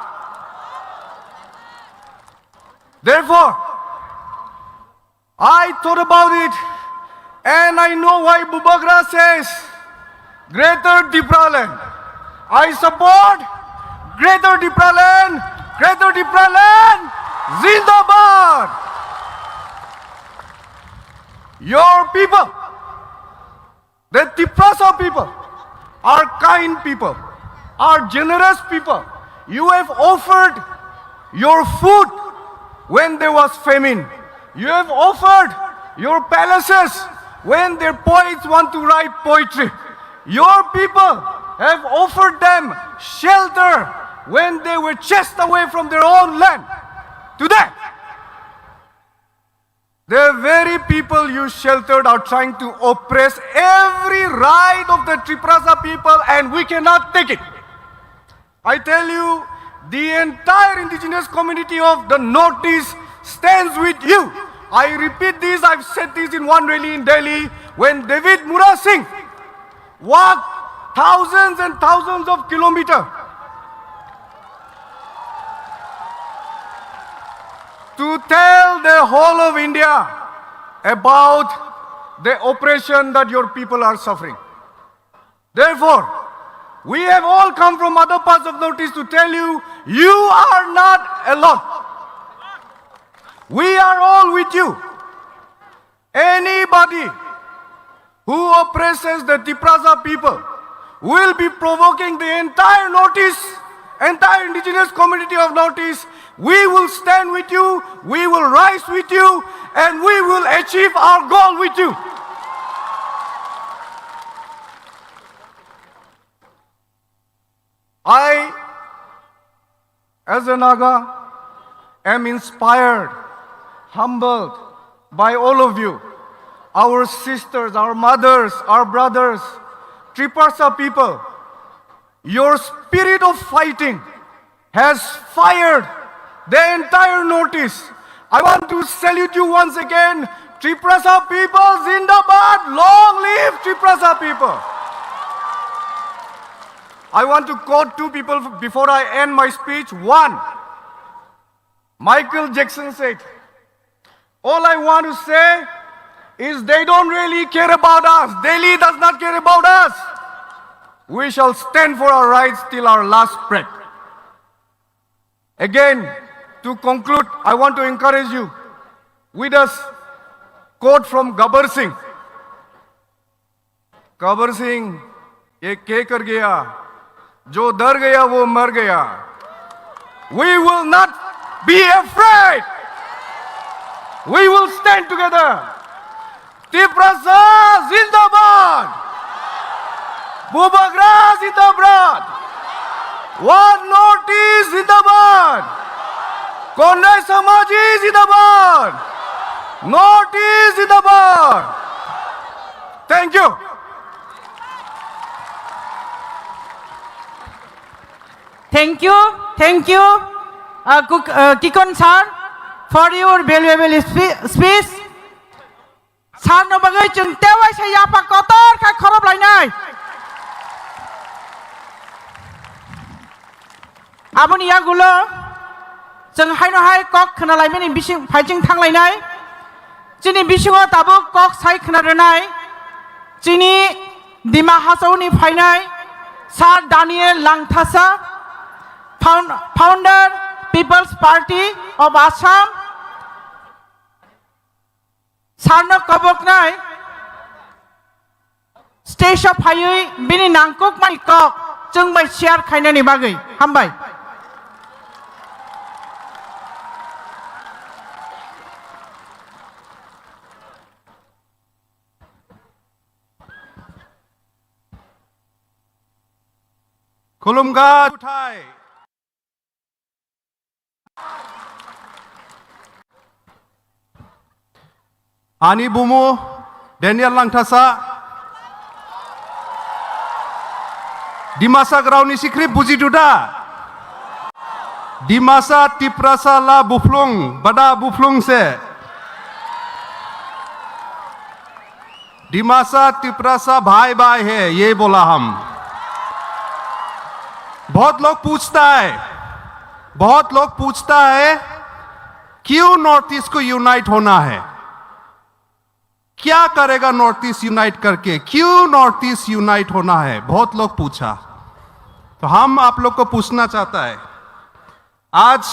Therefore, I thought about it, and I know why Bubagra says, "Greater Tipraland." I support Greater Tipraland. Greater Tipraland Zindabad! Your people, the Tiprasa people, are kind people, are generous people. You have offered your food when there was famine. You have offered your palaces when their poets want to write poetry. Your people have offered them shelter when they were chased away from their own land. Today, the very people you sheltered are trying to oppress every right of the Tiprasa people, and we cannot take it. I tell you, the entire indigenous community of the Northeast stands with you. I repeat this, I've said this in one rally in Delhi, when David Murasing walked thousands and thousands of kilometers to tell the whole of India about the oppression that your people are suffering. Therefore, we have all come from other parts of Northeast to tell you, you are not alone. We are all with you. Anybody who oppresses the Tiprasa people will be provoking the entire Northeast, entire indigenous community of Northeast. We will stand with you, we will rise with you, and we will achieve our goal with you. I, as a Naga, am inspired, humbled by all of you, our sisters, our mothers, our brothers, Tiprasa people. Your spirit of fighting has fired the entire Northeast. I want to salute you once again. Tiprasa people, Zindabad! Long live Tiprasa people! I want to quote two people before I end my speech. One, Michael Jackson said, "All I want to say is they don't really care about us. Delhi does not care about us. We shall stand for our rights till our last breath." Again, to conclude, I want to encourage you with a quote from Gabbar Singh. Gabbar Singh, ye kya kar gaya? Jo dar gaya, wo mar gaya. We will not be afraid. We will stand together. Tiprasa Zindabad! Bubagra Zindabad! One Northeast Zindabad! Kondai Samaji Zindabad! Northeast Zindabad! Thank you. Thank you, thank you, uh, Kuk- uh, Kikon sir, for your valuable spe- speech. Sir no bagwi chwng tei waisa yapha kotor khe khorob lainai. Aboni yagulo chwng haino hai kok khna laimani bising phaiching thang lainai. Chini bisingo tabuk kok sai khna rwnai chini Dima Hasao ni phainai Sir Daniel Langthasa, found- founder People's Party of Assam. Sir no koboknai stage o phaiwi bini nangkukmani kok chwng bai share khainani bagwi. Hambai. Khulumkha juthai. Ani bumu Daniel Langthasa. Dimasa grao ni sikrip buji duda. Dimasa Tiprasa la buflung, bada buflung se. Dimasa Tiprasa bhai bhai hai, ye bola hum. Bahut log puchta hai, bahut log puchta hai, kyun North East ko unite hona hai? क्या करेगा north east unite करके, क्यों north east unite होना है, बहुत लोग पूछा। तो हम आप लोग को पूछना चाहता है, आज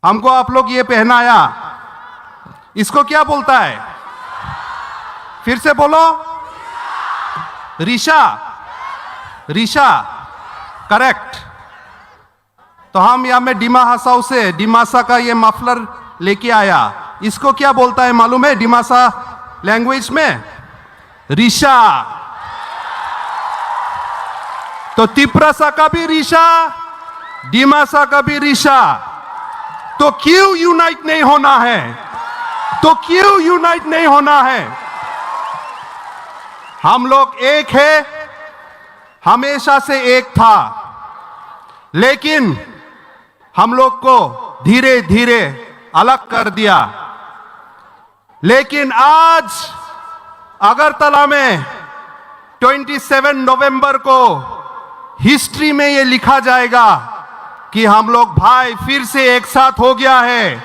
हमको आप लोग ये पहनाया, इसको क्या बोलता है? फिर से बोलो। रिशा। रिशा। करेक्ट। तो हम यहाँ में डिमा हसाओ से डिमासा का ये मफलर लेके आया। इसको क्या बोलता है मालूम है डिमासा लैंग्वेज में? रिशा। तो तिप्रासा का भी रिशा, डिमासा का भी रिशा। तो क्यों यूनाइट नहीं होना है? तो क्यों यूनाइट नहीं होना है? हम लोग एक है, हमेशा से एक था, लेकिन हम लोग को धीरे धीरे अलग कर दिया। लेकिन आज अगरतला में ट्वेंटी सेवन नवंबर को हिस्ट्री में ये लिखा जाएगा कि हम लोग भाई फिर से एक साथ हो गया है,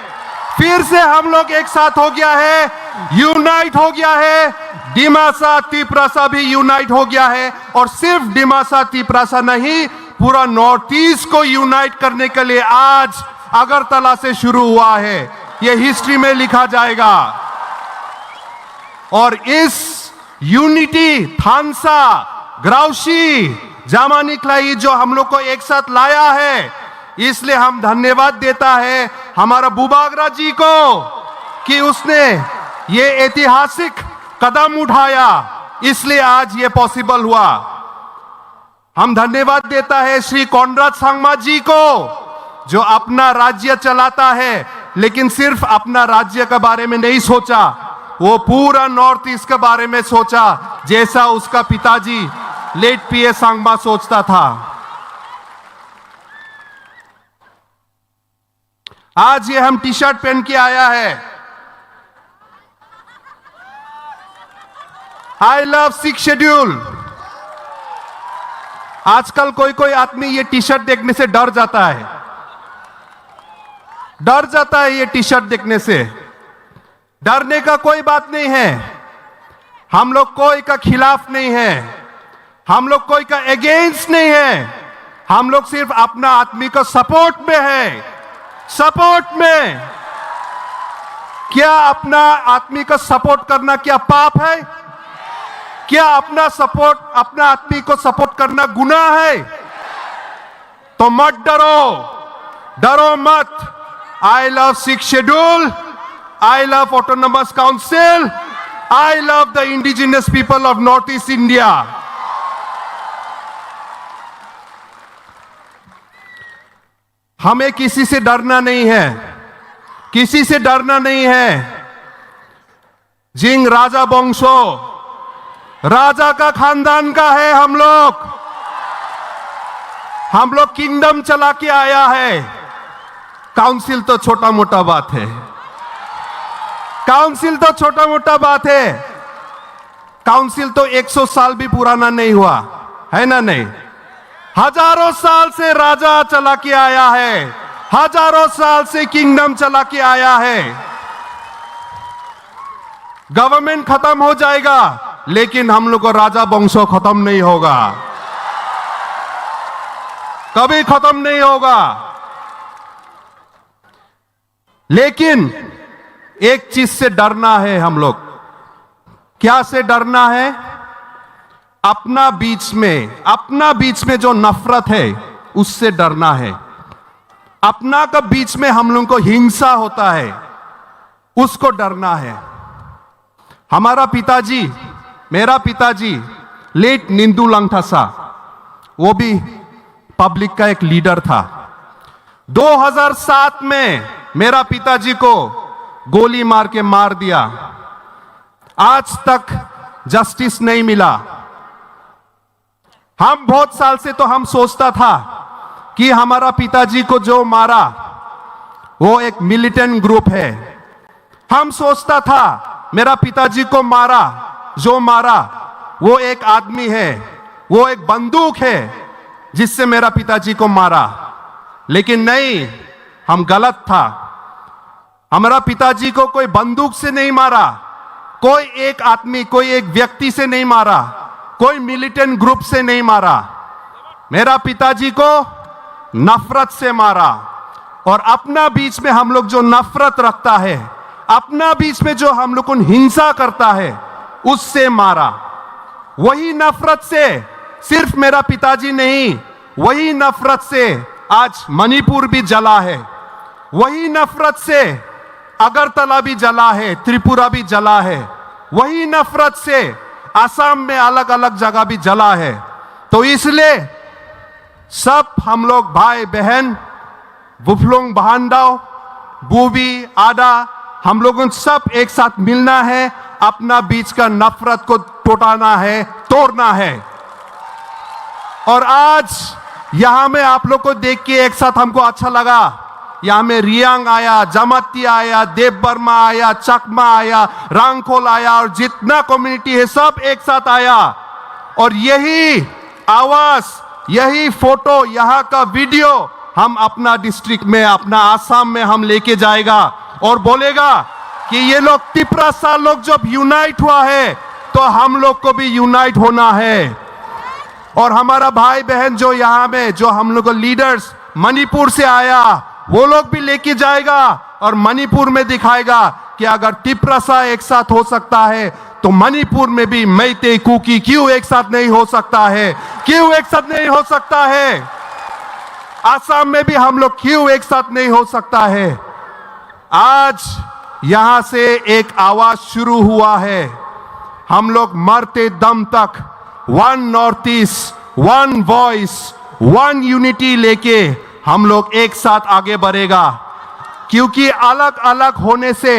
फिर से हम लोग एक साथ हो गया है, यूनाइट हो गया है। डिमासा तिप्रासा भी यूनाइट हो गया है और सिर्फ डिमासा तिप्रासा नहीं, पूरा नॉर्थ ईस्ट को यूनाइट करने के लिए आज अगरतला से शुरू हुआ है। ये हिस्ट्री में लिखा जाएगा। और इस यूनिटी थानसा ग्राउशी जामानिकलाई जो हम लोग को एक साथ लाया है, इसलिए हम धन्यवाद देता है हमारा बुबागरा जी को कि उसने ये ऐतिहासिक कदम उठाया, इसलिए आज ये पॉसिबल हुआ। हम धन्यवाद देता है श्री कॉनराड संगमा जी को, जो अपना राज्य चलाता है, लेकिन सिर्फ अपना राज्य के बारे में नहीं सोचा, वो पूरा नॉर्थ ईस्ट के बारे में सोचा, जैसा उसका पिताजी लेट पीए संगमा सोचता था। आज ये हम टी शर्ट पहन के आया है, आई लव सिक्स शेड्यूल। आजकल कोई कोई आदमी ये टी शर्ट देखने से डर जाता है, डर जाता है ये टी शर्ट देखने से। डरने का कोई बात नहीं है, हम लोग कोई का खिलाफ नहीं है, हम लोग कोई का अगेंस्ट नहीं है, हम लोग सिर्फ अपना आदमी का सपोर्ट में है। सपोर्ट में। क्या अपना आदमी का सपोर्ट करना क्या पाप है? क्या अपना सपोर्ट, अपना आदमी को सपोर्ट करना गुनाह है? तो मत डरो, डरो मत। I love sixth schedule, I love autonomous council, I love the indigenous people of North East India। हमें किसी से डरना नहीं है, किसी से डरना नहीं है। जिंग राजा वंशो, राजा का खानदान का है हम लोग। हम लोग किंगडम चला के आया है। काउंसिल तो छोटा मोटा बात है, काउंसिल तो छोटा मोटा बात है। काउंसिल तो एक सौ साल भी पुराना नहीं हुआ, है ना नहीं? हजारों साल से राजा चला के आया है, हजारों साल से किंगडम चला के आया है। गवर्नमेंट खत्म हो जाएगा, लेकिन हम लोग को राजा वंशो खत्म नहीं होगा, कभी खत्म नहीं होगा। लेकिन एक चीज से डरना है हम लोग। क्या से डरना है? अपना बीच में, अपना बीच में जो नफरत है, उससे डरना है। अपना का बीच में हम लोगों को हिंसा होता है, उसको डरना है। हमारा पिताजी, मेरा पिताजी लेट निंदू लंगथासा, वो भी पब्लिक का एक लीडर था। दो हज़ार सात में मेरा पिताजी को गोली मार के मार दिया। आज तक जस्टिस नहीं मिला। हम बहुत साल से तो हम सोचता था कि हमारा पिताजी को जो मारा वो एक मिलिटेंट ग्रुप है। हम सोचता था मेरा पिताजी को मारा, जो मारा वो एक आदमी है, वो एक बंदूक है जिससे मेरा पिताजी को मारा। लेकिन नहीं, हम गलत था। हमारा पिताजी को कोई बंदूक से नहीं मारा, कोई एक आदमी, कोई एक व्यक्ति से नहीं मारा, कोई मिलिटेंट ग्रुप से नहीं मारा। मेरा पिताजी को नफरत से मारा। और अपना बीच में हम लोग जो नफरत रखता है, अपना बीच में जो हम लोग को हिंसा करता है, उससे मारा। वही नफरत से सिर्फ मेरा पिताजी नहीं, वही नफरत से आज मणिपुर भी जला है, वही नफरत से अगरतला भी जला है, त्रिपुरा भी जला है, वही नफरत से असम में अलग-अलग जगह भी जला है। तो इसलिए सब हम लोग भाई बहन, बुफलोंग बहानदाव, बुबी, आदा, हम लोगों सब एक साथ मिलना है, अपना बीच का नफरत को टोटाना है, तोड़ना है। और आज यहाँ में आप लोग को देख के एक साथ हमको अच्छा लगा। यहाँ में रियांग आया, जमाती आया, देव वर्मा आया, चकमा आया, रांगखोल आया और जितना कम्युनिटी है सब एक साथ आया। और यही आवाज, यही फोटो, यहाँ का वीडियो हम अपना डिस्ट्रिक्ट में, अपना आसाम में हम लेके जाएगा और बोलेगा कि ये लोग तिपरासा लोग जब यूनाइट हुआ है तो हम लोग को भी यूनाइट होना है। और हमारा भाई बहन जो यहाँ में, जो हम लोग का लीडर्स मणिपुर से आया, वो लोग भी लेके जाएगा और मणिपुर में दिखाएगा कि अगर तिपरासा एक साथ हो सकता है तो मणिपुर में भी मैते कुकी क्यों एक साथ नहीं हो सकता है, क्यों एक साथ नहीं हो सकता है, आसाम में भी हम लोग क्यों एक साथ नहीं हो सकता है। आज यहाँ से एक आवाज शुरू हुआ है। हम लोग मरते दम तक one north east, one voice, one unity लेके हम लोग एक साथ आगे बढ़ेगा, क्योंकि अलग-अलग होने से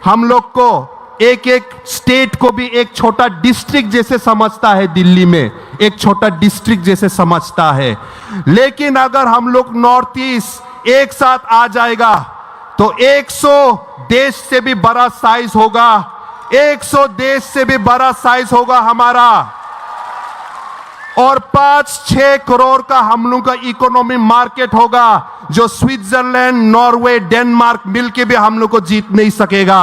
हम लोग को एक एक स्टेट को भी एक छोटा डिस्ट्रिक्ट जैसे समझता है, दिल्ली में एक छोटा डिस्ट्रिक्ट जैसे समझता है। लेकिन अगर हम लोग नॉर्थ ईस्ट एक साथ आ जाएगा तो एक सौ देश से भी बड़ा साइज होगा, एक सौ देश से भी बड़ा साइज होगा हमारा। और पाँच छह करोड़ का हम लोग का इकोनॉमी मार्केट होगा, जो स्विट्जरलैंड, नॉर्वे, डेनमार्क मिलके भी हम लोग को जीत नहीं सकेगा।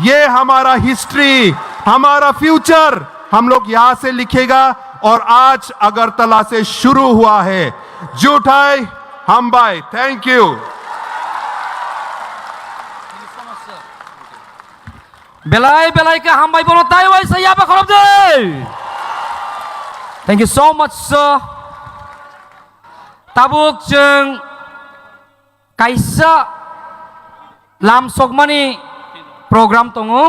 ये हमारा हिस्ट्री, हमारा फ्यूचर हम लोग यहाँ से लिखेगा। और आज अगरतला से शुरू हुआ है। जुथाई हामबाई, thank you। Belai belai khe hambai, bono taiwai sa yaba khorop de. Thank you so much, sir. Tabuk chwng kaisa lamsokmani program tongo,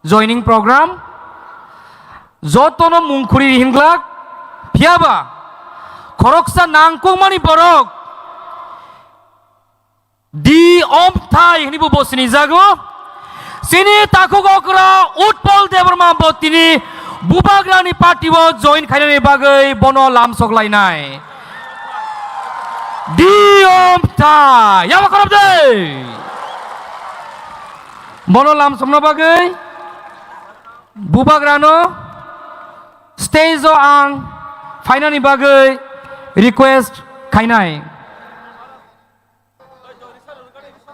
joining program. Jotono mung khuri hinglak, phiyaba khoroksa nangkukmani borok D Omthai hwnwi bo, bo sinijago. Chini takhuk okra Utpal Debbarma bo tini Bubagrani party o join khainani bagwi bono lamsok lainai. D Omthai, yaba khorop de. Bono lamsokna bagwi Bubagrano stage o ang phainani bagwi request khainai.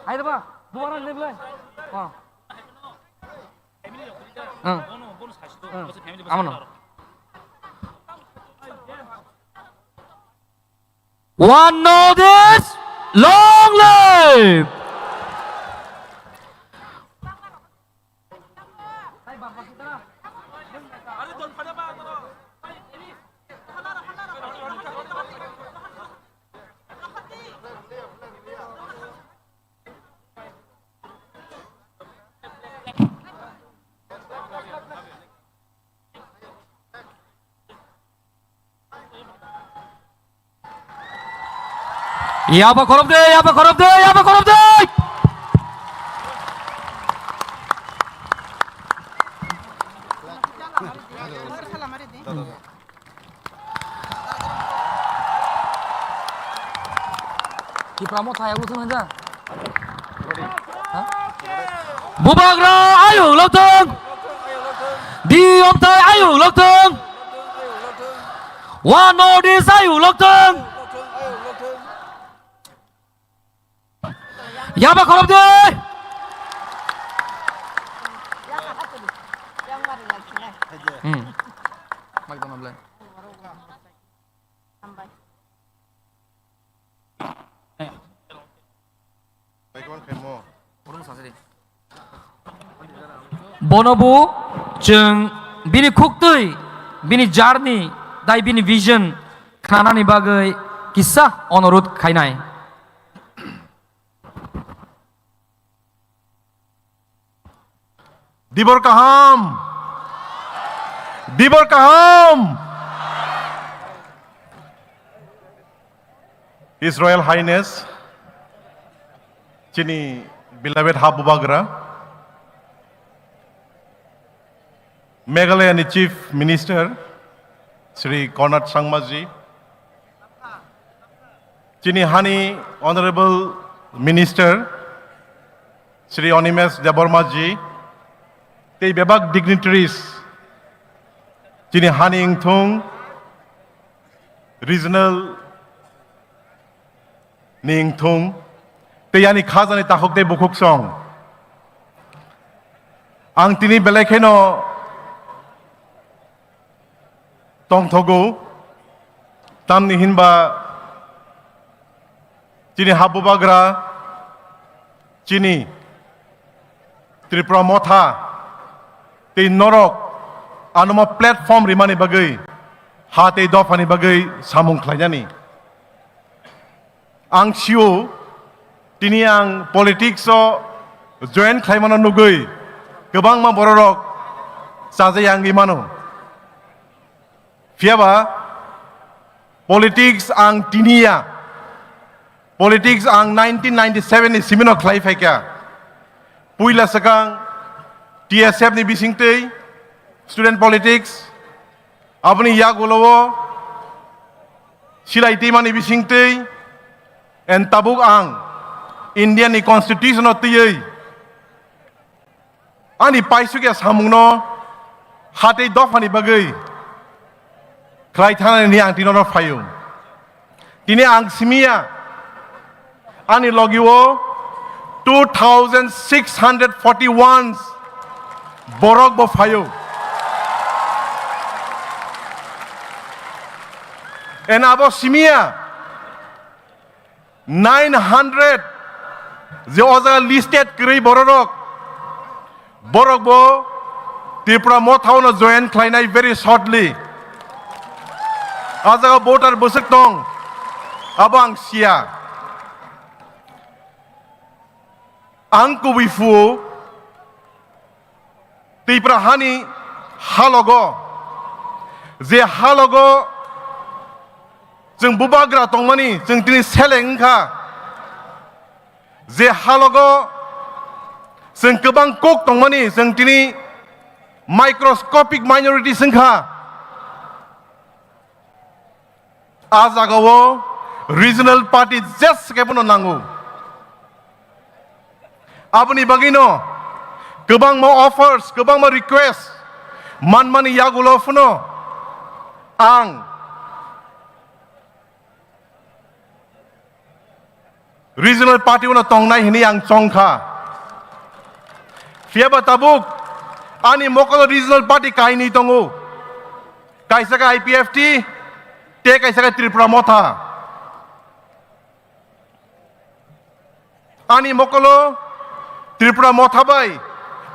Hai da ba, bubar ang leble. Oh. Ang. Ang. Amono. One North East, long live! Yaba khorop de, yaba khorop de, yaba khorop de. Tipra Motha yago thung hanja. Bubagra ayuk lokthung. Di omthai ayuk lokthung. One North East ayuk lokthung. Yaba khorop de. Hmm. Mic tong nang belai. Bono bo chwng bini khuktwi, bini journey, tai bini vision khnanani bagwi kisa onorudh khainai. Dibor kaham. Dibor kaham. His Royal Highness, chini beloved ha bubagra, Meghalaya ni Chief Minister, Shri Conrad Sangma ji, chini hani Honorable Minister, Shri Animesh Debbarma ji, tei bebak dignitaries, chini hani wngthung, regional ni wngthung, tei ani khajani takhuk tei bukhuk song. Ang tini belai kheno tongthogo, tamni hinba chini ha bubagra, chini Tripura Motha tei norok ano ma platform rimani bagwi, ha tei dophani bagwi samung khlainani. Ang sio, tini ang politics o join khlaimano nugwi kwbangma bororok chajai ang wngwi mano. Phiyaba politics ang tiniya, politics ang nineteen ninety-seven ni simino khlai phaikha. Puila swkang T S F ni bisingtwi student politics, aboni yagulo o silai twimani bisingtwi, and tabuk ang India ni constitution o twiwi ani paisukya samungno ha tei dophani bagwi khlai thanani ang tini oro phaio. Tini ang simiya, ani logi o two thousand six hundred forty-one borok bo phaio. And abo simiya, nine hundred je o jaga listed kwrwi bororok, borok bo Tripura Motha o no join khlainai very shortly. A jaga voter bwswk tong, abo ang siya. Ang kubui phuo Tripura hani halogo, je halogo chwng bubagra tongmani chwng tini seleng wngkha, je halogo chwng kwbang kok tongmani chwng tini microscopic minorities wngkha. A jagao regional party jes khe bono nango. Aboni bagwino kwbangma offers, kwbangma request manmani yagulo phano ang regional party uno tongnai hwnwi ang chongkha. Phiyaba tabuk ani mokolo regional party kainwi tongo, kaisa khe I P F T tei kaisa khe Tripura Motha. Ani mokolo Tripura Motha bai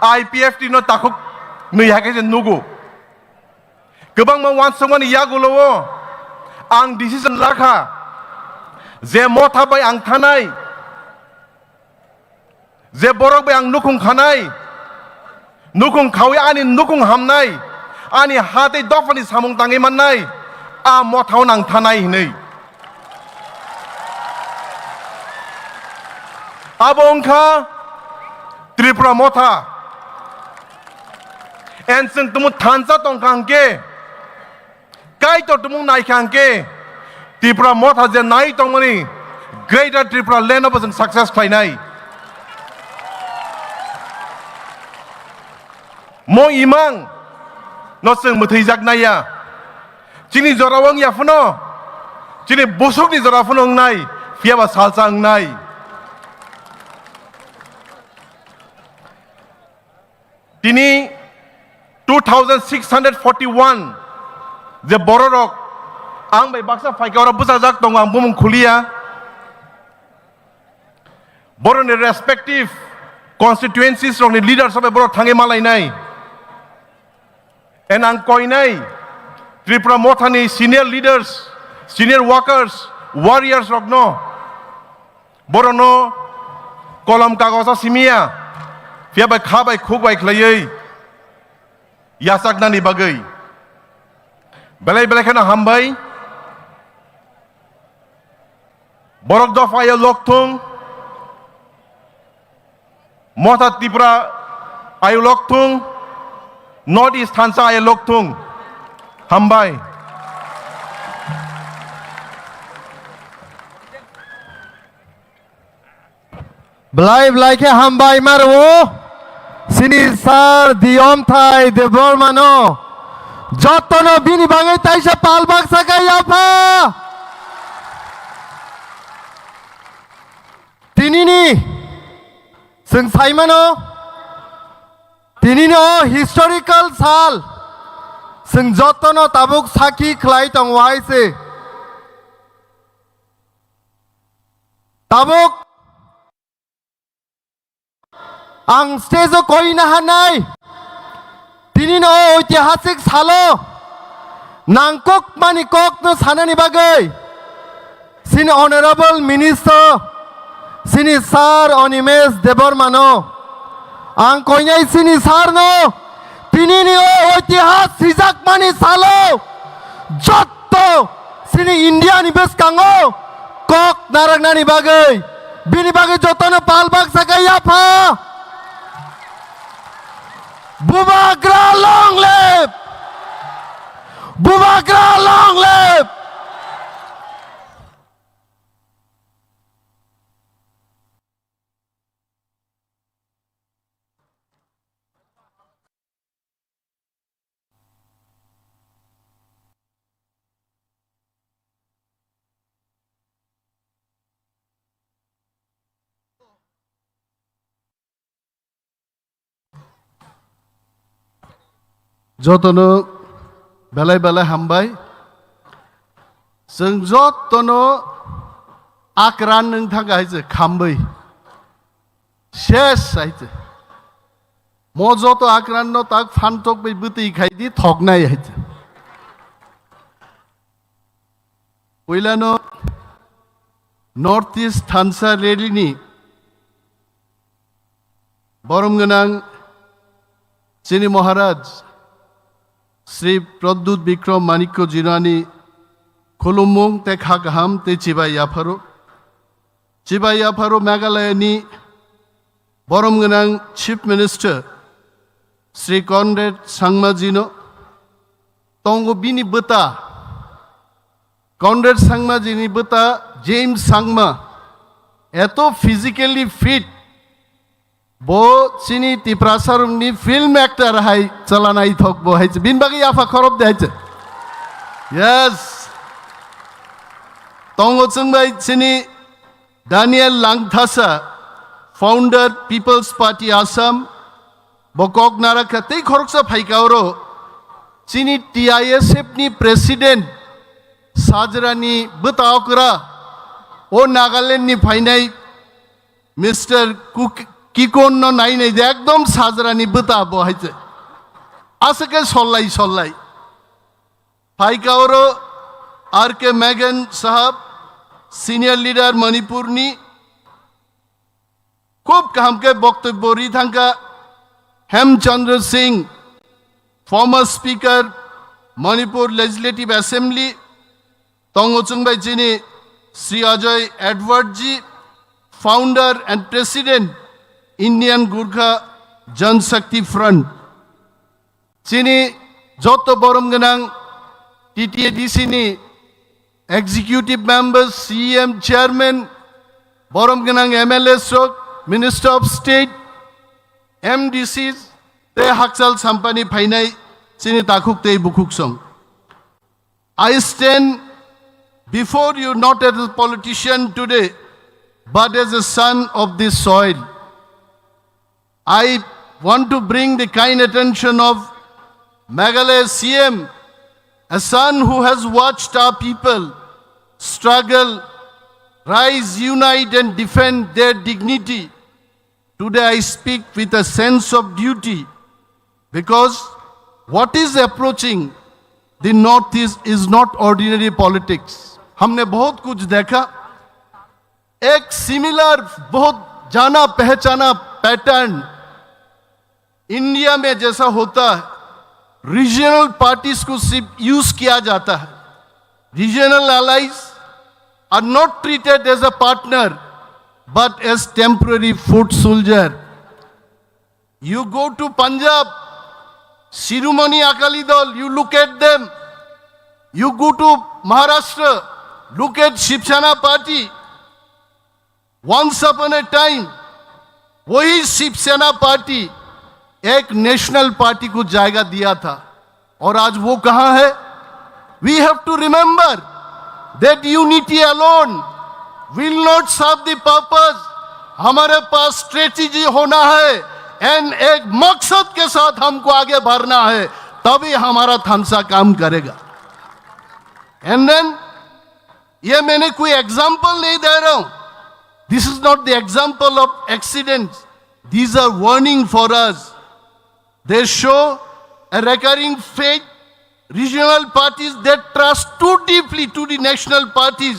I P F T no takhuk nwi hai khe se nugo. Kwbangma uansukmani yagulo o ang decision lakha je Motha bai ang thanai, je borok bai ang nukhung khanai, nukhung khaui ani nukhung hamnai, ani ha tei dophani samung tangwi mannai, a Mothao nang thanai hinwi. Abo wngkha Tripura Motha. And chwng tumu thansa tongkha hwnkhe, Kaitor tumung naikha hwnkhe Tipra Motha je nai tongmani Greater Tripura Land obo chwng success khlainai. Mo imang no chwng mwthwijak naiya. Chini jora wng ya phano, chini busukni jora phano wngnai, phiya ba salsa wngnai. Tini two thousand six hundred forty-one je bororok ang bai baksa phaika oro bwchajak tongo, ang bumung khuliya. Boroni respective constituencies rokni leaders bai borok thangwi malainai. And ang koinai Tripura Mothani senior leaders, senior workers, warriors rokno, borokno kolom kagosa simiya, phiya bai kha bai khuk bai khlaiwi yachaknani bagwi belai belai kheno hambai. Borok dopha ayo lokthung, Motha Tripura ayo lokthung, North East thansa ayo lokthung. Hambai. Belai belai khe hambai ma rwo. Sini sir Diyomthai Debbarma no. Jotono bini bagwi taisa pal baksa khe yapha. Tinini chwng saimano, tinini o historical sal chwng jotono tabuk sakhi khlai tongo hai se. Tabuk ang stage o koi naharnai, tinino o oitihasik salo nangkukmani kokno sanani bagwi sini Honorable Minister, sini Sir Animesh Debbarmano ang koinai sini Sir no tinini o oitihas sijakmani salo jot to sini India ni bwskango kok naraknani bagwi, bini bagwi jotono pal baksa khe yapha. Bubagra long live! Bubagra long live! Jotono belai belai hambai. Chwng jotono akran nwng thangkha hai se khambai. Ses hai se. Mo joto akran no tak phantok bai bwtwi khai di thoknai hai se. Puilano North East Thansa Rally ni borom gwnang chini Maharaj Sri Pradyut Bikram Manikya Jinani khulumung tei kha kaham tei chibai yapharo. Chibai yapharo Meghalaya ni borom gwnang Chief Minister Sri Conrad Sangma jino tongo bini bwta. Conrad Sangma jini bwta James Sangma eto physically fit, bo chini Tiprasa rokni film actor hai chala naithok bo hai se. Bini bagwi yapha khorop de hai se. Yes. Tongo chwng bai chini Daniel Langthasa, founder People's Party Assam, bo kok narakha tei khoroksa phaika oro chini T I S F ni president sajrani bwta okra o Nagaland ni phainai Mister Kuk-, Kikon no nainai de ekdom sajrani bwta bo hai se. Aswk khe sollai sollai. Phaika oro R K Megan sahab, senior leader Manipur ni, khub kaham khe boktobbo ri thangkha. Hemchandra Singh, former speaker, Manipur Legislative Assembly, tongo chwng bai chini Sri Ajoy Edward ji, founder and president, Indian Gurkha Jan Shakti Front. Chini joto borom gwnang T T A D C ni executive members, C E M chairman, borom gwnang M L As rok, Minister of State, M D Cs, tei hakchal sampani phainai chini takhuk tei bukhuk song. I stand before you not as a politician today, but as a son of this soil. I want to bring the kind attention of Meghalaya C M, a son who has watched our people struggle, rise, unite, and defend their dignity. Today I speak with a sense of duty because what is approaching the Northeast is not ordinary politics. हमने बहुत कुछ देखा। एक सिमिलर, बहुत जाना पहचाना pattern India में जैसा होता है, रीजनल पार्टीज को सिर्फ यूज़ किया जाता है। Regional allies are not treated as a partner but as temporary foot soldier. You go to Punjab, Shiromani Akali Dal, you look at them. You go to Maharashtra, look at Shiv Sena party. Once upon a time, वही शिवसेना पार्टी एक national party को जायगा दिया था, और आज वो कहां है? We have to remember that unity alone will not serve the purpose. हमारे पास स्ट्रेटेजी होना है एंड एक मकसद के साथ हमको आगे बढ़ना है, तभी हमारा थानसा काम करेगा। एंड देन, ये मैंने कोई एग्जाम्पल नहीं दे रहा हूं। This is not the example of accidents. These are warning for us. They show a recurring fate. Regional parties, they trust too deeply to the national parties.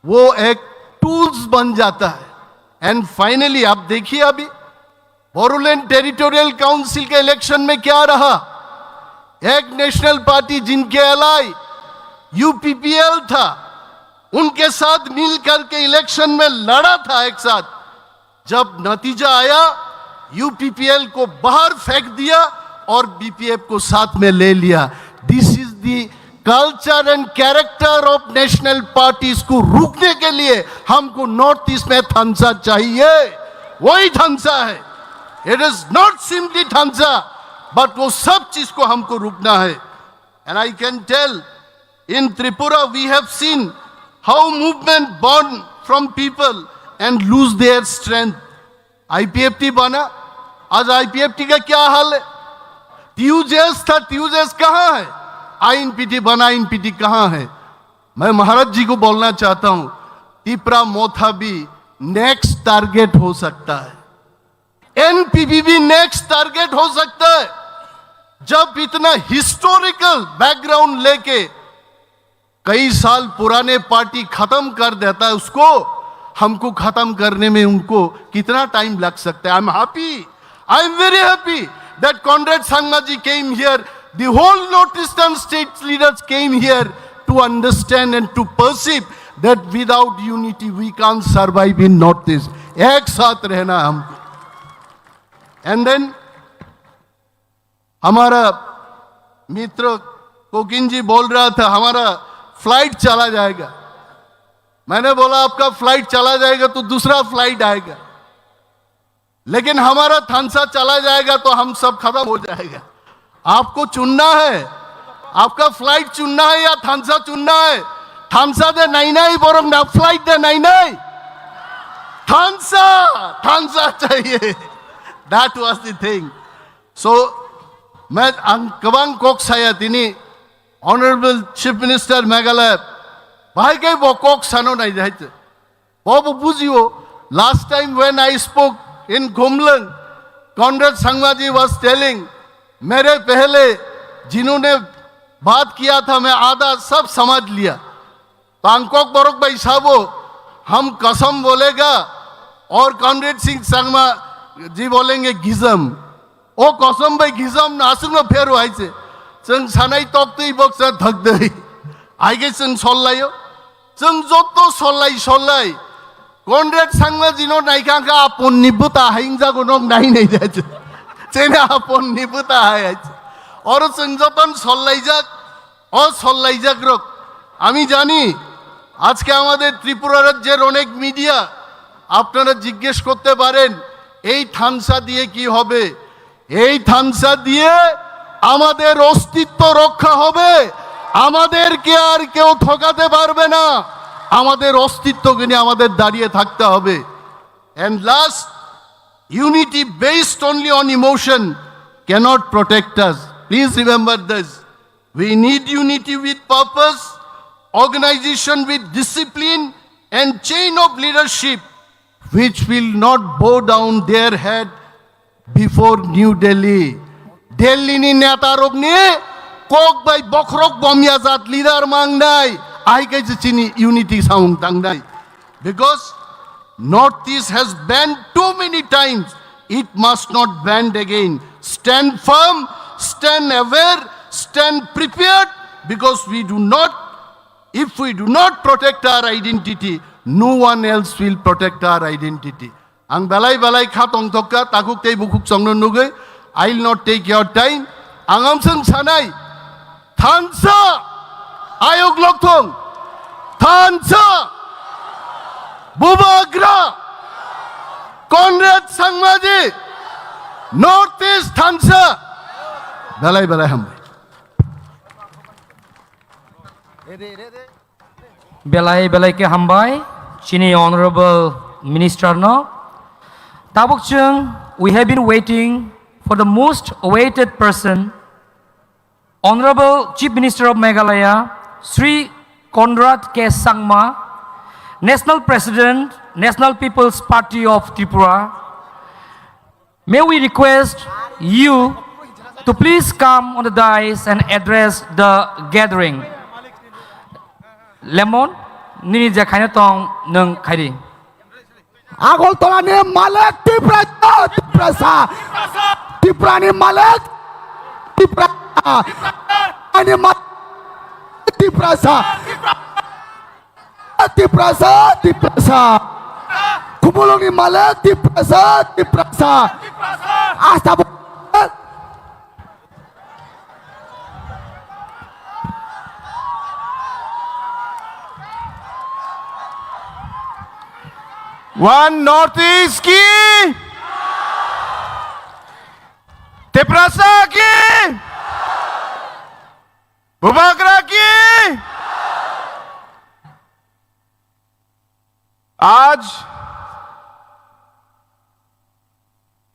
वो एक टूल्स बन जाता है। एंड फाइनली आप देखिए, अभी बोडोलैंड टेरिटोरियल काउंसिल के इलेक्शन में क्या रहा? एक नेशनल पार्टी जिनके एलाई यूपीपीएल था, उनके साथ मिल करके इलेक्शन में लड़ा था एक साथ। जब नतीजा आया, यूपीपीएल को बाहर फेंक दिया और बीपीएफ को साथ में ले लिया। This is the culture and character of national parties को रुकने के लिए हमको नॉर्थ ईस्ट में थानसा चाहिए। वही थानसा है। It is not simply थानसा, but वो सब चीज को हमको रुकना है। And I can tell, in Tripura we have seen how movement born from people and lose their strength. IPFT बना, आज आईपीएफटी का क्या हाल है? टीयूजेएस था, टीयूजेएस कहाँ है? आईएनपीटी बना, आईएनपीटी कहाँ है? मैं महाराज जी को बोलना चाहता हूं, तिपरा मोथा भी नेक्स्ट टारगेट हो सकता है, एनपीपी भी नेक्स्ट टारगेट हो सकता है। जब इतना हिस्टोरिकल बैकग्राउंड लेके कई साल पुराने पार्टी खत्म कर देता है, उसको, हमको खत्म करने में उनको कितना टाइम लग सकता है? I'm happy, I'm very happy that Conrad Sangma ji came here, the whole North Eastern state leaders came here to understand and to perceive that without unity we can't survive in North East. एक साथ रहना है हमको। And then हमारा मित्र कोकिन जी बोल रहा था, हमारा फ्लाइट चला जाएगा। मैंने बोला, आपका फ्लाइट चला जाएगा तो दूसरा फ्लाइट आएगा, लेकिन हमारा थानसा चला जाएगा तो हम सब खत्म हो जाएगा। आपको चुनना है, आपका फ्लाइट चुनना है या थानसा चुनना है? थानसा दे नहीं नहीं, बोरों ना फ्लाइट दे नहीं नहीं। थानसा, थानसा चाहिए। That was the thing. So, मैं ang kwbang kok saya tini, Honorable Chief Minister Meghalaya, bahai khe bo kok sano nai jai te. Bo bo bujio, last time when I spoke in Gumlang, Conrad Sangma ji was telling, मेरे पहले जिन्होंने बात किया था, मैं आधा सब समझ लिया। Bangkok borok bai sabo, हम कसम बोलेगा और कॉनरेड सिंह संगमा जी बोलेंगे गिजम। O kosom bai gisam no aswk no pheru hai se. Chwng sanai tok twi boksa thak dei. Hai khe chwng sol laio. Chwng joto sol lai sol lai. Conrad Sangma jino nai kha kha apon ni bwta hai wng jago nok nai nai ja. Chene apon ni bwta hai hai. Oro chwng joton sol lai jak. অসল্লাইজাগ্রক, আমি জানি আজকে আমাদের ত্রিপুরা রাজ্যের অনেক মিডিয়া, আপনারা জিজ্ঞেস করতে পারেন এই থানসা দিয়ে কি হবে। এই থানসা দিয়ে আমাদের অস্তিত্ব রক্ষা হবে। আমাদেরকে আর কেউ ঠকাতে পারবে না। আমাদের অস্তিত্বকে নিয়ে আমাদের দাঁড়িয়ে থাকতে হবে। And last, unity based only on emotion cannot protect us. Please remember this. We need unity with purpose, organization with discipline, and chain of leadership which will not bow down their head before New Delhi. Delhi ni neta rok ni kok bai bokhorok bomya jat leader mangnai, ai kaisa chini unity samung tangnai. Because Northeast has banned too many times, it must not banned again. Stand firm, stand aware, stand prepared, because we do not, if we do not protect our identity, no one else will protect our identity. Ang belai belai kha tongthokka, takhuk tei bukhuk chongno nugwi. I will not take your time. Ang amswng sanai, thansa, ayok lokthong, thansa, bubagra, Conrad Sangmaji, Northeast thansa. Belai belai hambai. Belai belai khe hambai chini Honorable Minister no. Tabuk chwng, we have been waiting for the most awaited person, Honorable Chief Minister of Meghalaya, Shri Conrad K Sangma, National President, National People's Party of Tripura. May we request you to please come on the dais and address the gathering. Lemon, nini je khaina tong nwng khairi. Agartala ni malik Tiprasa, Tiprasa. Tripura ni malik Tiprasa. Ani malik Tiprasa. Tiprasa, Tiprasa. Khumulwng ni malik Tiprasa, Tiprasa. Asta bo- One Northeast ki, Tiprasa ki, Bubagra ki. आज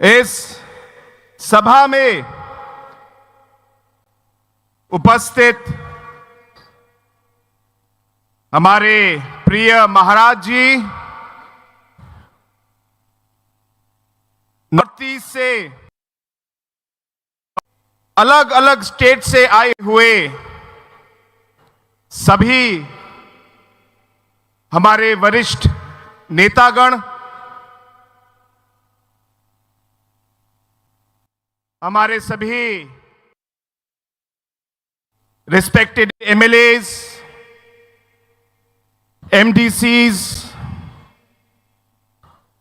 इस सभा में उपस्थित हमारे प्रिय महाराज जी, north east से अलग अलग स्टेट से आए हुए सभी हमारे वरिष्ठ नेतागण, हमारे सभी रिस्पेक्टेड एमएलएज, एमडीसीज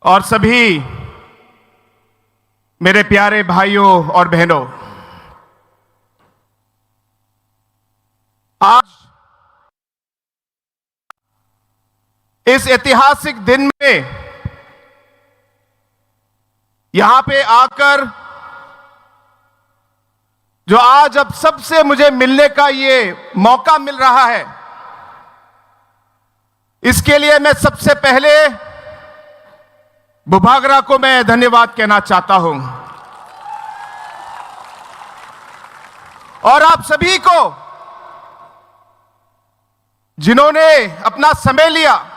और सभी मेरे प्यारे भाइयों और बहनों, आज इस ऐतिहासिक दिन में यहां पे आकर जो आज आप सबसे मुझे मिलने का ये मौका मिल रहा है, इसके लिए मैं सबसे पहले बुभागरा को मैं धन्यवाद कहना चाहता हूं। और आप सभी को, जिन्होंने अपना समय लिया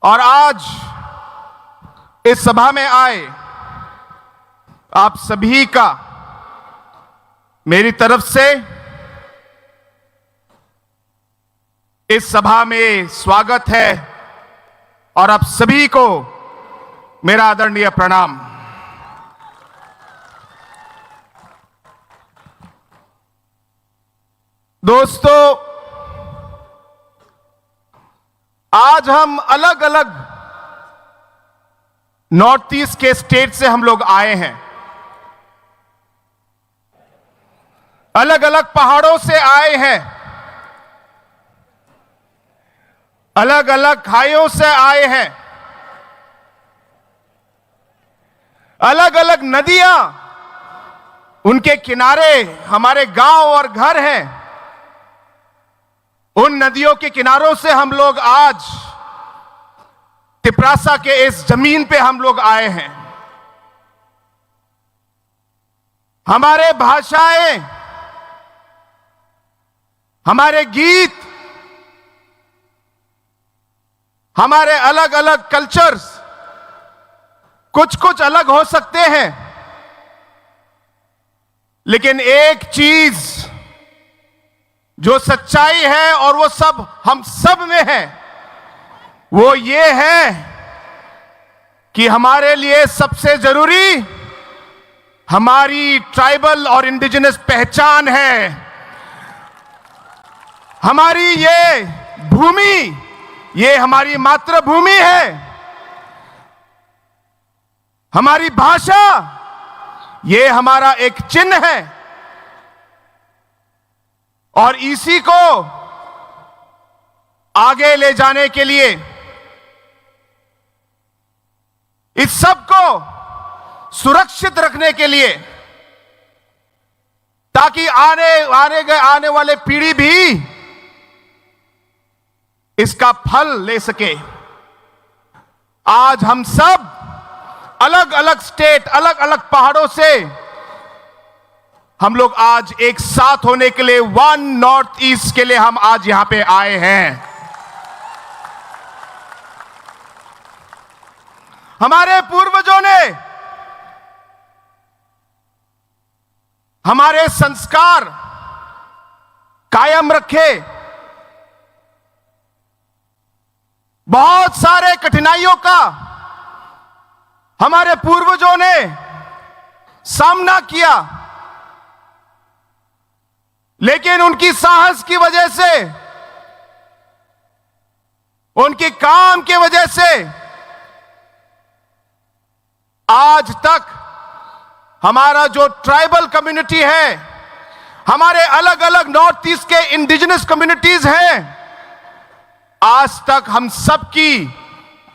और आज इस सभा में आए, आप सभी का मेरी तरफ से इस सभा में स्वागत है और आप सभी को मेरा आदरणीय प्रणाम। दोस्तों, आज हम अलग-अलग नॉर्थ ईस्ट के स्टेट से हम लोग आए हैं। अलग अलग पहाड़ों से आए हैं, अलग अलग खाइयों से आए हैं, अलग अलग नदियां, उनके किनारे हमारे गांव और घर हैं। उन नदियों के किनारों से हम लोग आज तिपरासा के इस जमीन पे हम लोग आए हैं। हमारे भाषाएं, हमारे गीत, हमारे अलग-अलग कल्चर्स कुछ-कुछ अलग हो सकते हैं, लेकिन एक चीज जो सच्चाई है और वो सब हम सब में है, वो ये है कि हमारे लिए सबसे जरूरी हमारी ट्राइबल और इंडिजिनस पहचान है। हमारी ये भूमि, ये हमारी मातृभूमि है। हमारी भाषा, ये हमारा एक चिन्ह है। और इसी को आगे ले जाने के लिए, इस सब को सुरक्षित रखने के लिए, ताकि आने, आने, आने वाले पीढ़ी भी इसका फल ले सके। आज हम सब अलग-अलग स्टेट, अलग-अलग पहाड़ों से हम लोग आज एक साथ होने के लिए, वन नॉर्थ ईस्ट के लिए हम आज यहाँ पे आए हैं। हमारे पूर्वजों ने हमारे संस्कार कायम रखे। बहुत सारे कठिनाइयों का हमारे पूर्वजों ने सामना किया, लेकिन उनकी साहस की वजह से, उनके काम की वजह से आज तक हमारा जो ट्राइबल कम्युनिटी है, हमारे अलग-अलग नॉर्थ ईस्ट के इंडिजिनस कम्युनिटीज हैं, आज तक हम सबकी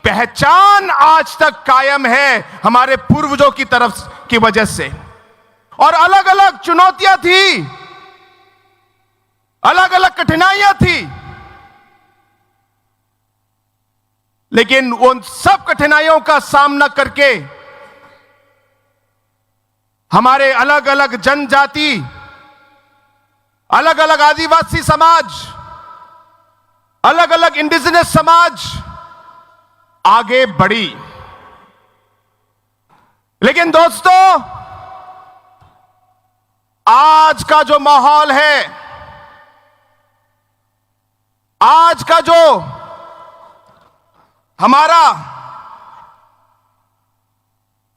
पहचान आज तक कायम है हमारे पूर्वजों की तरफ की वजह से। और अलग-अलग चुनौतियां थी, अलग-अलग कठिनाइयां थी, लेकिन उन सब कठिनाइयों का सामना करके हमारे अलग-अलग जनजाति, अलग-अलग आदिवासी समाज, अलग-अलग इंडिजिनस समाज आगे बढ़ी। लेकिन दोस्तों, आज का जो माहौल है, आज का जो हमारा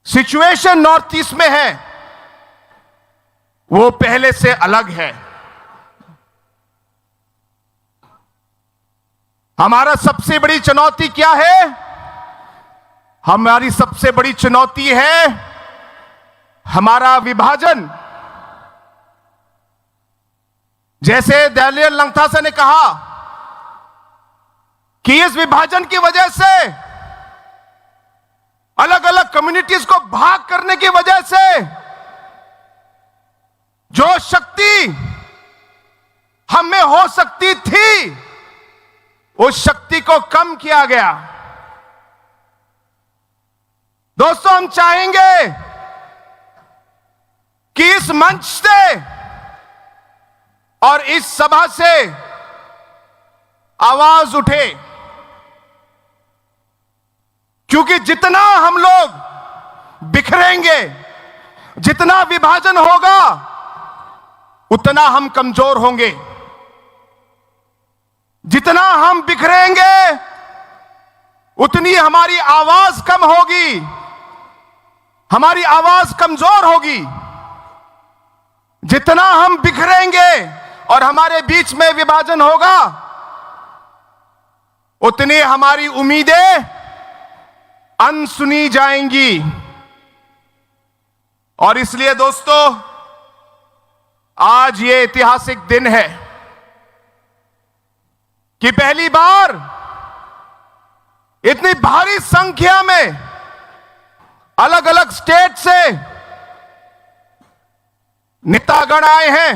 सिचुएशन नॉर्थ ईस्ट में है, वो पहले से अलग है। हमारा सबसे बड़ी चुनौती क्या है? हमारी सबसे बड़ी चुनौती है हमारा विभाजन। जैसे दानियल लंगथासा ने कहा कि इस विभाजन की वजह से, अलग-अलग कम्युनिटीज को भाग करने की वजह से जो शक्ति हम में हो सकती थी, उस शक्ति को कम किया गया। दोस्तों, हम चाहेंगे कि इस मंच से और इस सभा से आवाज उठे, क्योंकि जितना हम लोग बिखरेंगे, जितना विभाजन होगा, उतना हम कमजोर होंगे। जितना हम बिखरेंगे, उतनी हमारी आवाज कम होगी, हमारी आवाज कमजोर होगी। जितना हम बिखरेंगे और हमारे बीच में विभाजन होगा, उतनी हमारी उम्मीदें अनसुनी जाएंगी। और इसलिए दोस्तों, आज ये ऐतिहासिक दिन है कि पहली बार इतनी भारी संख्या में अलग-अलग स्टेट से नेतागण आए हैं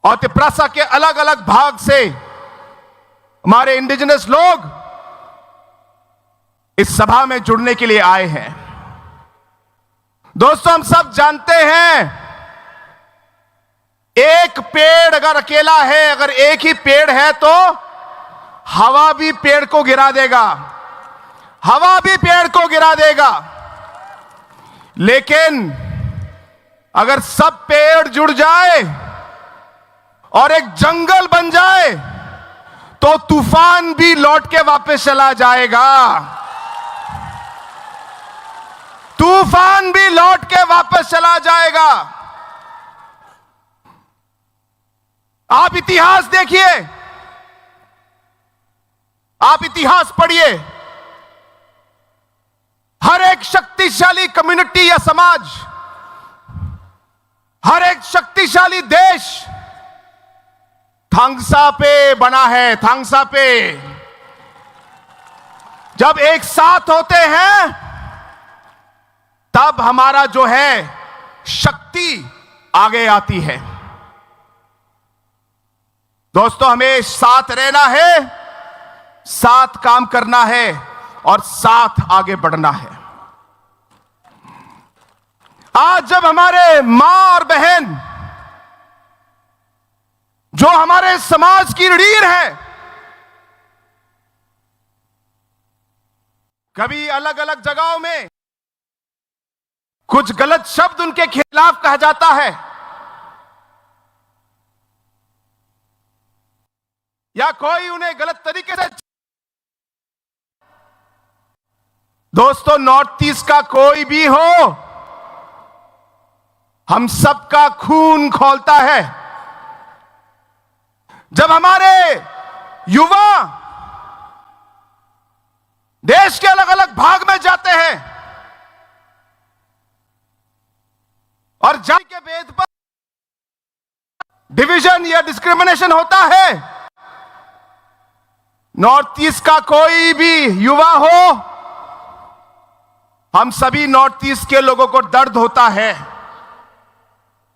और तिपरासा के अलग-अलग भाग से हमारे इंडिजिनस लोग इस सभा में जुड़ने के लिए आए हैं। दोस्तों, हम सब जानते हैं, एक पेड़ अगर अकेला है, अगर एक ही पेड़ है, तो हवा भी पेड़ को गिरा देगा, हवा भी पेड़ को गिरा देगा। लेकिन अगर सब पेड़ जुड़ जाए और एक जंगल बन जाए, तो तूफान भी लौट के वापस चला जाएगा। तूफान भी लौट के वापस चला जाएगा। आप इतिहास देखिए, आप इतिहास पढ़िए। हर एक शक्तिशाली कम्युनिटी या समाज, हर एक शक्तिशाली देश थांगसा पे बना है, थांगसा पे। जब एक साथ होते हैं, तब हमारा जो है, शक्ति आगे आती है। दोस्तों, हमें साथ रहना है, साथ काम करना है और साथ आगे बढ़ना है। आज जब हमारे माँ और बहन, जो हमारे समाज की रीढ़ है, कभी अलग-अलग जगहों में कुछ गलत शब्द उनके खिलाफ कहा जाता है या कोई उन्हें गलत तरीके से, दोस्तों, नॉर्थ ईस्ट का कोई भी हो, हम सबका खून खौलता है। जब हमारे युवा देश के अलग-अलग भाग में जाते हैं और जाति के भेद पर डिवीजन या डिस्क्रिमिनेशन होता है, नॉर्थ ईस्ट का कोई भी युवा हो, हम सभी नॉर्थ ईस्ट के लोगों को दर्द होता है,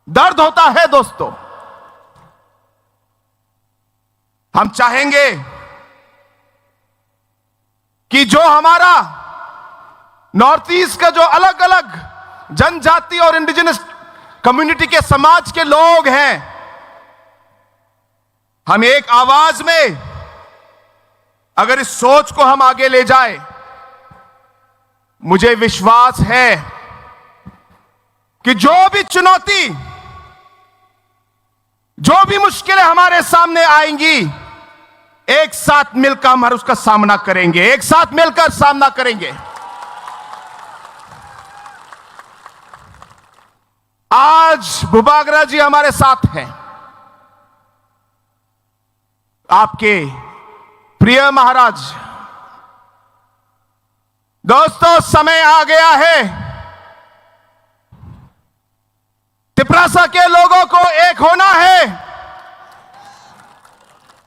दर्द होता है दोस्तों। हम चाहेंगे कि जो हमारा नॉर्थ ईस्ट का जो अलग-अलग जनजाति और इंडिजिनस कम्युनिटी के समाज के लोग हैं, हम एक आवाज में अगर इस सोच को हम आगे ले जाए, मुझे विश्वास है कि जो भी चुनौती, जो भी मुश्किलें हमारे सामने आएंगी, एक साथ मिलकर हम उसका सामना करेंगे, एक साथ मिलकर सामना करेंगे। आज बुबागरा जी हमारे साथ हैं, आपके प्रिय महाराज। दोस्तों, समय आ गया है, तिपरासा के लोगों को एक होना है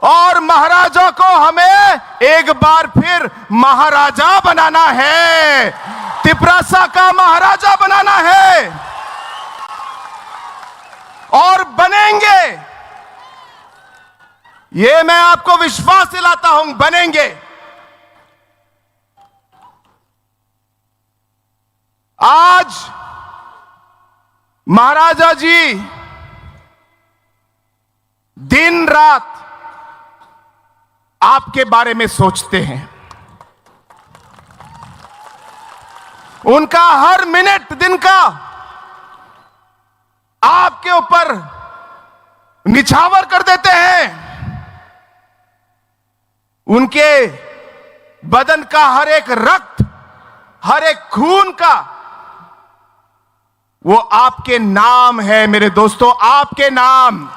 और महाराजा को हमें एक बार फिर महाराजा बनाना है, तिपरासा का महाराजा बनाना है और बनेंगे। ये मैं आपको विश्वास दिलाता हूं, बनेंगे। आज महाराजा जी दिन रात आपके बारे में सोचते हैं, उनका हर मिनट दिन का आपके ऊपर निछावर कर देते हैं। उनके बदन का हर एक रक्त, हर एक खून का, वो आपके नाम है मेरे दोस्तों, आपके नाम।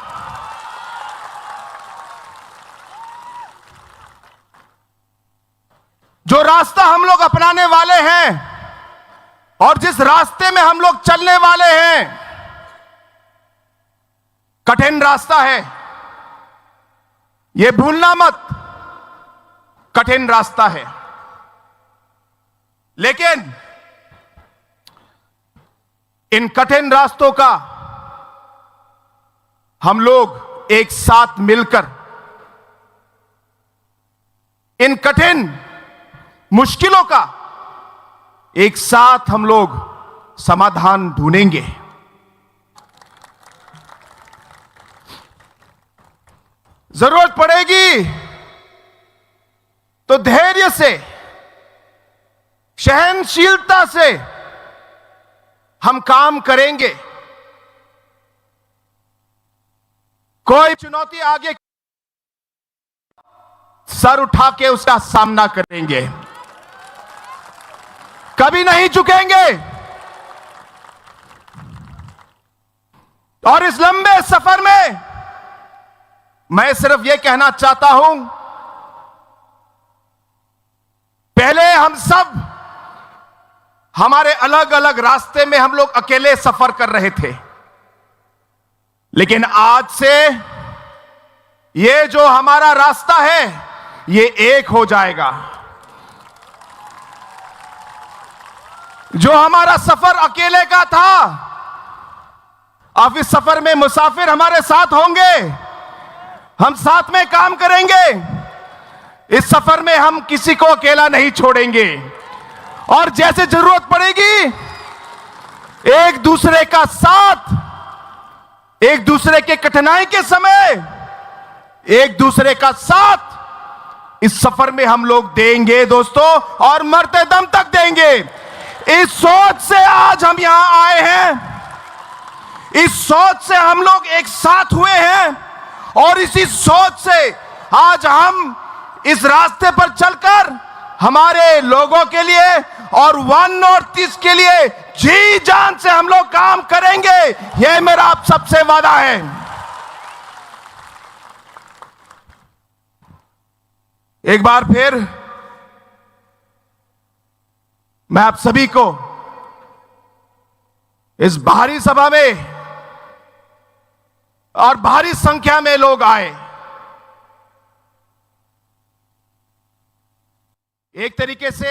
जो रास्ता हम लोग अपनाने वाले हैं और जिस रास्ते में हम लोग चलने वाले हैं, कठिन रास्ता है, ये भूलना मत, कठिन रास्ता है, लेकिन इन कठिन रास्तों का हम लोग एक साथ मिलकर, इन कठिन मुश्किलों का एक साथ हम लोग समाधान ढूंढेंगे। जरूरत पड़ेगी तो धैर्य से, सहनशीलता से हम काम करेंगे। कोई चुनौती आगे, सर उठा के उसका सामना करेंगे, कभी नहीं झुकेंगे। और इस लंबे सफर में मैं सिर्फ ये कहना चाहता हूं, पहले हम सब हमारे अलग-अलग रास्ते में हम लोग अकेले सफर कर रहे थे, लेकिन आज से ये जो हमारा रास्ता है, ये एक हो जाएगा। जो हमारा सफर अकेले का था, अब इस सफर में मुसाफिर हमारे साथ होंगे, हम साथ में काम करेंगे। इस सफर में हम किसी को अकेला नहीं छोड़ेंगे और जैसे जरूरत पड़ेगी, एक दूसरे का साथ, एक दूसरे के कठिनाई के समय एक दूसरे का साथ इस सफर में हम लोग देंगे दोस्तों, और मरते दम तक देंगे। इस सोच से आज हम यहां आए हैं, इस सोच से हम लोग एक साथ हुए हैं और इसी सोच से आज हम इस रास्ते पर चलकर हमारे लोगों के लिए और वन नॉर्थ ईस्ट के लिए जी जान से हम लोग काम करेंगे। यह मेरा आप सबसे वादा है। एक बार फिर मैं आप सभी को इस भारी सभा में और भारी संख्या में लोग आए, एक तरीके से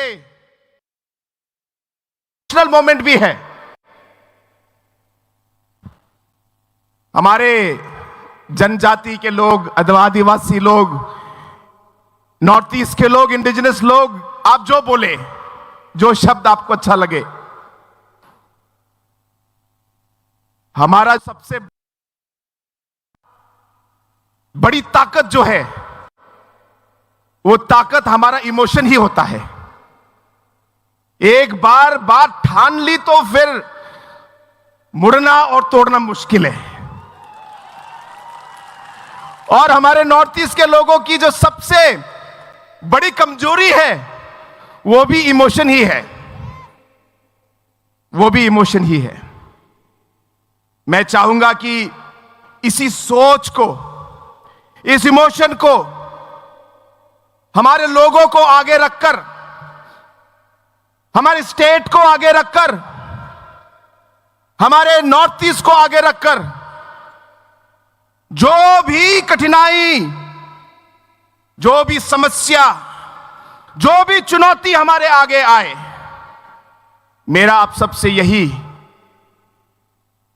इमोशनल मोमेंट भी है। हमारे जनजाति के लोग, अदवा-, आदिवासी लोग, नॉर्थ ईस्ट के लोग, इंडिजिनस लोग, आप जो बोले, जो शब्द आपको अच्छा लगे, हमारा सबसे बड़ी ताकत जो है, वो ताकत हमारा इमोशन ही होता है। एक बार बात ठान ली तो फिर मुड़ना और तोड़ना मुश्किल है। और हमारे नॉर्थ ईस्ट के लोगों की जो सबसे बड़ी कमजोरी है, वो भी इमोशन ही है, वो भी इमोशन ही है। मैं चाहूंगा कि इसी सोच को, इस इमोशन को हमारे लोगों को आगे रखकर, हमारे स्टेट को आगे रखकर, हमारे नॉर्थ ईस्ट को आगे रखकर जो भी कठिनाई, जो भी समस्या, जो भी चुनौती हमारे आगे आए, मेरा आप सबसे यही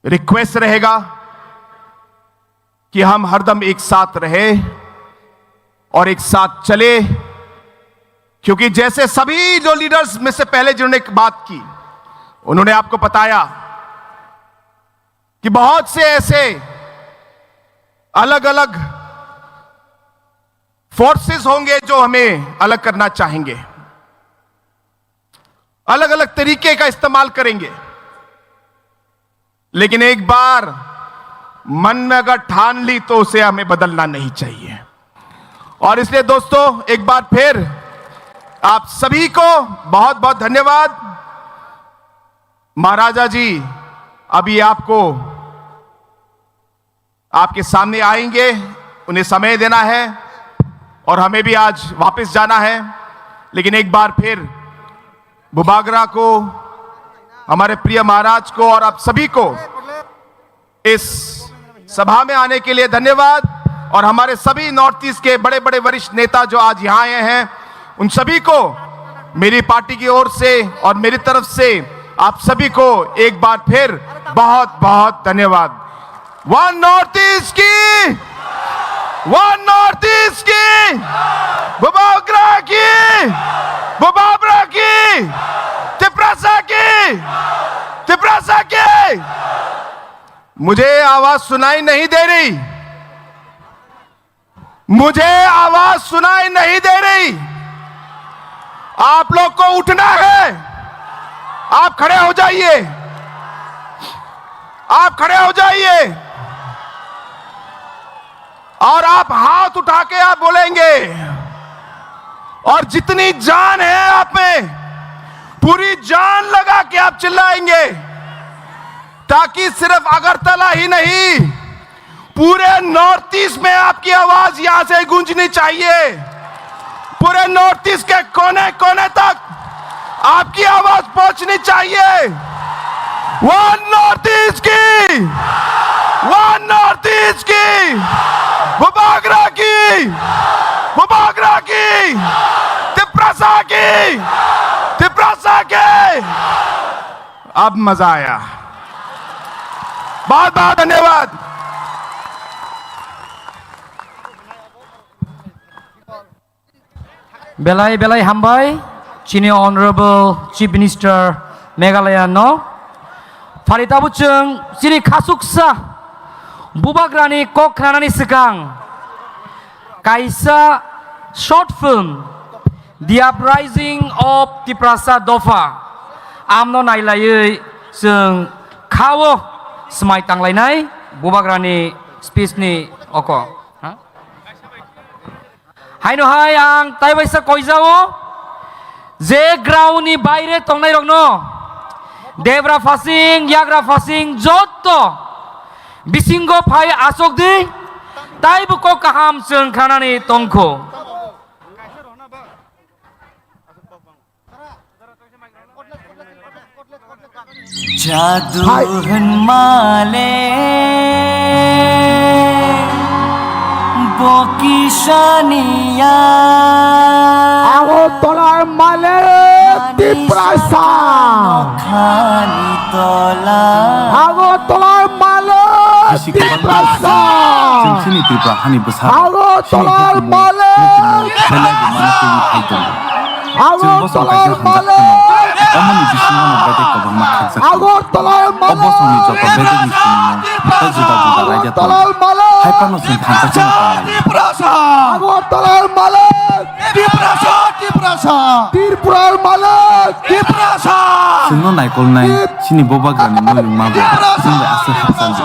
रिक्वेस्ट रहेगा कि हम हरदम एक साथ रहे और एक साथ चले, क्योंकि जैसे सभी जो लीडर्स में से पहले जिन्होंने एक बात की, उन्होंने आपको बताया कि बहुत से ऐसे अलग-अलग फोर्सेस होंगे जो हमें अलग करना चाहेंगे, अलग-अलग तरीके का इस्तेमाल करेंगे, लेकिन एक बार मन में अगर ठान ली तो उसे हमें बदलना नहीं चाहिए। और इसलिए दोस्तों, एक बार फिर आप सभी को बहुत बहुत धन्यवाद। महाराजा जी अभी आपको आपके सामने आएंगे, उन्हें समय देना है और हमें भी आज वापस जाना है। लेकिन एक बार फिर बुबागरा को, हमारे प्रिय महाराज को और आप सभी को इस सभा में आने के लिए धन्यवाद। और हमारे सभी नॉर्थ ईस्ट के बड़े बड़े वरिष्ठ नेता जो आज यहाँ आए हैं, उन सभी को मेरी पार्टी की ओर से और मेरी तरफ से आप सभी को एक बार फिर बहुत बहुत धन्यवाद। वन नॉर्थ ईस्ट की, वन नॉर्थ ईस्ट की, बुबाग्रा की, बुबाग्रा की, तिप्रसा की, तिप्रसा की। मुझे आवाज सुनाई नहीं दे रही, मुझे आवाज सुनाई नहीं दे रही। आप लोग को उठना है, आप खड़े हो जाइए, आप खड़े हो जाइए और आप हाथ उठा के आप बोलेंगे। और जितनी जान है आप में, पूरी जान लगा के आप चिल्लाएंगे, ताकि सिर्फ अगरतला ही नहीं, पूरे नॉर्थ ईस्ट में आपकी आवाज यहां से गूंजनी चाहिए। पूरे नॉर्थ ईस्ट के कोने कोने तक आपकी आवाज पहुंचनी चाहिए। वन नॉर्थ ईस्ट की, वन नॉर्थ ईस्ट की, बुबाग्रा की, बुबाग्रा की, तिप्रसा की, तिप्रसा की। अब मजा आया। बहुत बहुत धन्यवाद। Belai belai hambai, chini Honorable Chief Minister Meghalaya no. Phari tabuk chwng chini khasuksa bubagrani kok khnanani swkang kaisa short film, The Uprising of Tiprasa Dopha, amno nailaiwi chwng khao swmai tanglainai bubagrani speech ni oko. Ha? Haino hai ang taibaisa koijao je ground ni baire tongnai rokno, debra phasing, yagra phasing, jotto bisingo phai asok di, taibo kok kaham chwng khanani tongkho. Jadu Hai. Hwnmale bo kisaniya. Agartalar malik Tiprasa. Khani tola. Agartalar malik Tiprasa. Chwng chini Tripura hani bwsa. Agartalar malik Belai bo mano twiwi phai tongo. Chwng bosong kaisa Agartalar hamjak malik. Phano, omoni bisingo no bedek kwbangma khakjak tongo. Agartalar malik. O bosongni joto bedekni simi no tei juda juda raida tongo. Agartalar malik. Hai phano chwng thansa chwngno tonglai. Agartalar malik. Tiprasa, Tiprasa. Tripura malik. Tiprasa. Chwngno naikolnai chini bubagrani muyung ma bo chwng bai aswk hapsal di.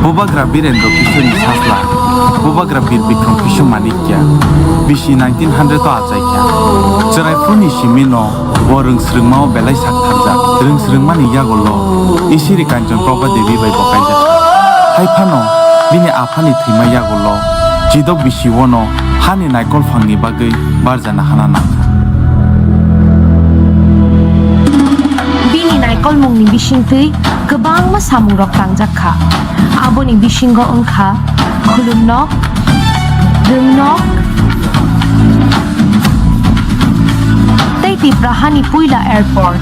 Bubagra Birendra Kishorni sasla, Bubagra Bir Bikram Kishore Manikya, bisi nineteen hundred o achaikha. Chwraiphurni simino bo rwngsrwngmao belai sak tharjak. Rwngsrwngmani yagulo Isiri Kanchan Prabha Devi bai bo kaijak. Hai phano bini aphani thwima yagulo chidok bisi-o no hani naikol phangni bagwi barjana hana nangkha. Bini naikolmungni bisingtwi kwbangma samungrok tangjak kha. Aboni bisingo wng kha Khulumnok, Rwngnok, tei Tipra hani puila airport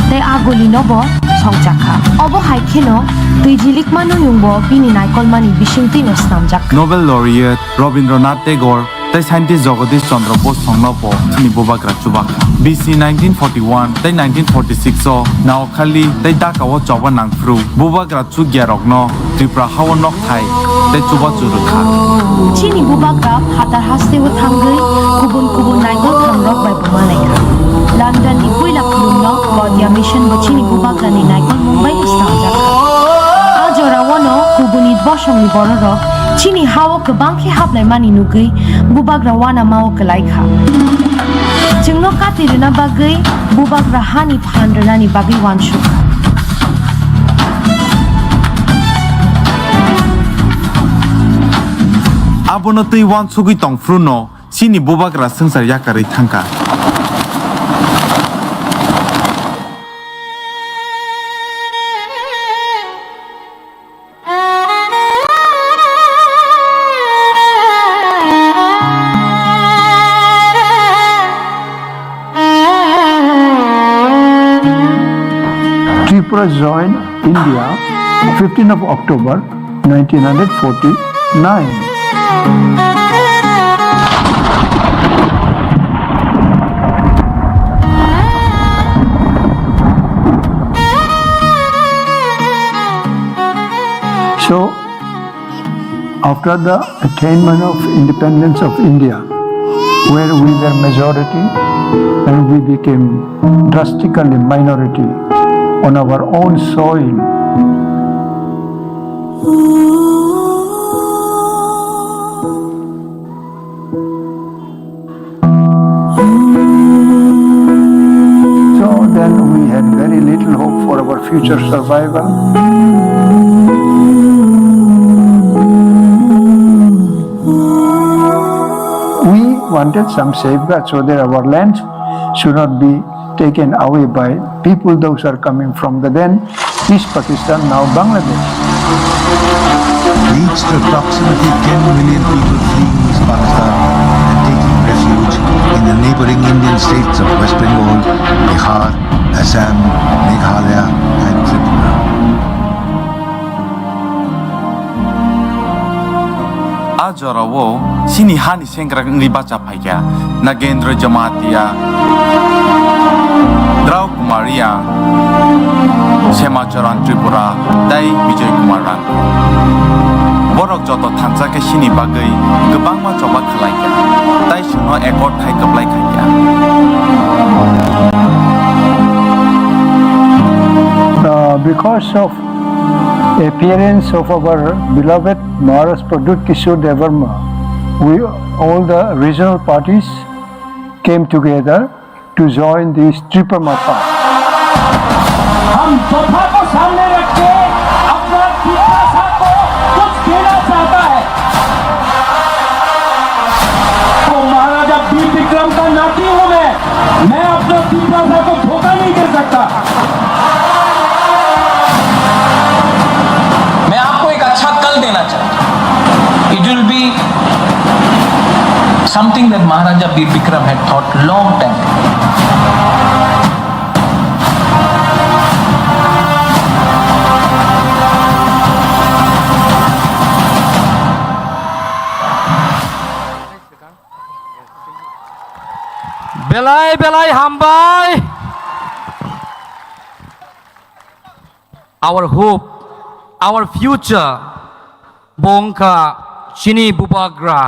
tei Agulino bo songchakha. Obo hai kheno twi jilikma nuyungbo bini naikolmani bisingtwino snamjak kha. Nobel laureate Rabindranath Tagore tei scientist Jagadish Chandra Bose songno bo chini bubagra chubakha. B C nineteen forty-one tei nineteen forty-six o Noakhali tei Dhaka o choba nangphru bubagra chukya rokno Tripura hao nokthai tei chubachu rwkha. Chini bubagra phatar hasteo thangwi kubun kubun naikol thangrok bai bo malaikha. London ni puila khulumnok Gaudiya Mission bo chini bubagra ni naikolmung bai bo snamjakha. A jora o no kubuni bosong ni bororok chini hao kwbang khe haplaimani nugwi bubagra uanama o kwlai kha. Chwngno kati rwna bagwi bubagra hani phan rwnani bagwi uansuk kha. Abono twi uansugwi tong phruno chini bubagra swngchar yakarwi thangkha. Tripura joined India, fifteenth of October, nineteen forty-nine. So, after the attainment of independence of India, where we were majority and we became drastically minority on our own soil, so then we had very little hope for our future survival. We wanted some safeguard so that our lands should not be taken away by people those are coming from the then East Pakistan, now Bangladesh. Reached approximately ten million people fleeing East Pakistan and taking refuge in the neighboring Indian states of West Bengal, Bihar, Assam, Meghalaya, and Tripura. A jorao chini hani sengkrak wngwi bacha phaikha Nagendra Jamatia, Drau Kumar Reang, Sema Charan Tripura tei Bijoy Kumar Rang. Borok joto thansa khe chini bagwi kwbangma choba khlai kha, tei chwngno accord khai kwplai khai kha. Uh, because of appearance of our beloved Maharaj Pradyut Kishore Debbarma, we, all the regional parties came together to join this Tripura Motha. हम दोफा को सामने रख के अपना तिपरासा को कुछ देना चाहता है। तो महाराजा वीर विक्रम का नाती हूं मैं, मैं अपना तिपरासा को धोखा नहीं दे सकता। मैं आपको एक अच्छा कल देना चाहता हूं। It will be something that Maharaja Bir Bikram had thought long time ago. Belai belai hambai. Our hope, our future, bo wngkha chini bubagra.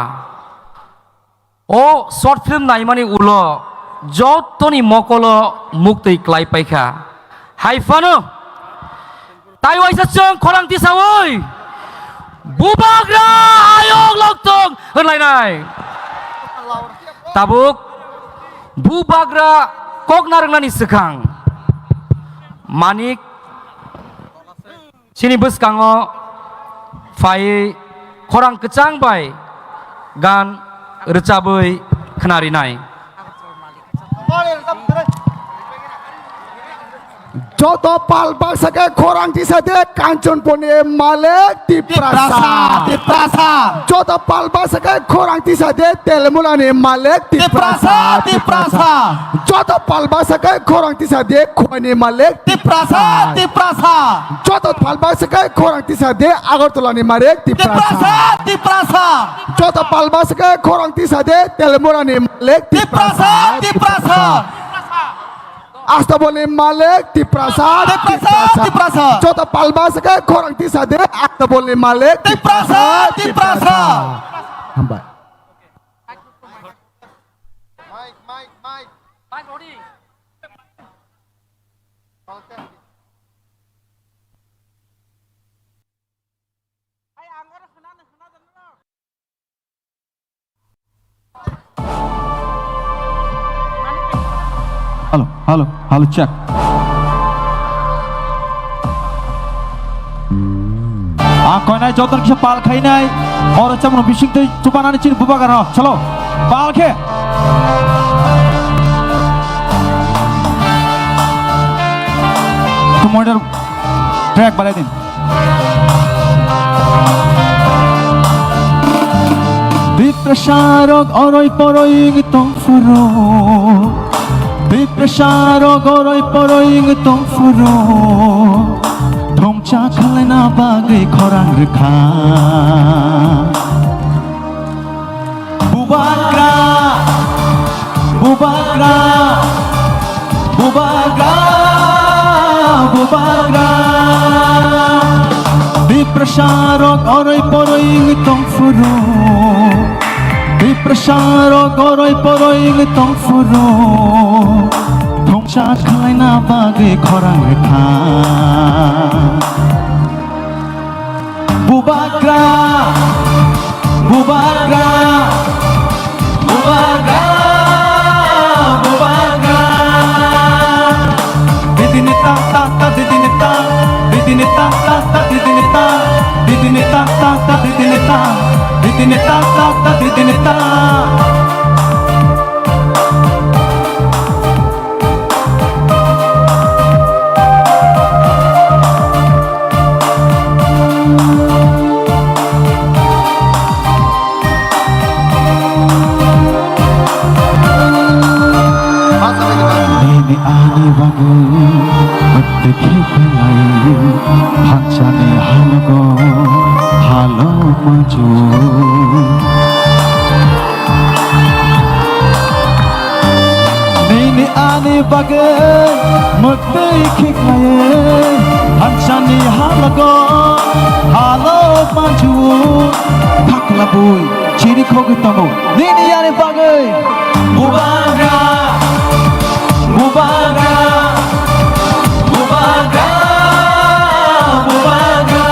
O short film naimani ulo jotoni mokolo muktwi klai paikha. Hai phano, tai waisa chwng khorang tisawi bubagra ayok loktong hwnlainai. Tabuk bubagra kok narwknani swkang Manik chini bwskango phaiwi khorang kwchang bai gan rwchabwi khnarinai. Joto pal baksa khe khorang tisa de Kanchanpurni malik Tiprasa. Tiprasa, Tiprasa. Joto pal baksa khe khorang tisa de Telamulani malik Tiprasa, Tiprasa, Tiprasa. Tiprasa. Joto pal baksa khe khorang tisa de Khowani malik Tiprasa, Tiprasa. Joto pal baksa khe khorang tisa de Agartala ni malik Tiprasa. Tiprasa, Tiprasa. Joto pal baksa khe khorang tisa de Telamura ni malik Tiprasa, Tiprasa, Tiprasa. Tiprasa. Astabol ni malik Tiprasa, Tiprasa, Tiprasa, Tiprasa. Joto pal baksa khe khorang tisa de Astabol ni malik Tiprasa, Tiprasa, Tiprasa, Tiprasa. Hambai. Hello, hello, hello, check. Ang koinai joto kisa pal khainai. Oro chamung bising tei chupanani chini bubagra no. Chalo. Pal khe. Tumoi track balai din. Tiprasa rok oroi poroi wng tong phuru, Tiprasa rok oroi poroi wng tong phuru, thongcha khlaina bagwi khorang rwkha. Bubagra, bubagra, bubagra, bubagra. Tiprasa rok oroi poroi wng tong phuru, Tiprasa rok oroi poroi wng tong phuru, thongcha khlaina bagwi khorang rwkha. Bubagra, bubagra, bubagra, bubagra. Didini ta ta ta, didini ta, didini ta ta ta, didini ta, didini ta ta ta, didini ta, didini ta ta ta, didini ta. Nini ani bagwi mwktwi khe belai thansani halogo halo manju. Nini ani bagwi mwktwi khiklaiwi thansani halogo halo manju. Thakla bui chiri khogwi tongo nini ani bagwi. Bubagra, bubagra, bubagra, bubagra.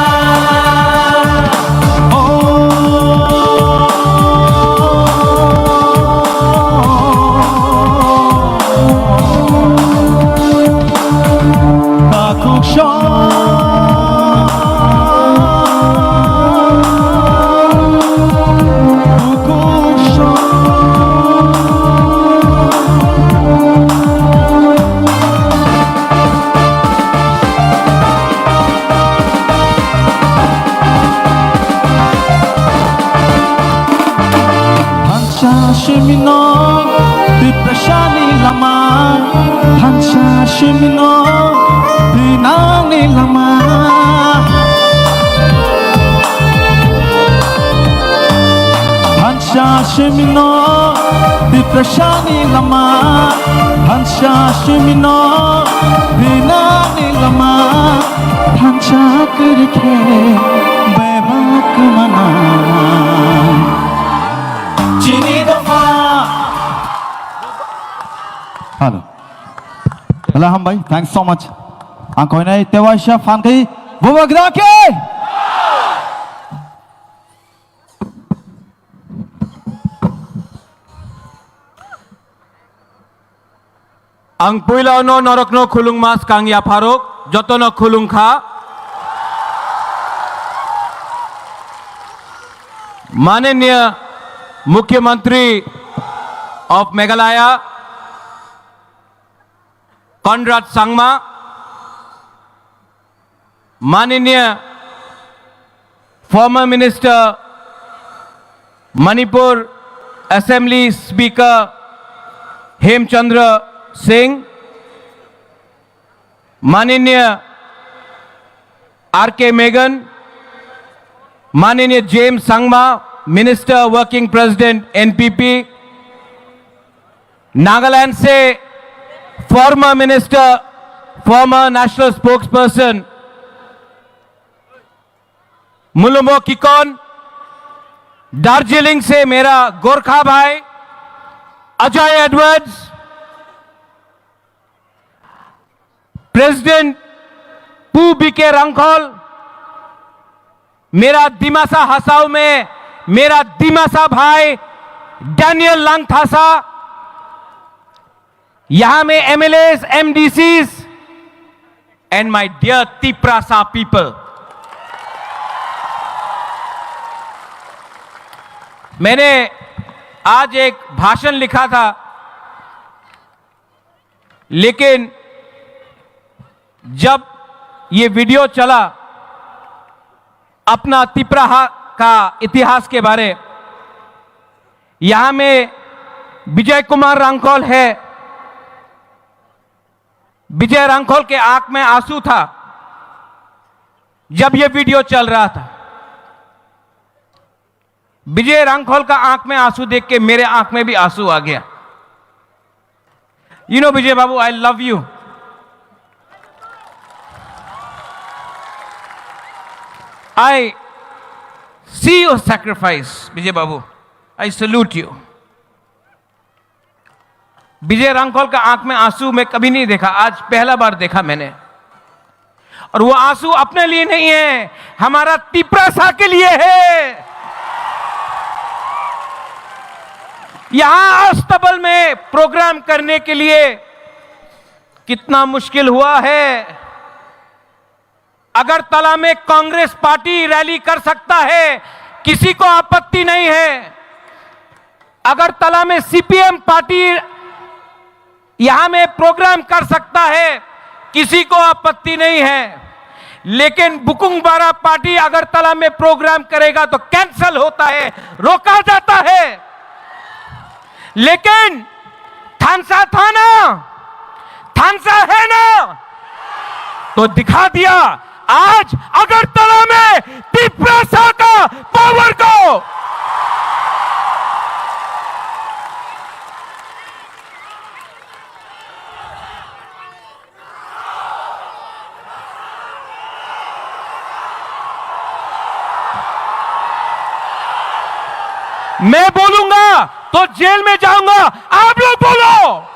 Thansa simino Tiprasani lama, thansa simino thinangni lama. Thansa simino Tiprasani lama, thansa simino thinangni lama, thansa kwrwi khe bebak kwmana. Chini dopha. Hello. Hello, hambai. Thanks so much. Ang koinai tewaisa phan kai bubagra khe. Ang puila no norokno khulungma swkang yapharok, jotono khulungkha. Mananiya Mukhyamantri of Meghalaya, Conrad Sangma, Mananiya former Minister, Manipur Assembly Speaker Hemchandra Singh, Mananiya R K Meghon, Mananiya James Sangma, Minister Working President N P P, Nagaland से former minister, farmer national spokesperson, मुलुमो किकोन, दार्जिलिंग से मेरा गोरखा भाई Ajay Edwards, president पु बी के रंखल, मेरा दिमासा हसाओ में मेरा दिमासा भाई डैनियल लांगथासा, यहाँ में एमएलएस, एमडीसीज and my dear Tiprasa people, मैंने आज एक भाषण लिखा था, लेकिन जब ये वीडियो चला, अपना तिपराहा का इतिहास के बारे, यहाँ में विजय कुमार रांखल है। विजय रांखल के आंख में आंसू था जब ये वीडियो चल रहा था। विजय रांखल का आंख में आंसू देख के मेरे आंख में भी आंसू आ गया। You know, Vijay Babu, I love you. I see your sacrifice, Vijay Babu. I salute you. विजय रांखल का आंख में आंसू मैं कभी नहीं देखा, आज पहला बार देखा मैंने। और वो आंसू अपने लिए नहीं है, हमारा तिपरासा के लिए है। यहाँ अस्तबल में प्रोग्राम करने के लिए कितना मुश्किल हुआ है। अगरतला में कांग्रेस पार्टी रैली कर सकता है, किसी को आपत्ति नहीं है। अगरतला में सीपीएम पार्टी यहाँ में प्रोग्राम कर सकता है, किसी को आपत्ति नहीं है। लेकिन बुकुंगबारा पार्टी अगरतला में प्रोग्राम करेगा तो कैंसिल होता है, रोका जाता है। लेकिन थानसा था ना, थानसा है ना, तो दिखा दिया आज अगरतला में तिपरासा का पावर को। मैं बोलूंगा तो जेल में जाऊंगा, आप लोग बोलो।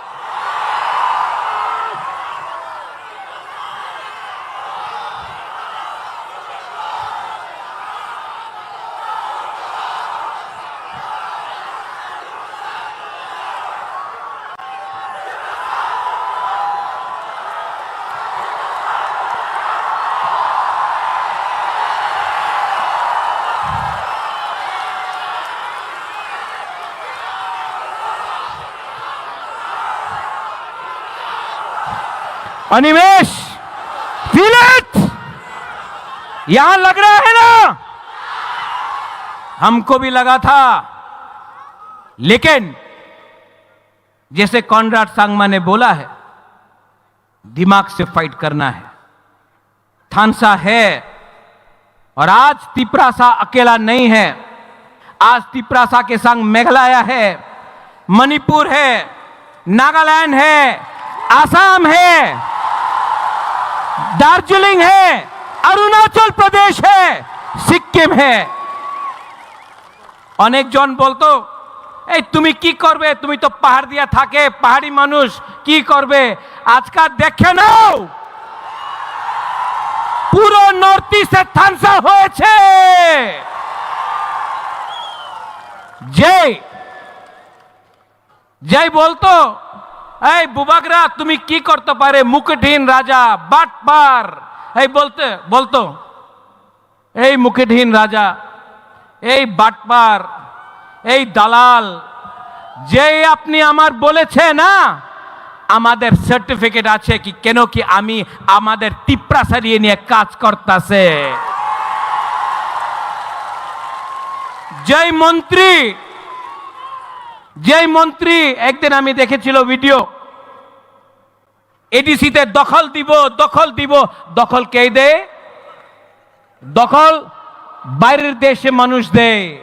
अनिमेश, feel it, यहां लग रहा है ना? हमको भी लगा था, लेकिन जैसे कॉनराड संगमा ने बोला है, दिमाग से फाइट करना है। थानसा है। और आज तिपरासा अकेला नहीं है। आज तिपरासा के संग मेघालय है, मणिपुर है, नागालैंड है, आसाम है, दार्जिलिंग है, अरुणाचल प्रदेश है, सिक्किम है। অনেক জন বলতো, "এই তুমি কি করবে? তুমি তো পাহাড় দিয়া থাকে, পাহাড়ি মানুষ, কি করবে?" আজকাল দেখে নাও, পুরো নর্থ ইস্টে থানসা হয়েছে। যে, যেই বলতো, "এই বুবাগরা, তুমি কি করতে পারে? মুকুটহীন রাজা, বাটপার।" এই বলতে, বলতো, এই মুকুটহীন রাজা, এই বাটপার, এই দালাল, যে আপনি আমার বলেছে না, আমাদের সার্টিফিকেট আছে কি, কেন কি আমি আমাদের তিপ্রাসারে নিয়ে কাজ করতাছে। যেই মন্ত্রী, যেই মন্ত্রী একদিন আমি দেখেছিল ভিডিও, এডিসিতে দখল দিব, দখল দিব, দখল কে দেয়? দখল বাইরের দেশে মানুষ দেয়।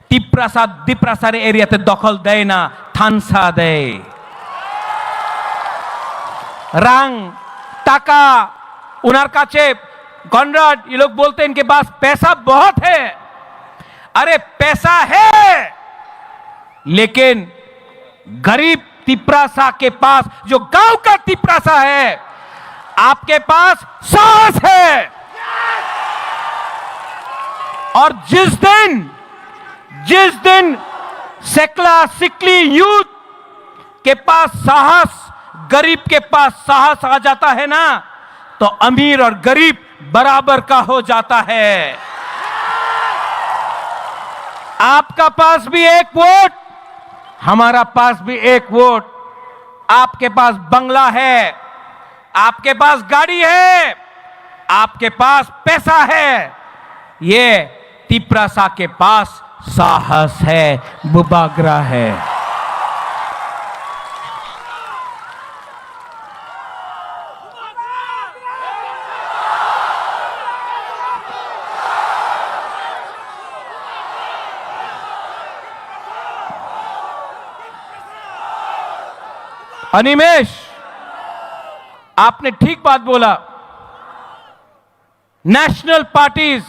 তিপ্রাসা, দিপ্রাসার এরিয়াতে দখল দেয় না, থানসা দেয়। রাং, টাকা, ওনার কাছে, কনরাড, ये लोग बोलते हैं, इनके पास पैसा बहुत है। अरे, पैसा है, लेकिन गरीब तिपरासा के पास, जो गांव का तिपरासा है, आपके पास साहस है। और जिस दिन, जिस दिन सेकला सिकली यूथ के पास साहस, गरीब के पास साहस आ जाता है ना, तो अमीर और गरीब बराबर का हो जाता है। आपका पास भी एक वोट, हमारा पास भी एक वोट। आपके पास बंगला है, आपके पास गाड़ी है, आपके पास पैसा है, ये तिप्रासा के पास साहस है, बुबाग्रा है। अनिमेश, आपने ठीक बात बोला। नेशनल पार्टीज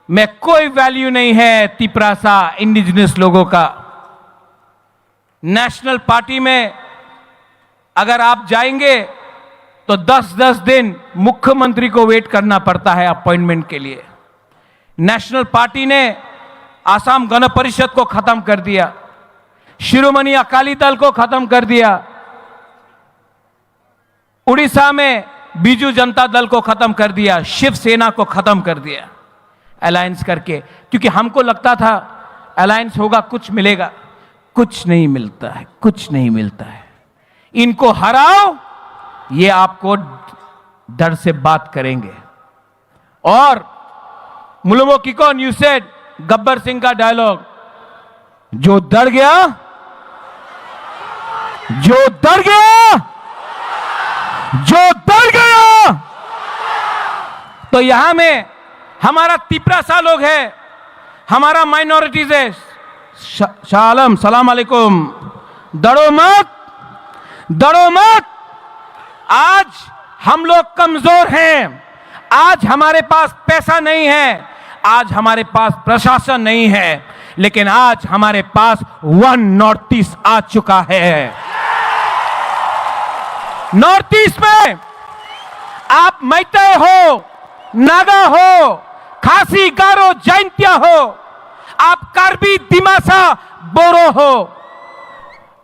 में कोई वैल्यू नहीं है तिप्रासा इंडिजिनस लोगों का। नेशनल पार्टी में अगर आप जाएंगे तो दस दस दिन मुख्यमंत्री को वेट करना पड़ता है अपॉइंटमेंट के लिए। नेशनल पार्टी ने आसाम गण परिषद को खत्म कर दिया, शिरोमणि अकाली दल को खत्म कर दिया, उड़ीसा में बीजू जनता दल को खत्म कर दिया, शिवसेना को खत्म कर दिया अलायंस करके, क्योंकि हमको लगता था अलायंस होगा, कुछ मिलेगा। कुछ नहीं मिलता है, कुछ नहीं मिलता है। इनको हराओ, ये आपको डर से बात करेंगे। और मुलुमो किकोन, you said, गब्बर सिंह का डायलॉग, जो डर गया, जो डर गया, जो डर गया। तो यहां में हमारा तिप्रासा लोग है, हमारा माइनॉरिटीज है। शा-, शाह आलम, सलाम अलैकुम। डरो मत, डरो मत। आज हम लोग कमजोर हैं, आज हमारे पास पैसा नहीं है, आज हमारे पास प्रशासन नहीं है, लेकिन आज हमारे पास वन नॉर्थ ईस्ट आ चुका है। नॉर्थ ईस्ट में आप मैतेई हो, नागा हो, खासी, गारो, जैंतिया हो, आप कार्बी, दिमासा, बोरो हो,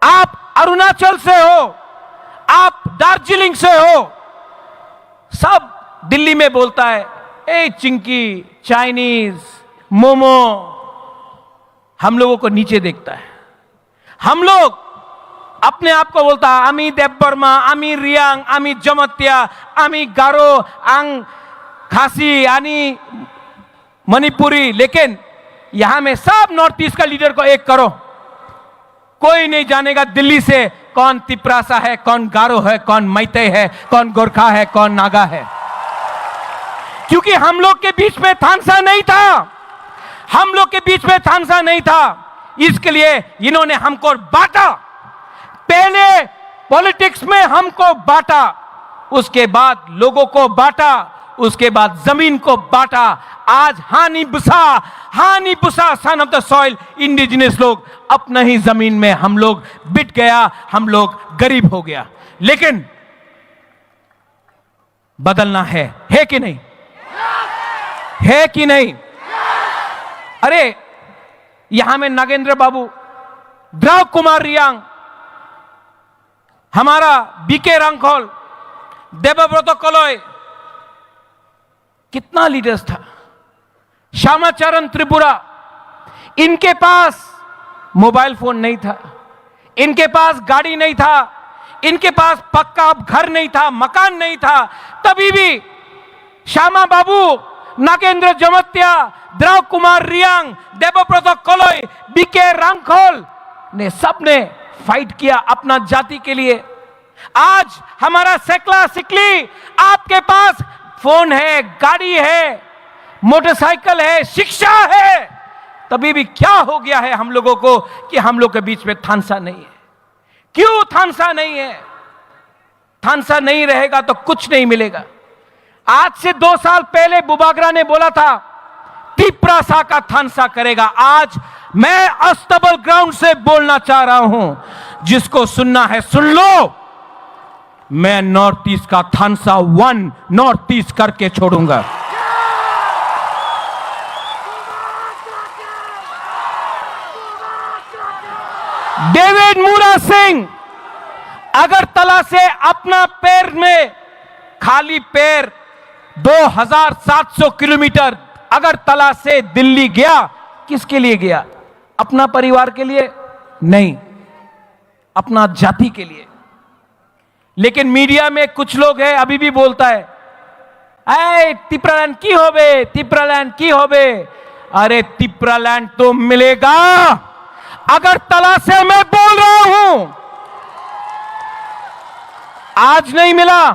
आप अरुणाचल से हो, आप दार्जिलिंग से हो, सब दिल्ली में बोलता है, "ए चिंकी, चाइनीज, मोमो।" हम लोगों को नीचे देखता है। हम लोग अपने आप को बोलता है, "आमी देबबर्मा, आमी रियांग, आमी जमतिया, आमी गारो, आंग खासी, आनी मणिपुरी।" लेकिन यहां में सब नॉर्थ ईस्ट का लीडर को एक करो, कोई नहीं जानेगा दिल्ली से कौन तिप्रासा है, कौन गारो है, कौन मैतेई है, कौन गोरखा है, कौन नागा है, क्योंकि हम लोग के बीच में थानसा नहीं था, हम लोग के बीच में थानसा नहीं था, इसके लिए इन्होंने हमको बांटा। पहले पॉलिटिक्स में हमको बांटा, उसके बाद लोगों को बांटा, उसके बाद जमीन को बांटा। आज हानि बुसा, हानि Busa, son of the soil, indigenous लोग अपना ही जमीन में हम लोग बिट गया, हम लोग गरीब हो गया। लेकिन बदलना है, है कि नहीं? है कि नहीं? अरे, यहां में नागेंद्र बाबू, द्राव कुमार रियांग, हमारा बीके रांखल, देबव्रत कलई, कितना लीडर्स था, श्यामाचरण त्रिपुरा, इनके पास मोबाइल फोन नहीं था, इनके पास गाड़ी नहीं था, इनके पास पक्का घर नहीं था, मकान नहीं था, तभी भी श्यामा बाबू, नागेंद्र जमत्या, द्राव कुमार रियांग, देबव्रत कलई, बीके रांखल ने, सबने फाइट किया अपना जाति के लिए। आज हमारा सेकला सिकली, आपके पास फोन है, गाड़ी है, मोटरसाइकिल है, शिक्षा है, तभी भी क्या हो गया है हम लोगों को कि हम लोग के बीच में थानसा नहीं है? क्यों थानसा नहीं है? थानसा नहीं रहेगा तो कुछ नहीं मिलेगा। आज से दो साल पहले बुबागरा ने बोला था, तिप्रासा का थानसा करेगा। आज मैं अस्तबल ग्राउंड से बोलना चाह रहा हूं, जिसको सुनना है सुन लो, मैं नॉर्थ ईस्ट का थानसा वन नॉर्थ ईस्ट करके छोड़ूंगा। डेविड मुरा सिंह अगरतला से अपना पैर में, खाली पैर, दो हज़ार सात सौ किलोमीटर अगरतला से दिल्ली गया, किसके लिए गया? अपना परिवार के लिए नहीं, अपना जाति के लिए। लेकिन मीडिया में कुछ लोग हैं, अभी भी बोलता है, "ऐ, तिप्रालैंड की होबे, तिप्रालैंड की होबे?" अरे, तिप्रालैंड तो मिलेगा। अगरतला से मैं बोल रहा हूं, आज नहीं मिला,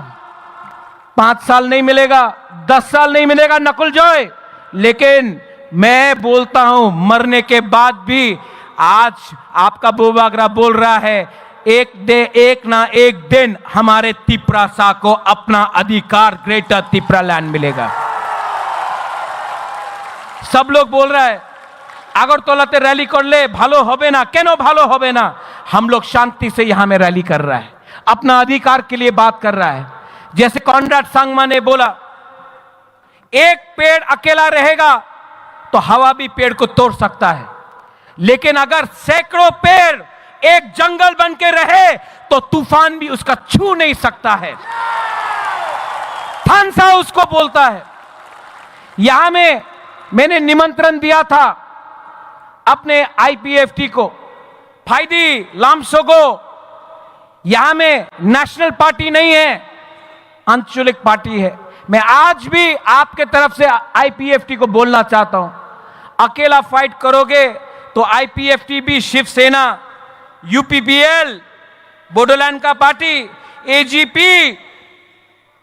पांच साल नहीं मिलेगा, दस साल नहीं मिलेगा, नकुल जॉय, लेकिन मैं बोलता हूं, मरने के बाद भी आज आपका बुबागरा बोल रहा है, एक दे, एक ना एक दिन हमारे तिप्रासा को अपना अधिकार ग्रेटर तिप्रालैंड मिलेगा। सब लोग बोल रहा है, আগরতলাতে র‍্যালি করলে ভালো হবে না। কেন ভালো হবে না? हम लोग शांति से यहां में रैली कर रहा है, अपना अधिकार के लिए बात कर रहा है। जैसे कॉनराड संगमा ने बोला, एक पेड़ अकेला रहेगा तो हवा भी पेड़ को तोड़ सकता है, लेकिन अगर सैकड़ों पेड़ एक जंगल बन के रहे तो तूफान भी उसका छू नहीं सकता है। थानसा उसको बोलता है। यहां में मैंने निमंत्रण दिया था अपने आईपीएफटी को, फाइदी लामसोगो, यहां में नेशनल पार्टी नहीं है, आंचलिक पार्टी है। मैं आज भी आपके तरफ से आईपीएफटी को बोलना चाहता हूं, अकेला फाइट करोगे तो आईपीएफटी भी, शिवसेना, यूपीपीएल, बोडोलैंड का पार्टी, एजीपी,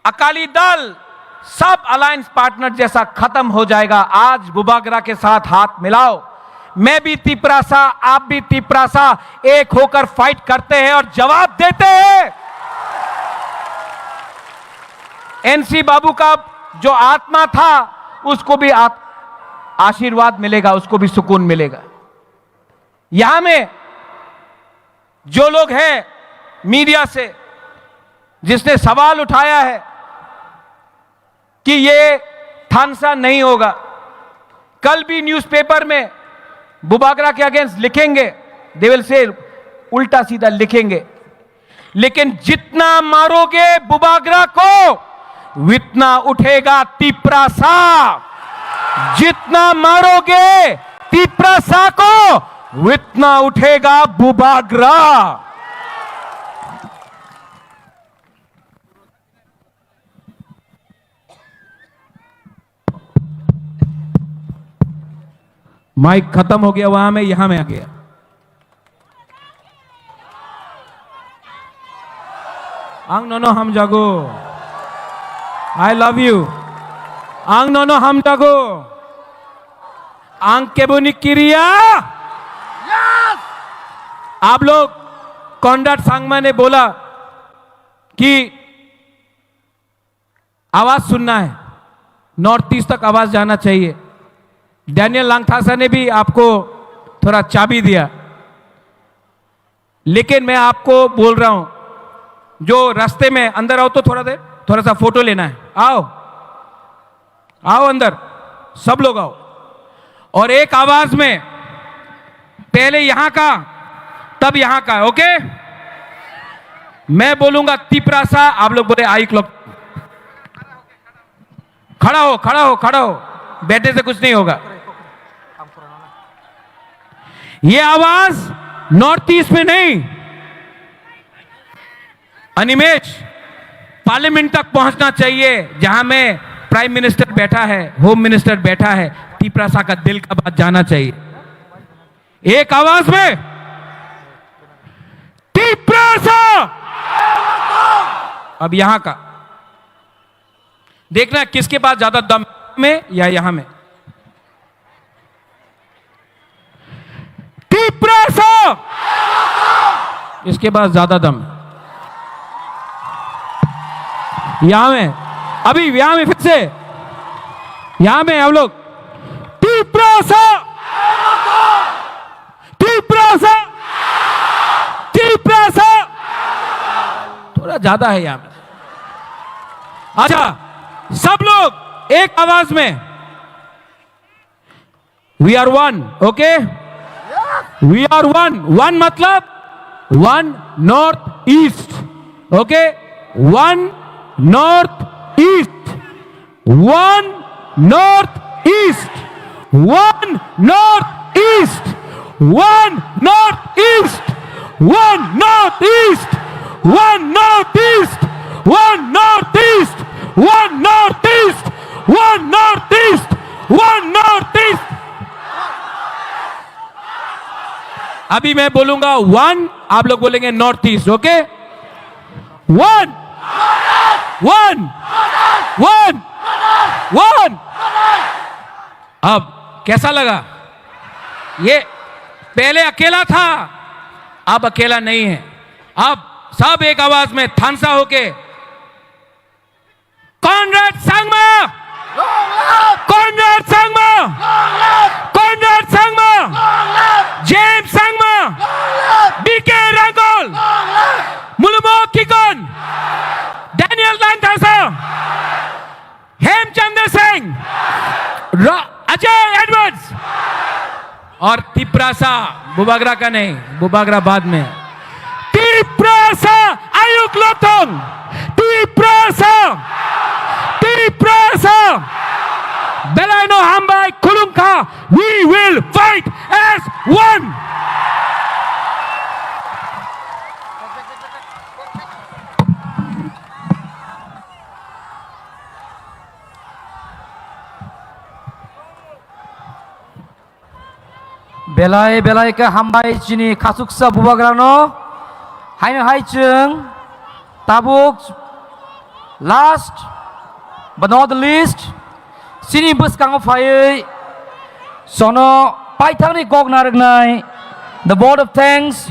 अकाली दल, सब अलायंस पार्टनर जैसा खत्म हो जाएगा। आज बुबागरा के साथ हाथ मिलाओ। मैं भी तिपरासा, आप भी तिपरासा, एक होकर फाइट करते हैं और जवाब देते हैं। एनसी बाबू का जो आत्मा था, उसको भी आत-, आशीर्वाद मिलेगा, उसको भी सुकून मिलेगा। यहां में जो लोग हैं मीडिया से, जिसने सवाल उठाया है कि ये थानसा नहीं होगा, कल भी न्यूज़पेपर में बुबागरा के अगेंस्ट लिखेंगे, दे विल से उल्टा सीधा लिखेंगे। लेकिन जितना मारोगे बुबागरा को, उतना उठेगा तिपरासा। जितना मारोगे तिपरासा को, उतना उठेगा बुबागरा। माइक खत्म हो गया, वहां में, यहां में आ गया। Ang nono hamjago. I love you. Ang nono hamjago. Ang keboni kiria. आप लोग, कॉनराड संगमा ने बोला कि आवाज सुनना है, नॉर्थ ईस्ट तक आवाज जाना चाहिए। डैनियल लांगथासा ने भी आपको थोड़ा चाबी दिया, लेकिन मैं आपको बोल रहा हूं, जो रास्ते में अंदर आओ तो थोड़ा देर, थोड़ा सा फोटो लेना है, आओ। आओ अंदर, सब लोग आओ और एक आवाज में, पहले यहां का, तब यहां का, ओके? मैं बोलूंगा तिपरासा, आप लोग बोले आइक लोग। खड़ा हो, खड़ा हो, खड़ा हो, बैठने से कुछ नहीं होगा। ये आवाज नॉर्थ ईस्ट में नहीं, अनिमेश, पार्लियामेंट तक पहुंचना चाहिए, जहां में प्राइम मिनिस्टर बैठा है, होम मिनिस्टर बैठा है। तिपरासा का दिल का बात जाना चाहिए। एक आवाज में, तिपरासा। अब यहां का देखना, किसके पास ज्यादा दम, में या यहां में। तिपरासा। इसके पास ज्यादा दम। यहां में, अभी यहां में फिर से, यहां में हम लोग, तिपरासा, तिपरासा, तिपरासा। थोड़ा ज्यादा है यहां में। अच्छा, सब लोग एक आवाज में, We are one, okay? We are one. One मतलब one North East, okay? One North East. One North East. One North East, one North East, one North East, one North East, one North East, one North East, one North East, one North East. अभी मैं बोलूंगा वन, आप लोग बोलेंगे north east, okay? One, one, one, one. अब कैसा लगा? ये पहले अकेला था, अब अकेला नहीं है। अब सब एक आवाज में थानसा होके, Conrad Sangma! Conrad Sangma! Conrad Sangma! James Sangma! B K Rangol! Mulumo Kikon! Daniel Langthasa! Hemchandra सिंह, रा-, अजय एडवर्ड्स और तिप्रासा, बुबाग्रा का नहीं, बुबाग्रा बाद में। तिप्रासा आयुक लोथोंग, तिप्रासा, तिप्रासा, बेलायनो हामबाय खुलुमखा, we will fight as one. Belai belai khe hambai chini khachuksa bubagrano. Haino hai chwng tabuk last but not the least, chini bwskango phaiwi sono paithakni kok narwknai the vote of thanks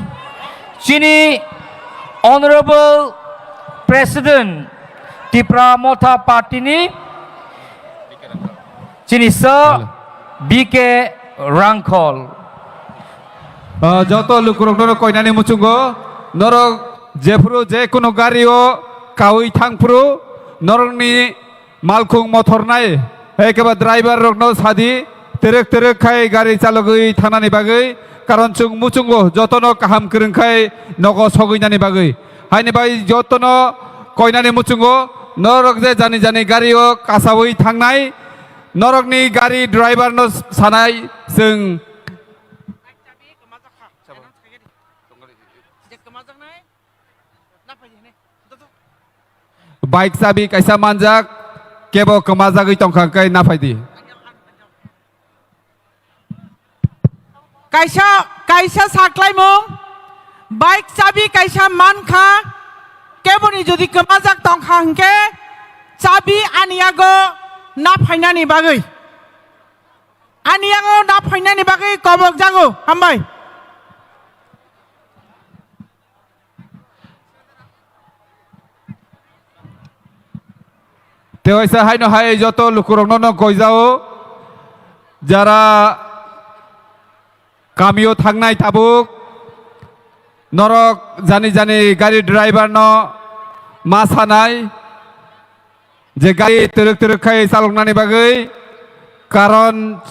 chini Honorable President Tipra Motha Party ni chini sir Hello. B K Rangkhol. Ah, joto lukurokno koinani muchungo norok jephuru je kunu gario kawi thangphuru norokni malkhung mothornai, ekeba driver rokno sadi, terek terek khai gari chalogwi thangnani bagwi, karon chwng muchungo jotono kaham kwrwng khai nogo sogwinani bagwi. Haini bai jotono koinani muchungo norok je jani jani gario kasawi thangnai, norokni gari driver no sanai chwng. Bike chabi kaisa manjak, kebo kwmajagwi tongkha, hwnkhe naphai di. Kaisa, kaisa saklaimung, bike chabi kaisa mankha, keboni jodi kwmajak tongkha hwnkhe chabi ani yago naphainani bagwi, ani yago naphainani bagwi kobokjago. Hambai. Tewaisa haino hai joto lukurokno no koijao, jara kamio thangnai tabuk, norok jani jani gari driver no ma sanai je gari twrwk twrwk khai chaloknani bagwi, karon